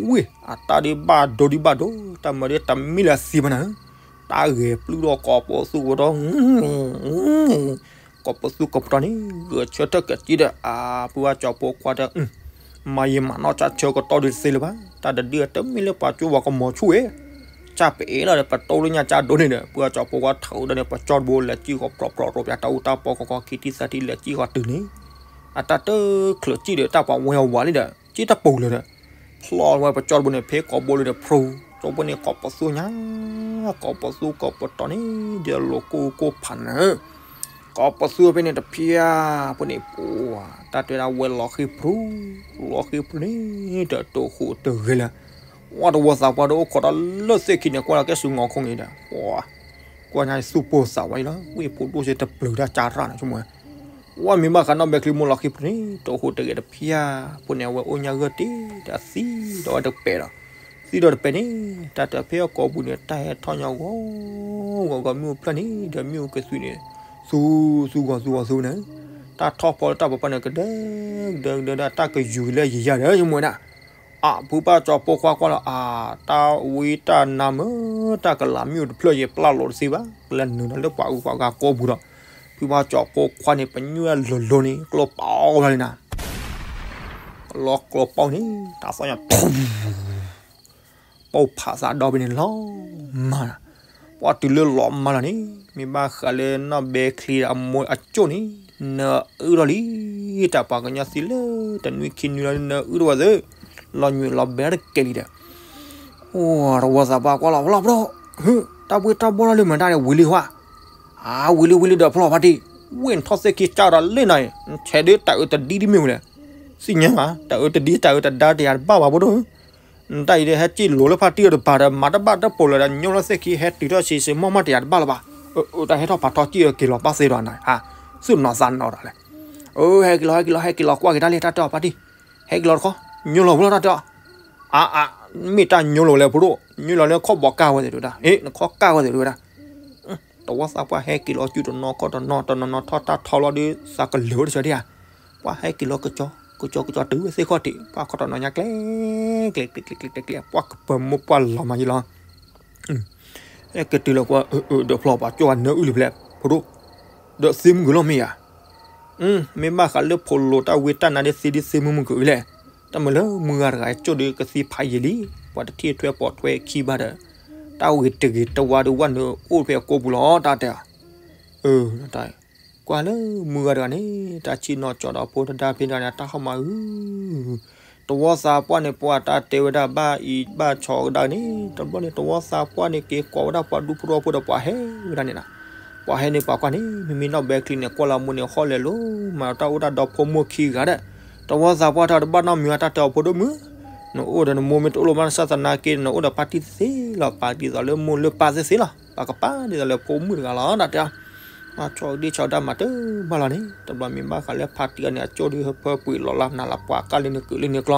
ဝ့ၢ် အတၢ်ဒုးဘၣ်ဒိဒုးဘၣ်ဒိ တၢ်မၤဒ်တမ့ၢ်လၢအသံဘၣ်နၤဧၢ, တၢ်ဂဲၤပျုၢ်ဒီးကိးပသူကပတီၢ် ကိးပသူကပတီၢ်န့ၣ် ဂဲၤဆၢထၢၣ်ကစံဒီး အ ဖုဘၣ်ကၠီၤဖိခွါဒီး မၤယံာ်မၤနီၢ်ကၢ်ဆၢကတီၢ်ဒုးတသ့လၢၤဘၣ်, တၢ်တဒုးတမ့ၢ်လၢပှၤကၠိဝၤကမီၤဆူၣ်ဝဲ, ကၢ်ပအ့လီၤဒီး ပတိၢ်လၢညါကၢ်ဒိၣ်န့ၣ်ဒီး ဖုဘၣ်ကၠီၤဖိခွါထီၣ်ဒီးန့ၣ် ပကၠီတဘိလဲၤကံၣ်ဃီၤပြီပြီပြီ ပတၢ်အူတၢ်ပီဃီဃီ ခံထံၣ်သၢထံၣ်လဲၤကံၣ်ဃီၤတုၤန့ၣ်, အတၢ်တချုးကံၣ်ဒီး တၢ်ပှၤဝဲအီၤဝၤလံဒီး ကံၣ်တပူၤလၢၤဒီး ဖျီဝဲပကၠီတဘိန့ၣ် ဖဲကိးဘိလၢဒီးဖျိ, ကၠီဖိန့ၣ်ကိးပသူညါ, ကိးပသူကိးပတီၢ်န့ၣ် ဒီးလိာ်ကိၢ်ကိၢ်ဖးနၤဧၢ ကိးပသူဖဲန့ၣ်တဖျၢၣ်ဖိန့ၣ် ပှၤ တၢ်တဲဒၣ်ဝဲလီၤဃံပြူၤ, လီၤဃံပြူၤန့ၣ် တၢ်တိာ်ဃိတဂ့ၤလၢၤ, ဝဲတဝီသးပှၢ်ဒီးအိၣ်ခိးတၢ်လၢသ့ၣ်ခံန့ၣ် ကွၢ်လီၤကဲဆူငီၤခိၣ်န့ၣ်ဒီး ပှၤ ကွၢ်ညါသူၣ်ပိၢ်သးဝဲအံၤလီၤ, ဝ့ၢ်ဖိဒိၣ်စ့တပျုၤတၢ်ကၢ်ရၣ်န့ၣ်ဆိကမိၣ်ဝဲ ဝဲမ့ၢ်ဘၣ်ဃးနီၢ်ဘဲချံမိၢ်လီၤဃံပြူၤန့ၣ် တိာ်ဃိတဂ့ၤတဖျၢၣ်ဖိန့ၣ် အဝဲအိၣ်ညါဂၢၢ်တ့ၢ်ဒီးသံဒီးဝဲတပဲာ်ဒီး, သံဒီးတပဲာ်န့ၣ် တၢ်တဖဲအကိာ်ပူၤန့ၣ် တၢ်ဟဲထီၣ်ညါဂီၤဂီၤဂီၤ မ့ၣ်အူဖျၢၣ်န့ၣ် ဒီးမ့ၣ်အူကသွံန့ၣ် သူသူဂီၤသူဂီၤသူန့ၣ်, တၢ်ထီၣ်ဖီလၢတၢ်ပီးပီးန့ၣ် ကဒဲကဒဲကဒဲ တၢ်ကယူၤလၢယံာ်ယၤဒီး ယမိၢ်ဝဲဒၣ် အၢ ဖုဘၣ်ကၠီၤဖိခွါကွၢ်လီၤ အၢ တၢ်ဝံတၢ်နါမ့ၢ် တၢ်ကလၤမ့ၣ်အူတဖျၢၣ်ယဲ ပျၢ်လိာ်တသ့ဘၣ် ကလဲၤနုာ်ဒီးလၢပှၤအုးပှၤဂၤကိာ်ပူၤဒီး ဖုဘၣ်ကၠီၤဖိခွါန့ၣ် ပညိၣ်လီၤလီၤန့ၣ် ကျိပီလီၤန့ၣ်နၤ လီၤကျိပီန့ၣ် တၢ်သီၣ်ညါ ပိၢ်ဖးသးဒီဖဲန့ၣ်လီၤမၢ်လီၤ. ပှၤတုၤလၢလီၤမၢ်လီၤန့ၣ် မ့ၢ်ဘၣ်ဃးလၢနီၢ်ဘဲချံဒီးအမိၢ်အကၠိၣ်န့ၣ် နအုၣ်ထီၣ်လံ တၢ်ပှၤကညီသံလၢတနွံခံနွံလီၤ နအုၣ်ထီၣ်ဝဲသ့ လီၤညွံးလီၤဘဲတကဲလံဒီး အိၣ်တဝီသးပှၢ်ကွၢ်လီၤဖျီဖျီ တၢ်ဘှ့ၣ်တၢ်ဘှီၣ်လၢမတၤန့ၣ် ဝံၤလံဟါ အါ ဝံၤလံဝံၤလံ ဒီးဖျီဖါတံၢ် ဝ့ၢ်နထီၣ်သ့ၣ်ခံကၢ်ဒီးလၢနၤအံၤ နဆဲးဒ်တၢ်အၢတဒံတမ့ၢ်ဝဲလဲၣ် သ့ၣ်ညါမး တၢ်အၢတဒံတၢ်အၢတဒါတယၤတဘၣ်ဘၣ်ဖိဒိၣ် နတၢ်အံၤဒီးဟဲက့ၣ်လိာ်လၢဖါတံၢ်အတပၤဒီး မၤတဘၣ်တပိာ်လၢၤဒီး ညိလၢသ့ၣ်ခံဟဲတုၤထီၣ်ဆံးဆံးမီၢ်မီၢ်တယၤတဘၣ်လၢၤဘၣ်. အၢ တၢ်ဟဲထီၣ်ဖးထီကံၣ်အက့ၤလီၤဘၣ်သ့ဒီးနၤ ဟး သူၣ်နီၤသးနီၤဒီးလဲၣ်. အၢ ဟဲက့ၤလီၤ ဟဲက့ၤလီၤ ဟဲက့ၤလီၤ ကွၢ်က့ၤတၢ်လံ တၢ်တဲအီၤဖါတံၢ် ဟဲက့ၤလီၤတခီ ညိလီၤဝဲလီၤတၢ်တဲအီၤ အါအါ မ့ၢ်တၢ်ညိလီၤဝဲလဲၣ်ဖိဒိၣ် ညိလီၤလၢခီၣ်ဘီကၢ်ဝဲသ့ၣ်တဝဲဒၣ် အ့ နခီၣ်ကၢ်ဝဲသ့ၣ်တဝဲဒၣ် တဝီသးပှၢ်ဟဲက့ၤလီၤ စုတနီၤခီၣ်တနီၤ တနီၤနီၤထီၣ်တၢ်ထီလီၤဒီး သးကလၢၤဝဲတဆၢဒံဧါ ပှၤဟဲက့ၤလီၤကကၠီ ကကၠီကကၠီတုၤဝဲသ့ၣ်ခီၣ်ထံး ပှၤခီၣ်တနီၤညါကျဲ ကျဲ ကျဲ ကျဲ ကျဲ ကျဲ ပှၤကပၢၤမိၢ်ပှၢ်လီၤမးယလီၤ ဟဲက့ၤတုၤလီၤကွၢ် အၢ အၢ ဒီးဖျီပှၤကၠီၣ်ဝဲနၢအုၣ်လံဖဲလဲၣ် ဖိဒိၣ် ဒီးသ့မုၢ်ကလီၤမ့ၢ်ဧါ မ့ၢ်ဘၣ်ဃးလၢဖိလိၤတၢ်ဝံတၢ်နါဒ်သ့ဒ် သ့မုၢ်မုၢ်ကလီၤလဲၣ်. တၢ်မၤလၢမုၢ်ဂၤတဂၤကၠိၣ်ဒီးကသံဖးယံာ်လံ ပှၤတထံၣ်ထွဲပိာ်ထွဲခံဘၣ်ဒီး တၢ်ဝံၤတဂ့ၤတဝါဒီးဝၤနုာ်အိၣ်ဖဲအကိာ်ပူၤလီၤ တၢ်တဲအီၤ အၢ ကွၢ်လၢမုၢ်ဂၤတဂၤန့ၣ် တၢ်ဆံၣ်နီၤကၠီဒီးဖိတဒါဖဲဒၣ်န့ၣ် တၢ်ဟီၣ်မးအု တဝီသးပှၢ်န့ၣ် ပှၤတၢ်တဲဝဲဒၣ်ဘၣ်အံၤဘၣ်ဆီကဒါန့ၣ် တဘျီန့ၣ် တဝီသးပှၢ်န့ၣ် က့ၤကိးဝဲဒၣ်ပှၤဒူဖိထီဖိဒီးပှၤဟဲဝဲဒၣ်န့ၣ်လီၤ. ပှၤဟဲန့ၣ်ပှၤကွၢ်န့ၣ် မ့မ့ၢ်နီၢ်ဘဲချံန့ၣ် ကွၢ်လၢမိၢ်န့ၣ် ဟီၣ်လဲၤလိၤ မၤတၢ်အိၣ်တၢ်ဒီးဖိမိၢ်ခံဂၤဒီး တဝီသးပှၢ်တဲအီၤ တဘၣ်နီတမံၤဘၣ် တၢ်တဲအီၤ ဖိဒိၣ်မုၣ်, နအိၣ်ဒီးနမိၢ်မ့ၢ်တအိၣ်လၢၤဘၣ် နစၢ်သနာ်က့ နအိၣ်ဒီးဖါတံၢ်သ့လီၤ, ပာ်ဒ်သိးလၢမိၢ်လၢပၢ်သ့သ့လီၤ, ပာ်ကပာ်ဒ်သိးလၢဖိမုၣ်တဂၤလီၤ တၢ်တဲအီၤ. ဆီဒံၣ်ဆီဒၣ်မၤတဘၣ်လီၤန့ၣ် တဘျီမ့ၢ်ဘၣ်ဃးလၢဖါတံၢ်အီၤန့ၣ် အကၠိၣ်ဒုးဟၢဖၢပှ့ၤလီၤလၢနၤလၢပှၤကၢ်လၢန့ၣ်ကုာ်လၢန့ၣ်ကျီ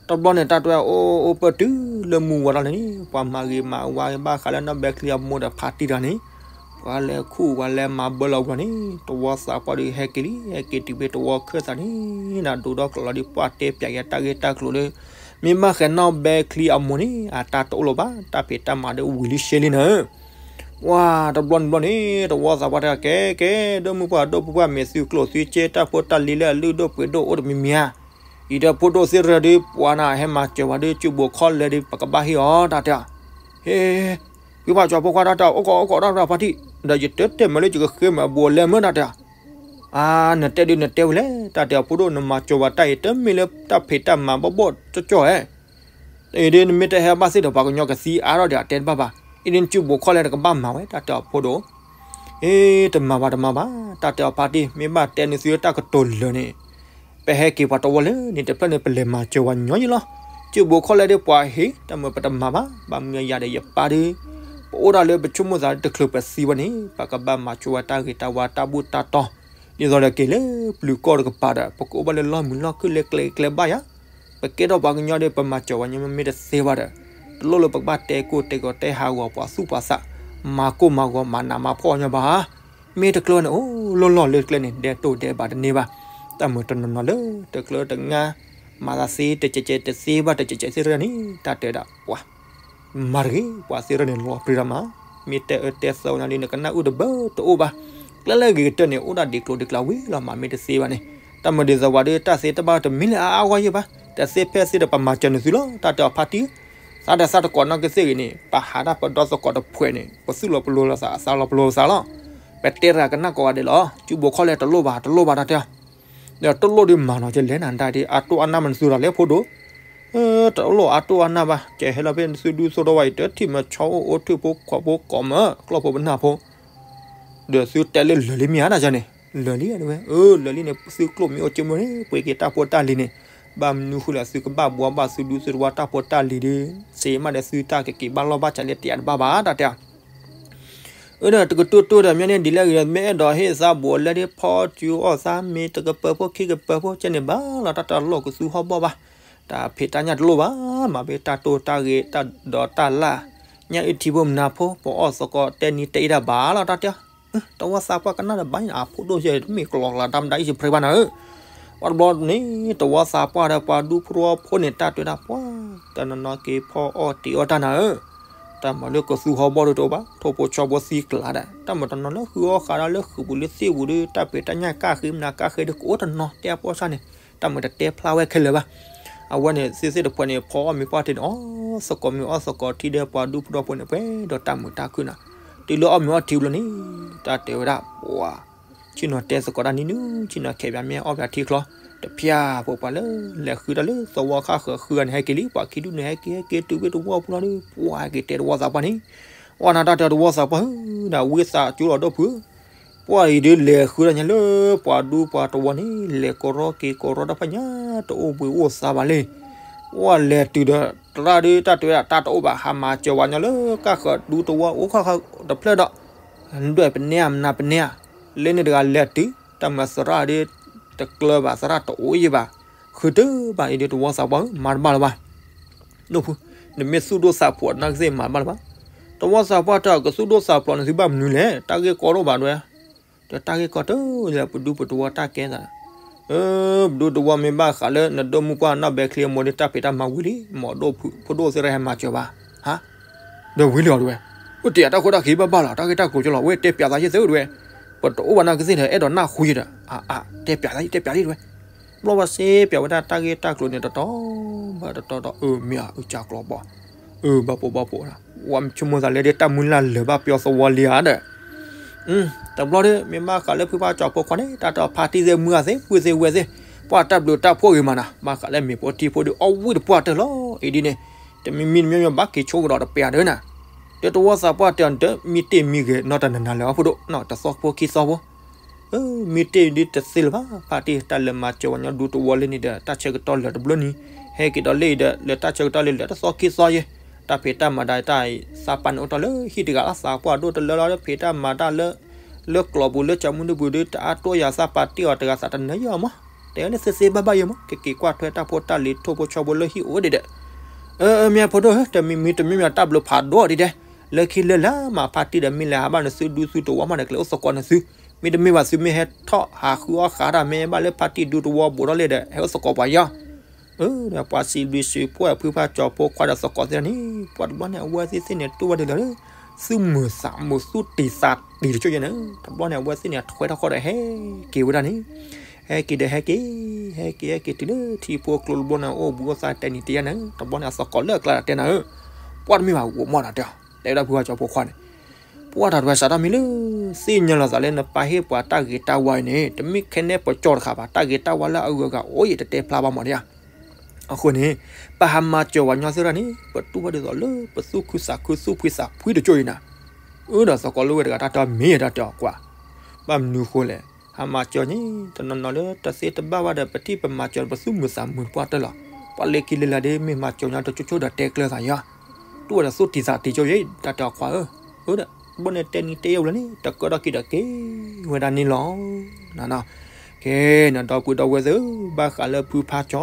တဘျီန့ၣ် တၢ်တဲအီၤအိၣ်အိၣ်ပၢၢ်တုၤလၢမုၢ်ဝါထီၣ်လံန့ၣ် ပှၤမၤဂ့ၤမၤဝါဘၣ်ဃးလၢနီၢ်ဘဲချံအမိၢ်ဒီးဖါတံၢ်တဂၤန့ၣ် ပှၤလဲၤခူၣ်ပှၤလဲၤမၤဘၢလီၤပှၤန့ၣ် တဝီသးပှၢ်ဒုးဟဲက့ၤလံ ဟဲက့ၤတုၤဖဲတဝီခၢၣ်သးန့ၣ် နဒိးထီၣ်ကျိးလီၤဒုး ပှၤတဲပၠးက့ၤတၢ်ဂ့ၢ်တၢ်ကျိၤလၢ မ့ၢ်ဘၣ်ဃးနီၢ်ဘဲချံအမိၢ်န့ၣ် အတၢ်တအိၣ်လၢၤဘၣ် တၢ်ဖံးတၢ်မၤဒုးဝံၤလံရှဲလံနၤ ပှၤတဘျီန့ၣ်ဘျီန့ၣ် တဝီသးပှၢ်တဲ ကဲကဲ ဒိၣ်မုၢ်ပှၢ်ဒိၣ်ဖုပှၢ် မ့ၢ်သုးကျိၣ်သုစ့တၢ်ဖိတၢ်လံၤလၢအလုၢ်ဒိၣ်ပှ့ၤဒိၣ်အိၣ်တမံၤမံၤဧါ, အံၤဒီးဖိဒိၣ်သ့ၣ်ရၢဒုး ပှၤနၤဟဲမၤစၢၤဝဲဒုး စုဘိးခီလဲဒုး ပကဘၣ်ဟ့ၣ်အီၤ တၢ်တဲအီၤ, ဟ့ ဖုပှၢ်ကၠီၤဖိခွါ တၢ်တဲအီၤ အိၣ်ကီးအိၣ်ကီးတၢ်ဖါတံၢ် ဒီးယတတဲမ့ၢ်လၢယကဃ့မ့ၢ်အဘူးအလဲမ့ၢ် တၢ်တဲအီၤ အါ နတဲဒုးနတဲဝဲလဲၣ် တၢ်တဲအီၤ ဖိဒိၣ် နမၤစၢၤဝဲတၢ်အံၤ တမ့ၢ်လၢတၢ်ဖံးတၢ်မၤဘီၣ်ဘီၣ်ကၠီကၠီဧါ, အံၤဒုး နမ့ၢ်တဟဲဘၣ်သ့ၣ်ဒီး ပှၤကညီကသံအါထီၣ်ဒီး အတဲတဘၣ်ဘၣ်, အံၤဒုး နစုဘိးခီလဲ နကဘၣ်မၤဝဲ တၢ်တဲအီၤ ဖိဒိၣ်, အ့ တမၤဘၣ်တမၤဘၣ် တၢ်တဲအီၤ ဖါတံၢ် မ့ၢ်ဘၣ်တဲန့ၢ်သုတၢ်ကတိၤလၢာ်န့ၣ် ပဟဲက့ၤပှၤတဝီလၢန့ၣ် တဖျၢၣ်န့ၣ် ပလဲၤမၤစၢၤဝဲညီယံလီၤ, စုဘိးခီလဲဒုး ပှၤဟ့ၣ် တၢ်မၤပတမၤဘၣ်, ဘၣ်မနုၤယၤဒီးယပၢ်ဒုး ပအိၣ်ဒၣ်လၢပဆိကမိၣ်သးတချုးပသံဘၣ်န့ၣ် ပကဘၣ်မၤစၢၤဝဲတၢ်ဂ့ၤတၢ်ဝါတၢ်ဘူၣ်တၢ်တီၤ, ဒ်သိးဒီးက့ၤလၢပျုၤကီၢ်တကပၤဒီး ပကအိၣ်ဘၣ်လၢလီၢ်မုာ်လီၢ်ခုၣ်လၢကျဲကျဲဘၣ်ယၤ, ပကဲထီၣ်ပှၤကညီဒီး ပမၤစၢၤဝဲညီမ့ၢ်တသ့ဘၣ်ဒီး တလိၣ်လၢပကဘၣ်တဲကိၢ်တဲဂီၤတဲဟးဂီၤပှၤသူၣ်ပှၤသး, မၤကိၢ်မၤဂီၤမၤနးမၤဖှီၣ်ညီဘၣ်, မ့ၢ်တကျၢၤန့ၣ် အိၣ်လီၢ်လီၢ်လၢကျဲန့ၣ် ဒဲတိၢ်ဒဲဘၣ်တန့ၢ်ဘၣ်, တၢ်မုာ်တနီၤနီၤလၢတကျၢၤတငါ မၤသးသ့တကဲးကဲးတသ့ဘၣ်တကဲးကဲးသ့ရၢန့ၣ် တၢ်တဲဒၣ် ပှၤ မၤတဂ့ၤ ပှၤသ့ရၢန့ၣ် လီၤပြံတၢ်မး, မ့ၢ်တဲအၢတဲသီဝဲညါဒ်န့ၣ် ကနၣ်အုၣ်တဘၢတအိၣ်ဘၣ်, ကျဲလၢဂ့ၤကတၢၢ်န့ၣ် အိၣ်ဒၣ်ဒံးကျိၤဒံးကျါဝံၤလီၤမး မ့ၢ်တသ့ဘၣ်န့ၣ်, တၢ်မုာ်ဒ်သိးဝဲဒုး တၢ်သ့တဘၣ်တမံၤလၢအအါဂီၢ်ယံၢ်ဘၣ်, တသ့ဖဲသ့ဒီး ပမၤစၢၤနသုလီၤ တၢ်တဲအီၤဖါတံၢ်, သးဒီးသးတကိးနီၢ်ကသ့ၣ်ဂ့ၤန့ၣ် ပဟးတၢ်ပဒီသကိးတဖှဲးန့ၣ် ပသူၣ်လီၤပလိာ်လီၤသး အသးလီၤပလိာ်သးလီၤ, ပတဲတဂၤကနၣ်ကိးဂၤဒဲးလီၤ, စုဘိးခီလဲတလိၣ်ဘၣ် တလိၣ်ဘၣ်တၢ်တဲအီၤ, ဒီးတလိၣ်ဒုးမၤနီၤကလဲၣ်နၤ ဒၣ်ဒ်အတိၢ်အနၢ်မးနသုဒီးလဲၣ်ဖိဒိၣ် တလိၣ်အတိၢ်အနၢ်ဘၣ်, ကဟဲလီၤဖဲသုဒူသိၣ်ဒီဝါအံၤ တထံၣ်မ့ၢ်ဆီအိၣ်အိၣ်ထူၣ်ဖိခိးဖိကိးမၢ ကျီၢ်ဖိပနၢ်ဖိ, ဒီးသုတဲလၢလၢာ်လံမ့ၢ်ဧါတၢ်န့ၣ်, လၢာ်လံဝဲ, အၢ လၢာ်လံန့ၣ် သုကျိၣ်မ့ၢ်အိၣ်က့မ့ၢ်န့ၣ် ပှ့ၤက့ၤတၢ်ဖိတၢ်လံၤန့ၣ်, ဘၣ်မနုၤဃိလဲၣ် သုကဘၣ်ဘှီဘၣ်သုဒူသုတဝါတၢ်ဖိတၢ်လံၤဒီး, စ့မးဒီးသုတၢ်ကက့ၤဘၣ်လီၢ်ဘၣ်စးလၢတယၤတဘၣ်ဘၣ် တၢ်တဲအီၤ အၢ ဒီးတကတိၢ်တိၢ်ဒီးမ့ၢ်န့ၣ်ဒ်လဲၣ်ဂ့ၤ မ့ၢ်အဲၣ်ဒိးဟ့ၣ်သးဘူးအလဲဒ်ဖီစုအီၣ်သးမ့ၢ်တကပၢၤဖိခံကပၢၤဖိကဲန့ၣ်ဘၣ်လီၤ တၢ်တလိၣ်ကသူဟီၣ်ဘီၣ်ဘၣ်, တၢ်ဖံးတၢ်ညၣ်တလိၣ်ဘၣ်, မၤဘၣ်တၢ်တိၢ်တၢ်ဂ့ၤတၢ်ဒီးတၢ်လၢ်, ညၣ်အုၣ်ထံဖိမနၤဖိ ပအီၣ်သကိးတဲနံၤတဲအံၤတၢ်ဘၣ်လီၤ တၢ်တဲအီၤ တဝီသးပှၢ်ကနၣ်ဒီးဘၣ်န့ၣ် အဖိဒိၣ်ယဲၢ်တမ့ၢ်ကလီကလီတၢ်မတၤအံၤစဖရ့ဘၣ်နၤဧၢ, ပှၤတဘျီန့ၣ် တဝီသးပှၢ်ဒီးပှၤဒူဖိတဝီဖိန့ၣ် တၢ်တဲဒၣ်ပှၤ, တနီၤနီၤက့ၤဖီအီၣ်တ့ၤအီၣ်တၢ်နၤဧၢ, တၢ်မၤလၢကသူဟီၣ်ဘီၣ်ဒုးတအိၣ်ဘၣ် ထိၣ်ဖိဆီဖိသံကျါဒီး တၢ်မၤတနီၤလၢဃုအီၣ်ဃးဒီးလၢဃုာ်ပူၤလၢသ့ၣ်ပူၤဒီး တၢ်ဖံးတၢ်ညၣ်ကၣ်ဃ့မနၤကၣ်ဃ့ဒီးကအိၣ်တနီၤတဲအပီၢ်ဆၣ်န့ၣ် တၢ်မၤတတဲဖျါဝဲခဲလၢာ်ဘၣ် အဝဲန့ၣ် သ့ၣ်သ့ၣ်တဖှဲးန့ၣ် ဖီအီၣ်မ့ၤပှၢ်ထံန့ၣ် အီၣ်သကိးမ့ၤအီၣ်သကိးထံဒီးပှၤဒူဖိဒီဖိန့ၣ် ပှဲၤဒီးတၢ်မုာ်တၢ်ခုၣ်နၤ, တုၤလၢအီၣ်မ့ၤအီၣ်ထံဘျီန့ၣ် တၢ်တဲဝဲဒၣ်ပှၤ, ဆ့ၣ်နီၤတဲသကိးတၢ်နံၤနုၤ ဆ့ၣ်နီၤခဲးပၠးမ့ၢ်အီၣ်ပၠးထံချီ, တဖၠၣ်ဖိပှၤလၢ လဲၤဃုတၢ်လၢသဝီခါဃၢၤဃုဂၤန့ၣ် ဟဲက့ၤလံ ပှၤခံဒူၣ်န့ၣ် ဟဲက့ၤဟဲက့ၤတုၤဝ့ၢ်တဝီပူၤလီၤဒီး ပှၤဟဲက့ၤတဲတဝီသးပှၢ်န့ၣ်, အီၣ်နၤတၢ်တဲတဝီသးပှၢ်ဧၢ, ဒၣ်ဝံသးစူၤလီၤဒီပုၢ်ဧၢ ပှၢ်အံၤဒုးလဲၤဃုတၢ်ညါလၢပှၤဒူပှၤတဝီန့ၣ် လဲၤကရီက့ၤကရီတၢ်ဖၣ်ညါ တအိၣ်ဘှံးအိၣ်သါဘၣ်လံ. ပှၢ်လဲၤတုၤဒီး သရၣ်ဒုး တၢ်တဲဝဲဒၣ်တၢ်တအိၣ်ဘၣ် ဟးမၤစၢၤဝဲညီလၢကၣ်ဃၢၤဒူတဝီအိၣ်ခီၣ်ခီတဖျၢၣ်ဒီး ဒွဲၣ်ပနဲဧါ မနၤပနဲဧါ, လၢန့ၣ်တဂၤလဲၤတုၤ တၢ်မၤသရၣ်ဒုး တကျၢၤဘၣ်သရၣ်တအိၣ်ယံၤဘၣ်, ဃုတၢ်ဘၣ်အံၤဒုး တဝီသးပှၢ်ဧၢ မၤတဘၣ်လၢၤဘၣ် ဒိၣ်ဖု, နမ့ၢ်သူၣ်ဒိၣ်သးဖျိးနီၢ်ကသ့ၣ်မၤတဘၣ်လၢၤဘၣ်. တဝီသးပှၢ်တဲ ကသူၣ်ဒိၣ်သးဖျိးန့ၣ်သုဘၣ်မနုၤလဲၣ် တၢ်ဂ့ၢ်ကီဒိၣ်ဘၣ်ဒွဲ, ဒီးတၢ်ဂ့ၢ်ကီတၢ်လၢပဒူပတဝီတၢ်ကဲသး, ပဒူတဝီမ့ၢ်ဘၣ်ဃးလၢနဒိၣ်မုၢ်ပှၢ်နီၢ်ဘဲချံအမိၢ်ဒီး တၢ်ဖံးတၢ်မၤဝံၤလံ မ့ၢ်ဒိၣ်ဖိဒိၣ်သ့ၣ်တဖၣ်ဟဲမၤစၢၤဘၣ်, ဟါ, ဒီးဝံၤလံအီၤဒွဲ, အိၣ်တ့ၢ်အတၢ်ခိၣ်တၢ်ခံဘၣ်ဘၣ်လီၤ တၢ်ဂ့ၢ်တၢ်ကျိၤကၠီလီၤ ဝဲတဲပၠးသးယဲၢ်သၢဒွဲ, ပတအိၣ်ဘၣ်နီၢ်ကသ့ၣ်ဒီး အဲၣ်ဒိးနၢ်ဟူယဲဒီး, အါအါ တဲပၠးသးယဲၢ် တဲပၠးလံဒွဲ ဘျီဝဲစ့ပၠးဝဲဒၣ်တၢ်ဂ့ၢ်တၢ်ကျိၤန့ၣ်တတီၤဘၣ်တတီၤဒီး အၢ မ့ၢ်ဧါ အုၣ်ကၠၢ်ကျီဘီ, အၢ ဘၣ်ပိာ်ဘၣ်ပိာ်, ဝဲဆိကမိၣ်သးလၢဒ်တၢ်မုၢ်လၢ်လၢာ်ဘၣ်ပျီသဝီလံဧါဒီး, တဘျီဒီး မ့ၢ်ဘၣ်ဃးလၢဖုဖါကၠီၤဖိခွါန့ၣ် တၢ်တဲဖါတံၢ်သ့ၣ်မုၢ်ဂၤသ့ၣ် ပုၢ်သ့ၣ်ဝဲၢ်သ့ၣ်, ပှၤတၢ်ဘျုးတၢ်ဖှိၣ်ဂ့ၤမးနၤ ဘၣ်ဃးလၢမ့ၢ်ဖိထံဖိဒီး အီၣ်ဝံၣ်တပှၢ်တၢၢ်လီၤ အံၤဒ်န့ၣ်, တမံၤမံၤတမံၤမံၤဘၣ်က့ၤဆိကဒီးတပျးဒီးနၤ, ဒီးတဝီသးပှၢ်တဲအီၤ တမံတ့ၢ်မံဂဲၤနီတနၤနၤလၢၤအီၤဖိဒိၣ် နီတသီဖိခံသီဖိ မ့ၢ်တ့ၢ်ဒ်တသ့လၢၤဘၣ် ဖါတံၢ်တၢ်လဲၤမၤစၢၤဝဲညီဒူတဝီလၢန့ၣ်ဒီး တၢ်ဆၢကတီၢ်လၢာ်တဘျီန့ၣ် ဟဲက့ၤဒီးလၢအံၤဒီး လၢတၢ်ဆၢကတီၢ်လၢာ်လၢာ်တသီခံသီယဲ တၢ်ဖံးတၢ်မၤတၢ်တၢ်သးပာ်န့ၣ်အိၣ်တ့ၢ်လၢဟံၣ်တဂၤလီၤ သးပှၢ်ဒိၣ်တလၢလီၤ ဖံးတၢ်မၤတၢ်လၢ လၢကျိာ်ပူၤလၢကၠီမုၢ်ဒိၣ်ပူၤဒီး တအါတိၢ်ယၤသးပာ်တ့ၢ်အီၤတဂၤသးတနၢယဲၢ်အီၤမး တဲလၢသ့သ့ဘၣ်ဘၣ်ယဲၢ်မး ကက့ၤကွၢ်ထွဲတၢ်ဖိတၢ်လံၤထိၣ်ဖိဆီဖိလၢဟံၣ်အိၣ်ဒံးဒီး အမ့ၢ်ဖိဒိၣ်ဧၢ တမံၤမံၤတမံၤမံၤတၢ်ဘျုးဖးဒိၣ်ဒံးဒဲး လၢခံလၢလၢ်မးဖါတံၢ်ဒီးမ့ၢ်လဲၤဟးဘၣ်နသုဒူသုတဝီမးဒီး ကလဲၤအိၣ်သကိးနသု မ့တမ့ၢ်ဘၣ်သုမ့ၢ်ဟဲထီၣ်ဟးဃုအီၣ်ဃးတၢ်မ့ၢ်ဘၣ်လၢဖါတံၢ်ဒူတဝီဘူးထီၣ်လဲၣ်ဒီး ဟဲအိၣ်သကိးပှၤယီၤ ဒီးပှၤစံးဘျုးစံးဖှိၣ်ဖုဖါကၠီၤဖိခွါဒီးသကိးသ့ၣ်တဖၣ်န့ၣ် ပှၤတဘျီန့ၣ် အဝဲသ့ၣ်သ့ၣ်န့ၣ် တူၢ်ဘၣ်ဒ်သိးလၢ သူၣ်မုာ်သးမုာ်သူၣ်တံၤသးတံၤတကၠိယဲၢ်န့ၣ် တဘျီန့ၣ် အဝဲသ့ၣ်န့ၣ် ထွဲထီၣ်ဃီဒီးဟဲက့ၤဝဲဒၣ်န့ၣ် ဟဲက့ၤဒီးဟဲက့ၤ ဟဲက့ၤဟဲက့ၤတုၤလၢထံဖိကျိတဘျီန့ၣ် အိၣ်ဘူးအိၣ်သးတဲနံၤတဲယဲၢ်န့ၣ် တဘျီန့ၣ် အသကိးလၢအကျါဒီးတဲနၤဧၢ ပှၤတမ့ၢ်ဘၣ်ဂီၤမီၢ်နၤတဲအီၤ တဲဝဲဒၣ်ဖုဖါကၠီၤဖိခွါန့ၣ် ပှၤတၢ်တဝဲစးထီၣ်မံၤလၢ သ့ၣ်ညါလီၤသးလၢနပၢ်ဟ့ၣ်ပှၤတၢ်ဂ့ၤတၢ်ဝါအံၤန့ၣ် တမ့ၢ်ခဲန့ၣ်ပကၠီတခါဘၣ် တၢ်ဂ့ၤတၢ်ဝါလၢအဂုၤအဂၤအိၣ်အံၤတတဲဖျါဘၣ်မးဒံးဧါ အဃိန့ၣ် ပဟးမၤစၢၤဝဲညီသ့ၣ်တဖၣ်န့ၣ် ပတူၢ်ဘၣ်ဒ်သိးလၢပသူၣ်ခုသးခုသူၣ်ဖှံသးဖှံတကၠိအံၤနၤ အၢဒီးသကိးလၢဝဲတဂၤတၢ်တဲမ့ၢ်ယဲၢ်တၢ်တဲအီၤကွၢ် ဘၣ်မနုၤဃိလဲၣ် ဟးမၤစၢၤန့ၣ် တနီၤနီၤလၢတသ့တဘၣ်ဘၣ်ဒီး ပထံၣ်ပမၤစၢၤ ပသူၣ်မုာ်သးမုာ်ပှၢ်တၢၢ်လီၤ. ပှၤလၢခံလၢလာ်ဒ်မ့ၢ်မၤစၢၤညါတကၠိကၠိဒီးတဲကျၢၤသးယီၤ တူၢ်ဝဲဒီးသူၣ်တံၤသးတံၤကၠိယဲၢ် တၢ်တဲအီၤခွါဧၢ, အၢဒီး ဘၣ်န့ၣ်တဲနံၤတဲယဲၢ်ဝဲလၢန့ၣ် တကၢထီၣ်က့ၤဒီးက့ၤဝဲဒၣ်န့ၣ်လီၤ. နနီၤ, ကဲ နဒီပုၢ်ဒီဝဲၢ်သ့ၣ်ဧၢ, ဘၣ်ဃးလၢဖုဖါကၠီ,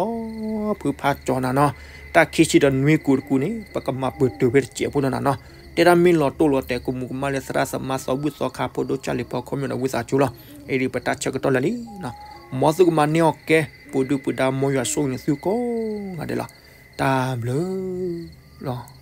ဖုဖါကၠီနနီၤ, တၢ်ခံဆံဒီးနွံကူာ်တကူာ်န့ၣ် ပကမၤပၢၢ်တုၤဖဲတစဲးဖိနနီၤ, တဲဒၣ်မ့ၢ်လီၤတိၢ်လီၤတဲာ် ကမူၤကမၣ်လၢသရၣ်သမါသီဘူၣ်သီခါ ဖိဒိၣ်ကၢ်လံၤဖီခိၣ်မ့ၢ်ဒီးဝံသးစူၤလီၤ. အံၤဒ်ပတၢ်ဆၢကတီၢ်လၢာ်လံ, မ်သုကမၤန့ၢ်အီၤကဲ ပူၤဒုၣ်ပူၤဒါမ်ယွၤဆိၣ်ဂ့ၤနသုကိးဂၤဒဲးလီၤ. တၢ်ဘျုးလီၤ.